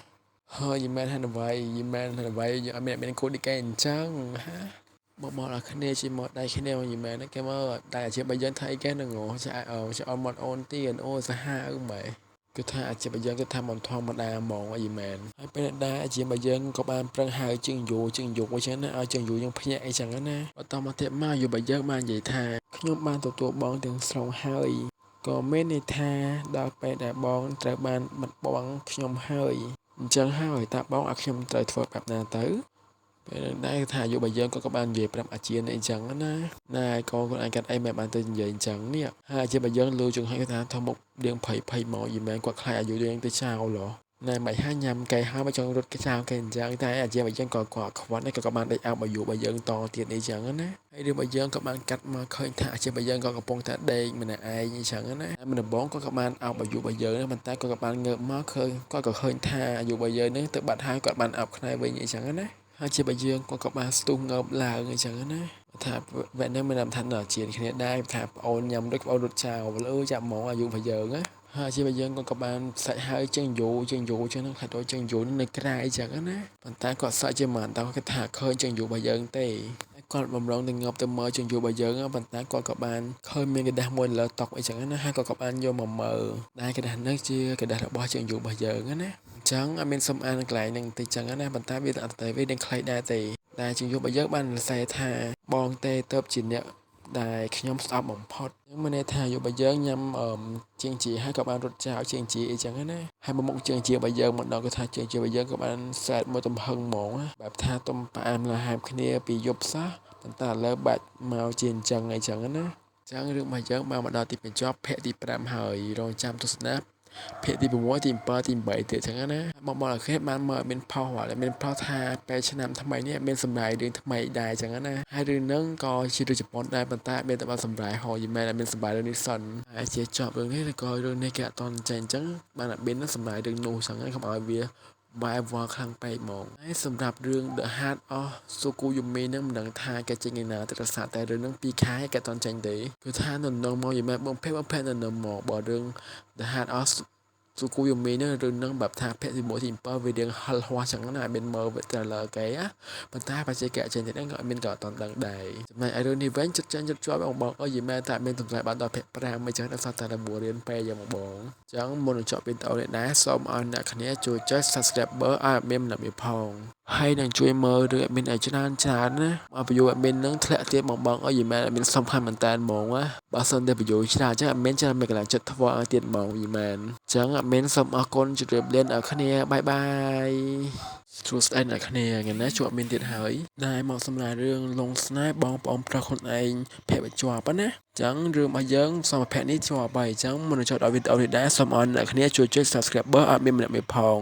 ហើយយីមែនហានអ្វីយីមែនហានអ្វីយើងអត់មានមានគូឌីកែអញ្ចឹងហាបងមកដល់គ្នាជាមកដៃគ្នាមកយីមែនគេមកតែអាជីពរបស់យើងថាអីគេនឹងចាចាអត់មកអូនទៀតអូសាហាវម៉ែគឺថាអាជីពរបស់យើងគឺថាមិនធម្មតាហ្មងអីមែនហើយពេលដែរអាជីពរបស់យើងក៏បានប្រឹងហៅជាងយូជាងយូអញ្ចឹងណាឲ្យជាងយូយើងភ្ញាក់អីចឹងណាបន្តមកទៀតមកយុរបស់យើងបាននិយាយថាខ្ញុំបានទទួលបងទាំងស្រុងហើយក៏មានន័យថាដល់ពេលដែលបងត្រូវបានបាត់បង់ខ្ញុំហើយអញ្ចឹងហើយតើបងឲ្យខ្ញុំត្រូវធ្វើបែបណាទៅពេលនឹងដែរថាអាយុរបស់យើងក៏បាននិយាយប្រាប់អាជាអីចឹងណាណែកូនខ្លួនឯងកាត់អីមិនបានទៅនិយាយអញ្ចឹងនេះហើយអាជារបស់យើងលឺជើងឲ្យគាត់ថាធំមុខរៀងភ័យភ័យមកយីមែនគាត់ខ្លាចអាយុយើងទៅចោលហ៎ណែមិនហាញ៉ាំកែហើយមកចង់រត់គេចោលគេអញ្ចឹងតែអាជារបស់យើងក៏គាត់ខ្វាត់ក៏បានដេកអោបអាយុរបស់យើងតទៀតអីចឹងណាហើយរឿងរបស់យើងក៏បានកាត់មកឃើញថាអាជារបស់យើងក៏កំពុងតែដេកម្នាក់ឯងអញ្ចឹងណាហើយមិនដំបងគាត់ក៏បានអោបអាយុរបស់យើងប៉ុន្តែគាត់ក៏បានងើបមកឃើញគាត់ក៏ឃើញថាអាយុរបស់យើងនឹងទៅបាត់ហើយគាត់បានអោបខ្នែវិញអីចឹងណាហើយជាបើយើងគាត់ក៏បានស្ទុះងើបឡើងអញ្ចឹងណាថាវគ្គនេះមិនថាដល់ជាគ្នាដែរថាប្អូនញ៉ាំដូចប្អូនរត់ចោលអើចាប់ហ្មងអាយុរបស់យើងណាហើយជាបើយើងគាត់ក៏បានសាច់ហើយជើងយូជើងយូចឹងហ្នឹងខ្លាចដូចជើងយូនៅក្រៅអញ្ចឹងណាប៉ុន្តែគាត់សក់ជាមិនដល់គាត់ថាឃើញជើងយូរបស់យើងទេគាត់បំរុងទៅងប់ទៅមើលជើងយូរបស់យើងប៉ុន្តែគាត់ក៏បានឃើញមានក្រដាសមួយលើតុអីចឹងណាហើយគាត់ក៏បានយកមកមើលដែលក្រដាសហ្នឹងជាក្រដាសរបស់ជើងយូរបស់យើងណាអញ្ចឹងអត់មានសុំអានកន្លែងហ្នឹងតិចចឹងណាប៉ុន្តែវាអត់តែវានឹងខ្លីដែរទេតែជើងយូរបស់យើងបានសរសេរថាបងទេទៅជាអ្នកដែលខ្ញុំស្អប់បំផុតមានន័យថាយុរបស់យើងញ៉ាំជាងជាហើយក៏បានរត់ចោលជាងជាអីចឹងណាហើយមកមុខជាងជារបស់យើងមកដល់គឺថាជាងជារបស់យើងក៏បានសែតមួយទំហឹងហ្មងបែបថាទំផ្អែមល្ហែមគ្នាពីយប់សោះប៉ុន្តែឥឡូវបាច់មកជាអញ្ចឹងអីចឹងណាចឹងរឿងរបស់យើងបានមកដល់ទីបញ្ចប់ភាគទី5ហើយរងចាំទស្សនាភាគទី6ទី7ទី8ទៀតចឹងណាបងបងអរខេបានមើលមានផុសមានផុសថាពេលឆ្នាំថ្មីនេះមានសម្រាយរឿងថ្មីដែរចឹងណាហើយរឿងហ្នឹងក៏ជារឿងជប៉ុនដែរប៉ុន្តែមានតែបានសម្រាយហយមែនមានសម្រាយរឿងនេះសិនហើយជាចប់រឿងនេះក៏រឿងនេះគេអត់តន់ចេញអញ្ចឹងបានអត់មានសម្រាយរឿងនោះចឹងកុំឲ្យវាបែបវល់ខ្លាំងពេកហ្មងហើយសម្រាប់រឿង The Heart of Tsukuyomi នឹងមិនដឹងថាគេចេញឯណាទៅរសារតែរឿងហ្នឹង2ខែគេអត់តន់ចេញទេគឺថានៅនឹងមកយីមែនបងភេបងភេនៅនឹងមកបើរឿង The Heart of Tsukuyomi ហ្នឹងរឿងហ្នឹងបែបថាភាគទី1ទី7វារៀងហិលហោះចឹងណាមានមើល trailer គេណាប៉ុន្តែបច្ចេកចេញទៀតហ្នឹងក៏អត់មានក៏អត់តន់ដឹងដែរចំណែកឯរឿងនេះវិញចិត្តចេញចិត្តជាប់បងបងអើយយីមែនតែមានតម្លៃបានដល់ភាគ5អញ្ចឹងដោយសារតែរមួរៀនពេកយ៉ាងបងអញ្ចឹងមុននឹងចប់វីដេអូនេះដែរសូមឲ្យអ្នកគ្នាជួយចុច Subscriber ឲ្យ admin ម្នាក់មួយផងហើយនឹងជួយមើលរឿង admin ឲ្យច្រើនច្រើនណាមក view admin នឹងធ្លាក់ទៀតបងបងអើយយីមែន admin សំខាន់មែនតើហ្មងណាបើសិនតែ view ច្រើនអញ្ចឹង admin ច្រើនមានកន្លែងចិត្តធ្វើឲ្យទៀតហ្មងយីមែនអញ្ចឹង admin សូមអរគុណជម្រាបលាអ្នកគ្នាបាយបាយសួស្តីអ្នកគ្នាថ្ងៃនេះជួបមានទៀតហើយដែលមកសម្រាប់រឿងលងស្នេហ៍បងប្អូនប្រុសខ្លួនឯងភ័ក្រជាប់ណាចឹងរឿងរបស់យើងសមភៈនេះជាប់ហើយអញ្ចឹងមុននឹងចូលដល់វីដេអូនេះដែរសូមឲ្យអ្នកគ្នាជួយចុច Subscriber ឲ្យមានម្នាក់មួយផង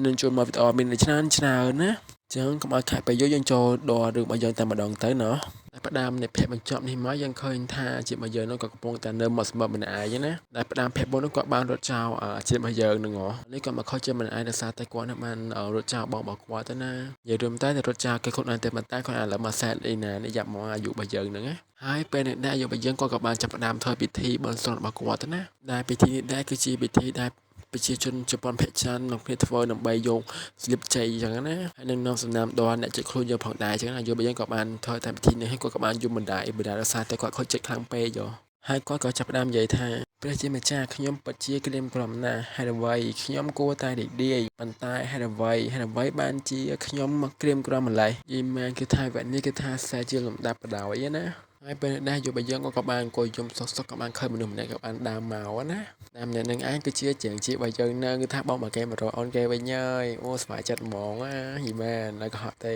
និងជួយមកវីដេអូមានច្រើនច្រើនណា ចឹងកុំឲ្យខាតពេលយូរយើងចូលដល់រឿងរបស់យើងតែម្ដងទៅណោះតែផ្ដើមនៃភាគបញ្ចប់នេះមកយើងឃើញថាជារបស់យើងនោះក៏កំពុងតែនៅមាត់សមុទ្រម្នាក់ឯងណាដែលផ្ដើមភាគមុននោះគាត់បានរត់ចោលជារបស់យើងនឹងហ៎នេះគាត់មកខុសជាម្នាក់ឯងដោយសារតែគាត់នឹងបានរត់ចោលបងរបស់គាត់ទៅណានិយាយរួមតែរត់ចោលគេខ្លួនឯងតែប៉ុន្តែគាត់ឥឡូវមកសែតអីណានេះយ៉ាប់មកអាយុរបស់យើងហ្នឹងណាហើយពេលនេះដែរអាយុរបស់យើងគាត់ក៏បានចាប់ផ្ដើមធ្វើពិធីបុណ្យសពរបស់គាត់ទៅណាដែលពិធីនេះដែរគឺជាពិធីដែលប្រជាជនជប៉ុនភាគច្រើននឹងគ្នាធ្វើដើម្បីយកស្លៀបជ័យអញ្ចឹងណាហើយនឹងនាំសំណាមដល់អ្នកជិតខ្លួនយើងផងដែរអញ្ចឹងណាយកយើងក៏បានធ្វើតែពិធីនេះហើយគាត់ក៏បានយំបណ្ដាអីបណ្ដាដោយសារតែគាត់ខូចចិត្តខ្លាំងពេកយោហើយគាត់ក៏ចាប់ផ្ដើមនិយាយថាព្រះជាម្ចាស់ខ្ញុំពិតជាក្រៀមក្រំណាស់ហេតុអ្វីខ្ញុំគួរតែរីករាយប៉ុន្តែហេតុអ្វីបានជាខ្ញុំមកក្រៀមក្រំម្លេះយីមែនគឺថាវគ្គនេះគឺថាសែជាលំដាប់បដ ாய் ណាហើយពេលនេះយុវយើងក៏បានអង្គុយយំសុកសុកក៏បានឃើញមនុស្សម្នាក់ក៏បានដើរមកណាតាមអ្នកនឹងឯងគឺជាជាងជារបស់យើងនៅគឺថាបងមកគេមករកអូនគេវិញហើយអូស្វាយចិត្តហ្មងណាយីមែនហើយក៏ហត់ទេ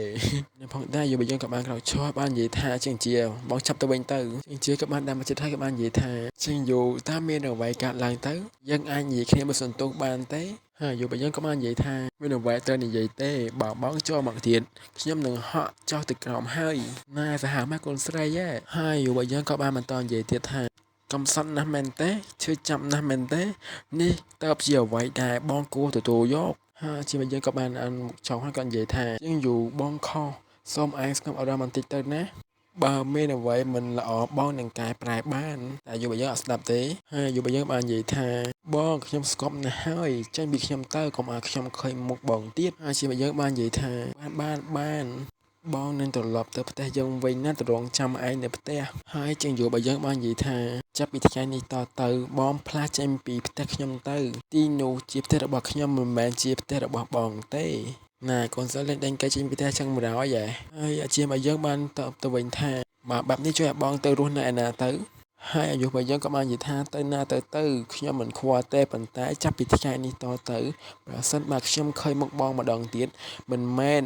នៅផងដែរយុវយើងក៏បានក្រោកឈរបាននិយាយថាជាងជាបងចាប់ទៅវិញទៅជាងជាក៏បានដើរមកចិត្តហើយក៏បាននិយាយថាជាងយូតើមានអ្វីកើតឡើងទៅយើងអាចនិយាយគ្នាមួយសន្ទុះបានទេហើយយុវយើងក៏បាននិយាយថាមានអ្វីត្រូវនិយាយទេបើបងចូលមកទៀតខ្ញុំនឹងហក់ចុះទៅក្រោមហើយណែសាហាវម៉ែកូនស្រីហ៎ហើយយុវយើងក៏បានបន្តនិយាយទៀតថាកំសត់ណាស់មែនទេឈឺចាប់ណាស់មែនទេនេះតើជាអ្វីដែលបងគួរទទួលយកហើយជាយើងក៏បានអានមុខចောင်းហើយក៏និយាយថាយើងយូបងខុសសូមឯងស្ងប់អារម្មណ៍បន្តិចទៅណាបើមានអ្វីមិនល្អបងនឹងកែប្រែបានតែយុវយើងអត់ស្ដាប់ទេហើយយុវយើងបាននិយាយថាបងខ្ញុំស្គប់ណាស់ហើយចេញពីខ្ញុំទៅកុំឲ្យខ្ញុំឃើញមុខបងទៀតហើយជាយើងបាននិយាយថាបានបានបងនឹងត្រឡប់ទៅផ្ទះយើងវិញណាទៅរងចាំឯងនៅផ្ទះហើយជាងយុវយើងបាននិយាយថាចាប់ពីថ្ងៃនេះតទៅបងផ្លាស់ចេញពីផ្ទះខ្ញុំទៅទីនោះជាផ្ទះរបស់ខ្ញុំមិនមែនជាផ្ទះរបស់បងទេណែកូនសិស្សលេងដេញគេចេញពីផ្ទះចឹងម្ដងហើយហើយអាជាមកយើងបានតបទៅវិញថាបើបែបនេះជួយឲ្យបងទៅរស់នៅឯណាទៅហើយអាយុរបស់យើងក៏បាននិយាយថាទៅណាទៅទៅខ្ញុំមិនខ្វល់ទេប៉ុន្តែចាប់ពីថ្ងៃនេះតទៅប្រសិនបើខ្ញុំឃើញមុខបងម្ដងទៀតមិនមែន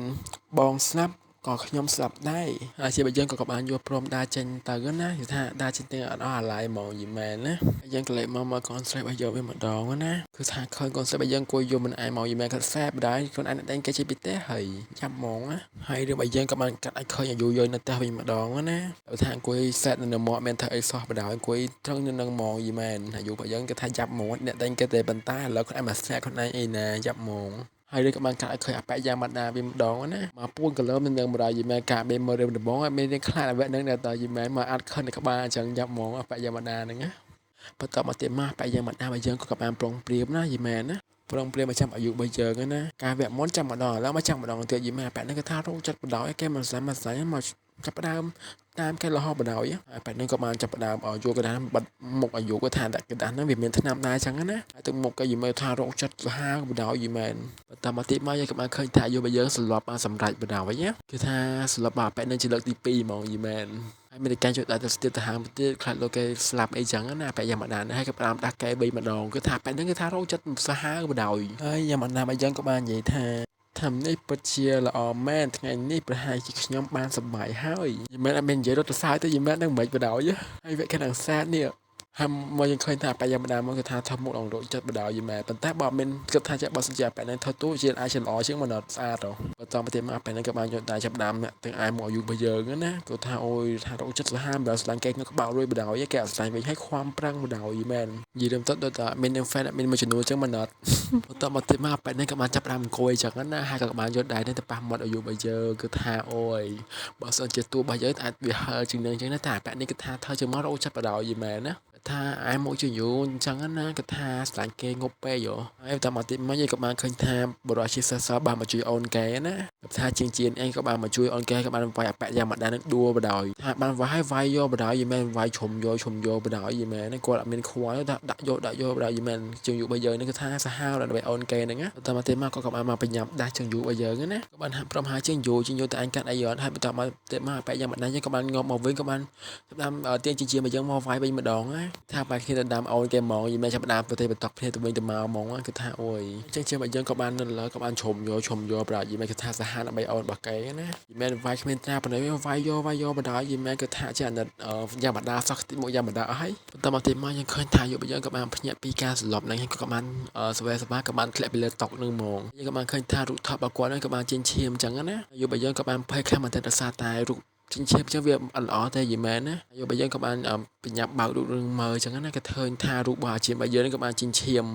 បងស្លាប់ក៏ខ្ញុំស្លាប់ដែរហើយជាបើយើងក៏បានយល់ព្រមដើរចេញទៅណានិយាយថាដើរចេញទៅអត់អស់អាឡ័យហ្មងយីមែនណាហើយយើងក៏លេចមកកូនស្រីរបស់យើងវិញម្ដងណាគឺថាឃើញកូនស្រីរបស់យើងអង្គុយយំមិនឯងមកយីមែនគាត់សែបដែរខ្លួនឯងដេញគេចេញពីផ្ទះហើយយ៉ាប់ហ្មងណាហើយរឿងរបស់យើងក៏បានកាត់ឲ្យឃើញអាយុយើងនៅផ្ទះវិញម្ដងណាបើថាអង្គុយសែតនៅមាត់មានធ្វើអីសោះបដ ாய் អង្គុយត្រឹងនៅនឹងហ្មងយីមែនអាយុរបស់យើងគេថាយ៉ាប់ហ្មងអ្នកដេញគេតែប៉ុន្តែឥឡូវខ្លួនឯងមកស្នាក់ខ្លួនឯងអីណាយ៉ាប់ហ្មងហើយរឿងក៏បានកាត់ឲ្យឃើញអាប៉ែយ៉ាងម៉ាដាវិញម្ដងណាមកពួនកលើមនឹងម្ដងយីមែនកាបេមើលរឿងដំបងឲ្យមានរឿងខ្លាចអ្វីនឹងតែយីមែនមកអាត់ខិនក្បាលអញ្ចឹងយ៉ាប់ហ្មងអាប៉ែយ៉ាងម៉ាដាហ្នឹងណាបន្តមកទៀតមកប៉ែយ៉ាងម៉ាដារបស់យើងក៏បានប្រុងព្រៀបណាយីមែនណាប្រុងព្រៀបមកចាំអាយុរបស់យើងណាការវគ្គមុនចាំម្ដងឥឡូវមកចាំម្ដងទៀតយីមែនប៉ែហ្នឹងគេថារោគចិត្តបដ ாய் គេមិនស្លាញ់មកស្លាញ់មកចាប់ផ្ដើមតាមគេលហបដ ாய் ហើយប៉ែហ្នឹងក៏បានចាប់ផ្ដើមឲ្យយកកដាស់បិទមុខអាយុគាត់ថាដាក់កដាស់ហ្នឹងវាមានថ្នាំដែរអញ្ចឹងណាហើយទឹកមុខគេយីមើលថារោគចិត្តសាហាវបដ ாய் យីមែនបន្តមកទៀតមកយើងក៏បានឃើញថាអាយុរបស់យើងស្លាប់បានសម្រេចបដ ாய் គឺថាស្លាប់បាប៉ែហ្នឹងជាលើកទី2ហ្មងយីមែនហើយមានតែការជួយដល់ទៅស្ទាបទៅហាងទៀតខ្លាចលោកគេស្លាប់អីចឹងណាប៉ែយ៉ាងម៉ាដាហើយក៏ផ្ដើមដាស់កែបីម្ដងគឺថាប៉ែហ្នឹងគឺថារោគចិត្តសាហាវបដ ாய் ហើយយ៉ាងម៉ាដាអីចឹងក៏បាននិយាយថាថានេះពិតជាល្អមែនថ្ងៃនេះប្រហែលជាខ្ញុំបានសប្បាយហើយយីមែនអត់មាននិយាយរត់ទៅសើចទេយីមែននឹងមិនបដ ாய் ហើយវគ្គខាងសាទនេះហើយមកយើងឃើញថាប៉ែយ៉ាងម្ដងមកគឺថាធ្វើមុខដល់រោគចិត្តបដ ாய் យីមែនប៉ុន្តែបើមានគិតថាចេះបើសិនជាប៉ែហ្នឹងធ្វើទូជាអាចជាល្អជាងមិនអត់ស្អាតហ៎បន្តមកទៀតមកប៉ែហ្នឹងក៏បានយកតែចាប់ដើមទាំងឯមកអាយុរបស់យើងណាគាត់ថាអូយថារោគចិត្តសាហាវបើស្លាញ់គេងក្បាលរួយបដ ாய் គេអត់ស្លាញ់វិញឲ្យខ្វាំប្រាំងបដ ாய் យីមែននិយាយទៅដូចតែមាននឹង fan មានមួយចំនួនចឹងមិនអត់បន្តមកទៀតមកប៉ែហ្នឹងក៏បានចាប់ដើមអង្គុយចឹងណាហើយក៏បានយកដៃនេះទៅប៉ះមាត់អាយុរបស់យើងគឺថាអូយបើសិនជាតួរបស់យើងអាចវាហិលជាងនឹងចឹងណាតែប៉ែនេះគឺថាធ្វើជាមករោគចិត្តបដ ாய் យីមែនណាថាឯមកជាយូរអញ្ចឹងណាគាត់ថាស្លាញ់គេងប់ពេកយោហើយតាមមកទៀតមកយើងក៏បានឃើញថាបរិជាសិស្សបានមកជួយអូនគេណាថាជាងជាឯងក៏បានមកជួយអូនគេក៏បានវាយអាប៉ែយ៉ាងម៉ាដានឹងដួលបដ ாய் ថាបានវាយហើយវាយយកបដ ாய் យីមែនវាយឈុំយកឈុំយកបដ ாய் យីមែនគាត់អត់មានខ្វល់ថាដាក់យកដាក់យកបដ ாய் យីមែនជាងយុរបស់យើងនេះគឺថាសាហាវដើម្បីអូនគេហ្នឹងណាតាមមកទៀតមកក៏បានមកបញ្ញាប់ដាស់ជាងយុរបស់យើងណាក៏បានហាក់ព្រមហើយជាងយុជាងយុតែអញកាត់អីអត់ហើយបន្តមកទៀតមកអាប៉ែយ៉ាងម៉ាដាយើងក៏បានងប់មកវិញក៏បានតាមទាញជាជាមកយើងមកវាយវិញម្ដងណា ថាបែរគ្នាទៅដើមអូនគេហ្មងយីមែនចាប់ដើមប្រទេសបន្តគ្នាទៅវិញទៅមកហ្មងគឺថាអូយអញ្ចឹងជាបើយើងក៏បាននៅលើក៏បានជ្រុំយកជ្រុំយកប្រយីមែនគឺថាសាហាវដើម្បីអូនរបស់គេណាយីមែនវាយគ្មានត្រាប៉ុណ្ណេះវាយយកវាយយកបណ្ដោយយីមែនគឺថាជាអាណិតយ៉ាងបណ្ដាសោះមកយ៉ាងបណ្ដាអស់ហើយបន្តមកទៀតមកយើងឃើញថាយុវយើងក៏បានភ្ញាក់ពីការសន្លប់ហ្នឹងហើយក៏បានស្វែស្វាក៏បានធ្លាក់ពីលើតុនឹងហ្មងយើងក៏បានឃើញថារូបថតរបស់គាត់ហ្នឹងក៏បានចេញឈាមអញ្ចឹងណាយុវយើងក៏បានភ័យខ្លាំងមែនទែនដោយសារតែរូបចិញ្ចៀមចឹងវាអត់ល្អទេយីមែនណាយកបើយើងក៏បានបញ្ញាប់បើករូបរឿងមើលចឹងណាក៏ឃើញថារូបរបស់អាជីពរបស់យើងក៏បានចិញ្ចៀម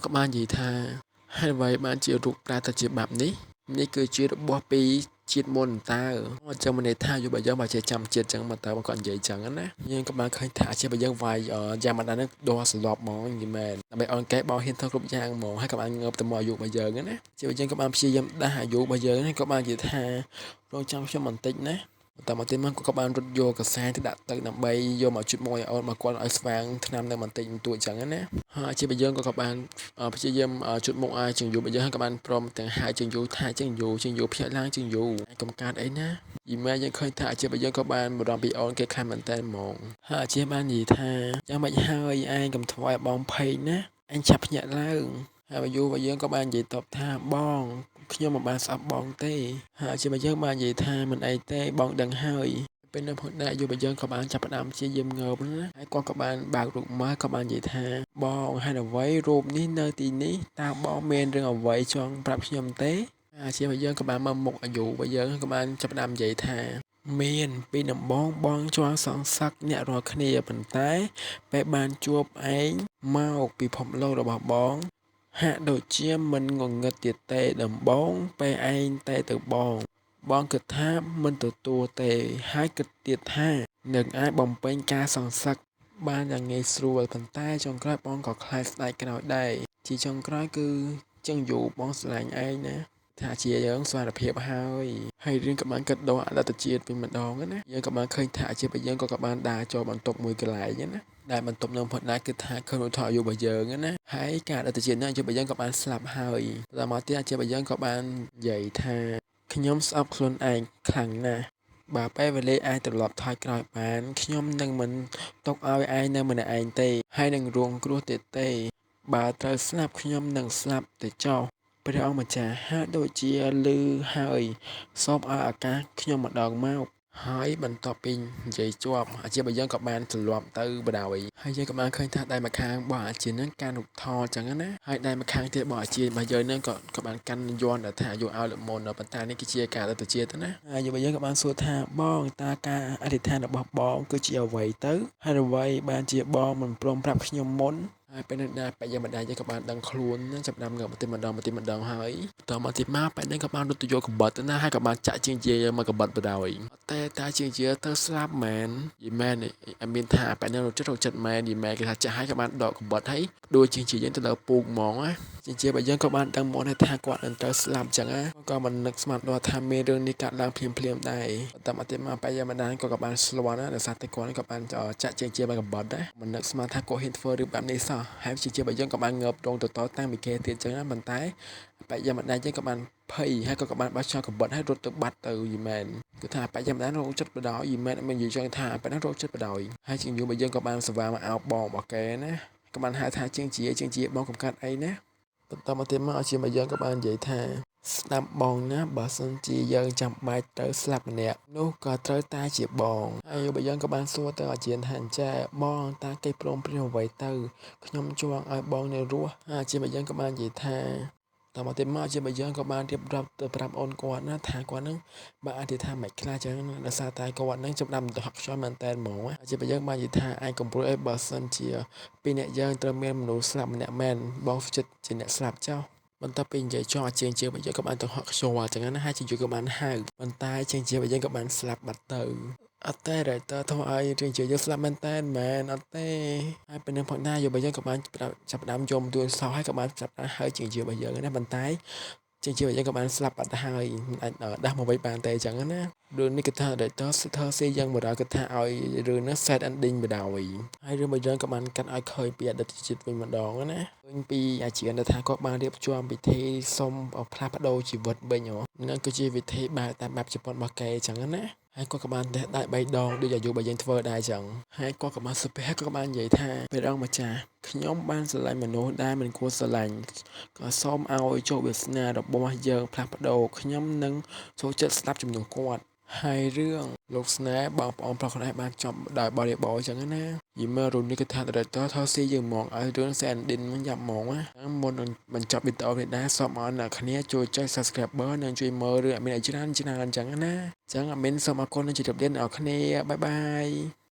ក៏បាននិយាយថាហេតុអ្វីបានជារូបប្រែទៅជាបាបនេះនេះគឺជារបស់ពីជាតិមុនតើអញ្ចឹងមានន័យថាយុវយើងបើជាចាំជាតិចឹងមកតើគាត់និយាយចឹងណាយើងក៏បានឃើញថាអាជីពរបស់យើងវាយយ៉ាងមិនដល់ហ្នឹងដោះសន្លប់ហ្មងយីមែនដើម្បីអនកែបោហ៊ានធ្វើគ្រប់យ៉ាងហ្មងហើយក៏បានងើបទៅមកអាយុរបស់យើងណាជាយើងក៏បានព្យាយាមដាស់អាយុរបស់យើងក៏បាននិយាយថារងចាំខ្ញុំបន្តិចណាបន្តមកទៀតមកគាត់ក៏បានរត់យកកសែងទៅដាក់ទឹកដើម្បីយកមកជូតមុខឲ្យអូនមកគាត់ឲ្យស្វាងថ្នាំនៅបន្តិចបន្តួចចឹងណាហើយជាបើយើងក៏បានព្យាយាមជូតមុខឲ្យជាងយូរបើយើងក៏បានព្រមទាំងហៅជាងយូរថាជាងយូរជាងយូរភ្ញាក់ឡើងជាងយូរកុំកើតអីណាយីម៉ែយើងឃើញថាអាជីពយើងក៏បានបារម្ភពីអូនគេខ្លាំងមែនតើហ្មងហើយអាជីពបាននិយាយថាយ៉ាងម៉េចហើយឯងកុំធ្វើឲ្យបងភ័យណាអញឆាប់ភ្ញាក់ឡើងហើយបើយូរបើយើងក៏បាននិយាយតបថាបងខ្ញុំមិនបានស្អប់បងទេហើយជាបើយើងបាននិយាយថាមិនអីទេបងដឹងហើយពេលនៅផងដែរយុវយើងក៏បានចាប់ផ្ដើមព្យាយាមងើបណាហើយគាត់ក៏បានបើករូបមើលក៏បាននិយាយថាបងហេតុអ្វីរូបនេះនៅទីនេះតើបងមានរឿងអ្វីចង់ប្រាប់ខ្ញុំទេអាជាបើយើងក៏បានមើលមុខអាយុបើយើងក៏បានចាប់ផ្ដើមនិយាយថាមានពីដំបងបងជាប់សងសឹកអ្នករាល់គ្នាប៉ុន្តែពេលបានជួបឯងមកពិភពលោករបស់បងហាក់ដូចជាមិនងងឹតទៀតទេដំបងពេលឯងតែទៅបងបងគិតថាមិនទទួលទេហើយគិតទៀតថានឹងអាចបំពេញការសងសឹកបានយ៉ាងងាយស្រួលប៉ុន្តែចុងក្រោយបងក៏ខ្លាចស្ដាយក្រោយដែរជាចុងក្រោយគឺចឹងយូរបងស្រឡាញ់ឯងណាថាជាយើងស្វត្ថិភាពហើយហើយរឿងក៏បានកាត់ដោអតីតជាតិវិញម្ដងណាយើងក៏បានឃើញថាអាជីពយើងក៏បានដើរចូលបន្ទប់មួយកន្លែងណាដែលបន្ទប់នឹងផងដែរគឺថាឃើញឧទាហរណ៍អាយុរបស់យើងណាហើយការអតីតជាតិនេះអាយុរបស់យើងក៏បានស្លាប់ហើយបន្តមកទៀតអាជីពរបស់យើងក៏បាននិយាយថាខ្ញុំស្អប់ខ្លួនឯងខ្លាំងណាស់បើពេលវេលាអាចត្រឡប់ថយក្រោយបានខ្ញុំនឹងមិនទុកឲ្យឯងនៅម្នាក់ឯងទេហើយនឹងរងគ្រោះទៀតទេបើត្រូវស្លាប់ខ្ញុំនឹងស្លាប់ទៅចោះព្រះអង្គម្ចាស់ហាក់ដូចជាឮហើយសូមឲ្យឱកាសខ្ញុំម្ដងមកហើយបន្ទាប់ពីនិយាយជាប់អាជីពរបស់យើងក៏បានសន្លប់ទៅបណ្ដោយហើយយើងក៏បានឃើញថាដៃម្ខាងរបស់អាជីពហ្នឹងកាន់រូបថតចឹងណាហើយដៃម្ខាងទៀតរបស់អាជីពរបស់យើងហ្នឹងក៏បានកាន់យ័ន្តដែលថាយកឲ្យលើមុនប៉ុន្តែនេះគឺជាការទៅជាទៅណាហើយរបស់យើងក៏បានសួរថាបងតើការអធិដ្ឋានរបស់បងគឺជាអ្វីទៅហើយអ្វីបានជាបងមិនព្រមប្រាប់ខ្ញុំមុនហើយពេលនេះដែរបយាម្ដាយយើងក៏បានដឹងខ្លួនចាប់ដើមងើបមកទីម្ដងមកទីម្ដងហើយបន្តមកទីមកបែរនេះក៏បានរត់ទៅយកកបិតទៅណាហើយក៏បានចាក់ជាងជាមកកបិតបដ ாய் តែតាជាងជាទៅស្លាប់មែនយីមែនអត់មានថាបែរនេះរត់ចិត្តរត់ចិត្តមែនយីមែនគេថាចាក់ហើយក៏បានដកកបិតហើយដួលជាងជាយើងទៅលើពូកហ្មងណាជាងជាបើយើងក៏បានដឹងមកថាគាត់នឹងត្រូវស្លាប់ចឹងណាក៏មិននឹកស្មានដល់ថាមានរឿងនេះកើតឡើងភ្លាមភ្លាមដែរបន្តមកទៀតមកបយាម្ដាយក៏បានស្លាប់ណាដោយសារតែគាត់ក៏បានចាក់ជាងជាមកកបិតដែរមិននឹកស្មានថាគាត់ហ៊ានធ្វើរឿងបែបនេះសោះហើយជាបើយើងក៏បានងើបដងទៅតតាំងពីគេទៀតចឹងណាប៉ុន្តែបយាម្ដាយយើងក៏បានភ័យហើយក៏បានបោះចោលកបិតហើយរត់ទៅបាត់ទៅយីមែនគឺថាបយាម្ដាយរងចិត្តបដ ாய் យីមែនមិននិយាយចឹងថាបែបហ្នឹងរងចិត្តបដ ாய் ហើយជាងយូរបើយើងក៏បានសវាមកអោបបងរបស់គេណាក៏បានហៅថាជាងជាជាងជាបងកំកាត់អីណាបន្តមកទៀតមកជាបើយើងក៏បាននិយាយថាស្ដាប់បងណាបើសិនជាយើងចាំបាច់ត្រូវស្លាប់ម្នាក់នោះក៏ត្រូវតែជាបងហើយបើយើងក៏បានសួរទៅអាចារ្យថាអញ្ចេះបងតើគេព្រមព្រៀងអ្វីទៅខ្ញុំចង់ឲ្យបងនៅរស់ហើយអាចារ្យបើយើងក៏បាននិយាយថាតមកទៀតមកជាបើយើងក៏បានរៀបរាប់ទៅប្រាប់អូនគាត់ណាថាគាត់នឹងបើអធិដ្ឋានមិនខ្លះចឹងដោយសារតែគាត់នឹងចាប់ដើមទៅហក់ខ្យល់មែនតើហ្មងជាបើយើងបាននិយាយថាអាចកំព្រួយអីបើសិនជាពីអ្នកយើងត្រូវមានមនុស្សស្លាប់ម្នាក់មែនបងចិត្តជាអ្នកស្លាប់ចោះបន្ទាប់ពីនិយាយចោះជាងជាបើយើងក៏បានទៅហក់ខ្យល់ចឹងណាហើយជាយើងក៏បានហៅប៉ុន្តែជាងជាបើយើងក៏បានស្លាប់បាត់ទៅអត់ទេ writer ធ្វើឲ្យរឿងជាយើងស្លាប់មែនតើមែនអត់ទេហើយពេលនេះផងដែរយកបើយើងក៏បានចាប់ផ្ដើមយំទួសោះហើយក៏បានចាប់ផ្ដើមហើយជាងជារបស់យើងណាប៉ុន្តែជាងជារបស់យើងក៏បានស្លាប់បាត់ទៅហើយមិនអាចដាស់មកវិញបានទេអញ្ចឹងណារឿងនេះគឺថា writer ធ្វើស៊ីយ៉ាងបដ ாய் គឺថាឲ្យរឿងនេះ sad ending បដ ாய் ហើយរឿងរបស់យើងក៏បានកាត់ឲ្យឃើញពីអតីតជាតិវិញម្ដងណាឃើញពីអាជីវកម្មថាគាត់បានរៀបចំពិធីសុំផ្លាស់ប្ដូរជីវិតវិញហ្នឹងគឺជាវិធីបែបតាមបែបជប៉ុនរបស់គេអញ្ចឹងណាហើយ ហើយគាត់ក៏បានទះដៃ3ដងដូចអាយុបើយើងធ្វើដែរចឹងហើយគាត់ក៏បានសុភ័ក្រក៏បាននិយាយថាព្រះអង្គម្ចាស់ខ្ញុំបានស្រឡាញ់មនុស្សដែលមិនគួរស្រឡាញ់ក៏សូមឲ្យជោគវាសនារបស់យើងផ្លាស់ប្ដូរខ្ញុំនឹងចូលចិត្តស្ដាប់ជំនួសគាត់ហើយរឿងលោកស្នេហ៍បងប្អូនប្រុសខ្លួនឯងបានចប់ដោយបរិបូរណ៍ចឹងណាយីមើលរូបនេះគឺថា director ថតស៊ីយើងហ្មងឲ្យរឿង ending ហ្នឹងយ៉ាប់ហ្មងណាមុននឹងបញ្ចប់វីដេអូនេះដែរសូមឲ្យអ្នកគ្នាជួយចុច subscriber និងជួយមើលរឿង admin ឲ្យច្រើនច្រើនចឹងណាចឹង admin សូមអរគុណនិងជម្រាបលាអ្នកគ្នាbye bye.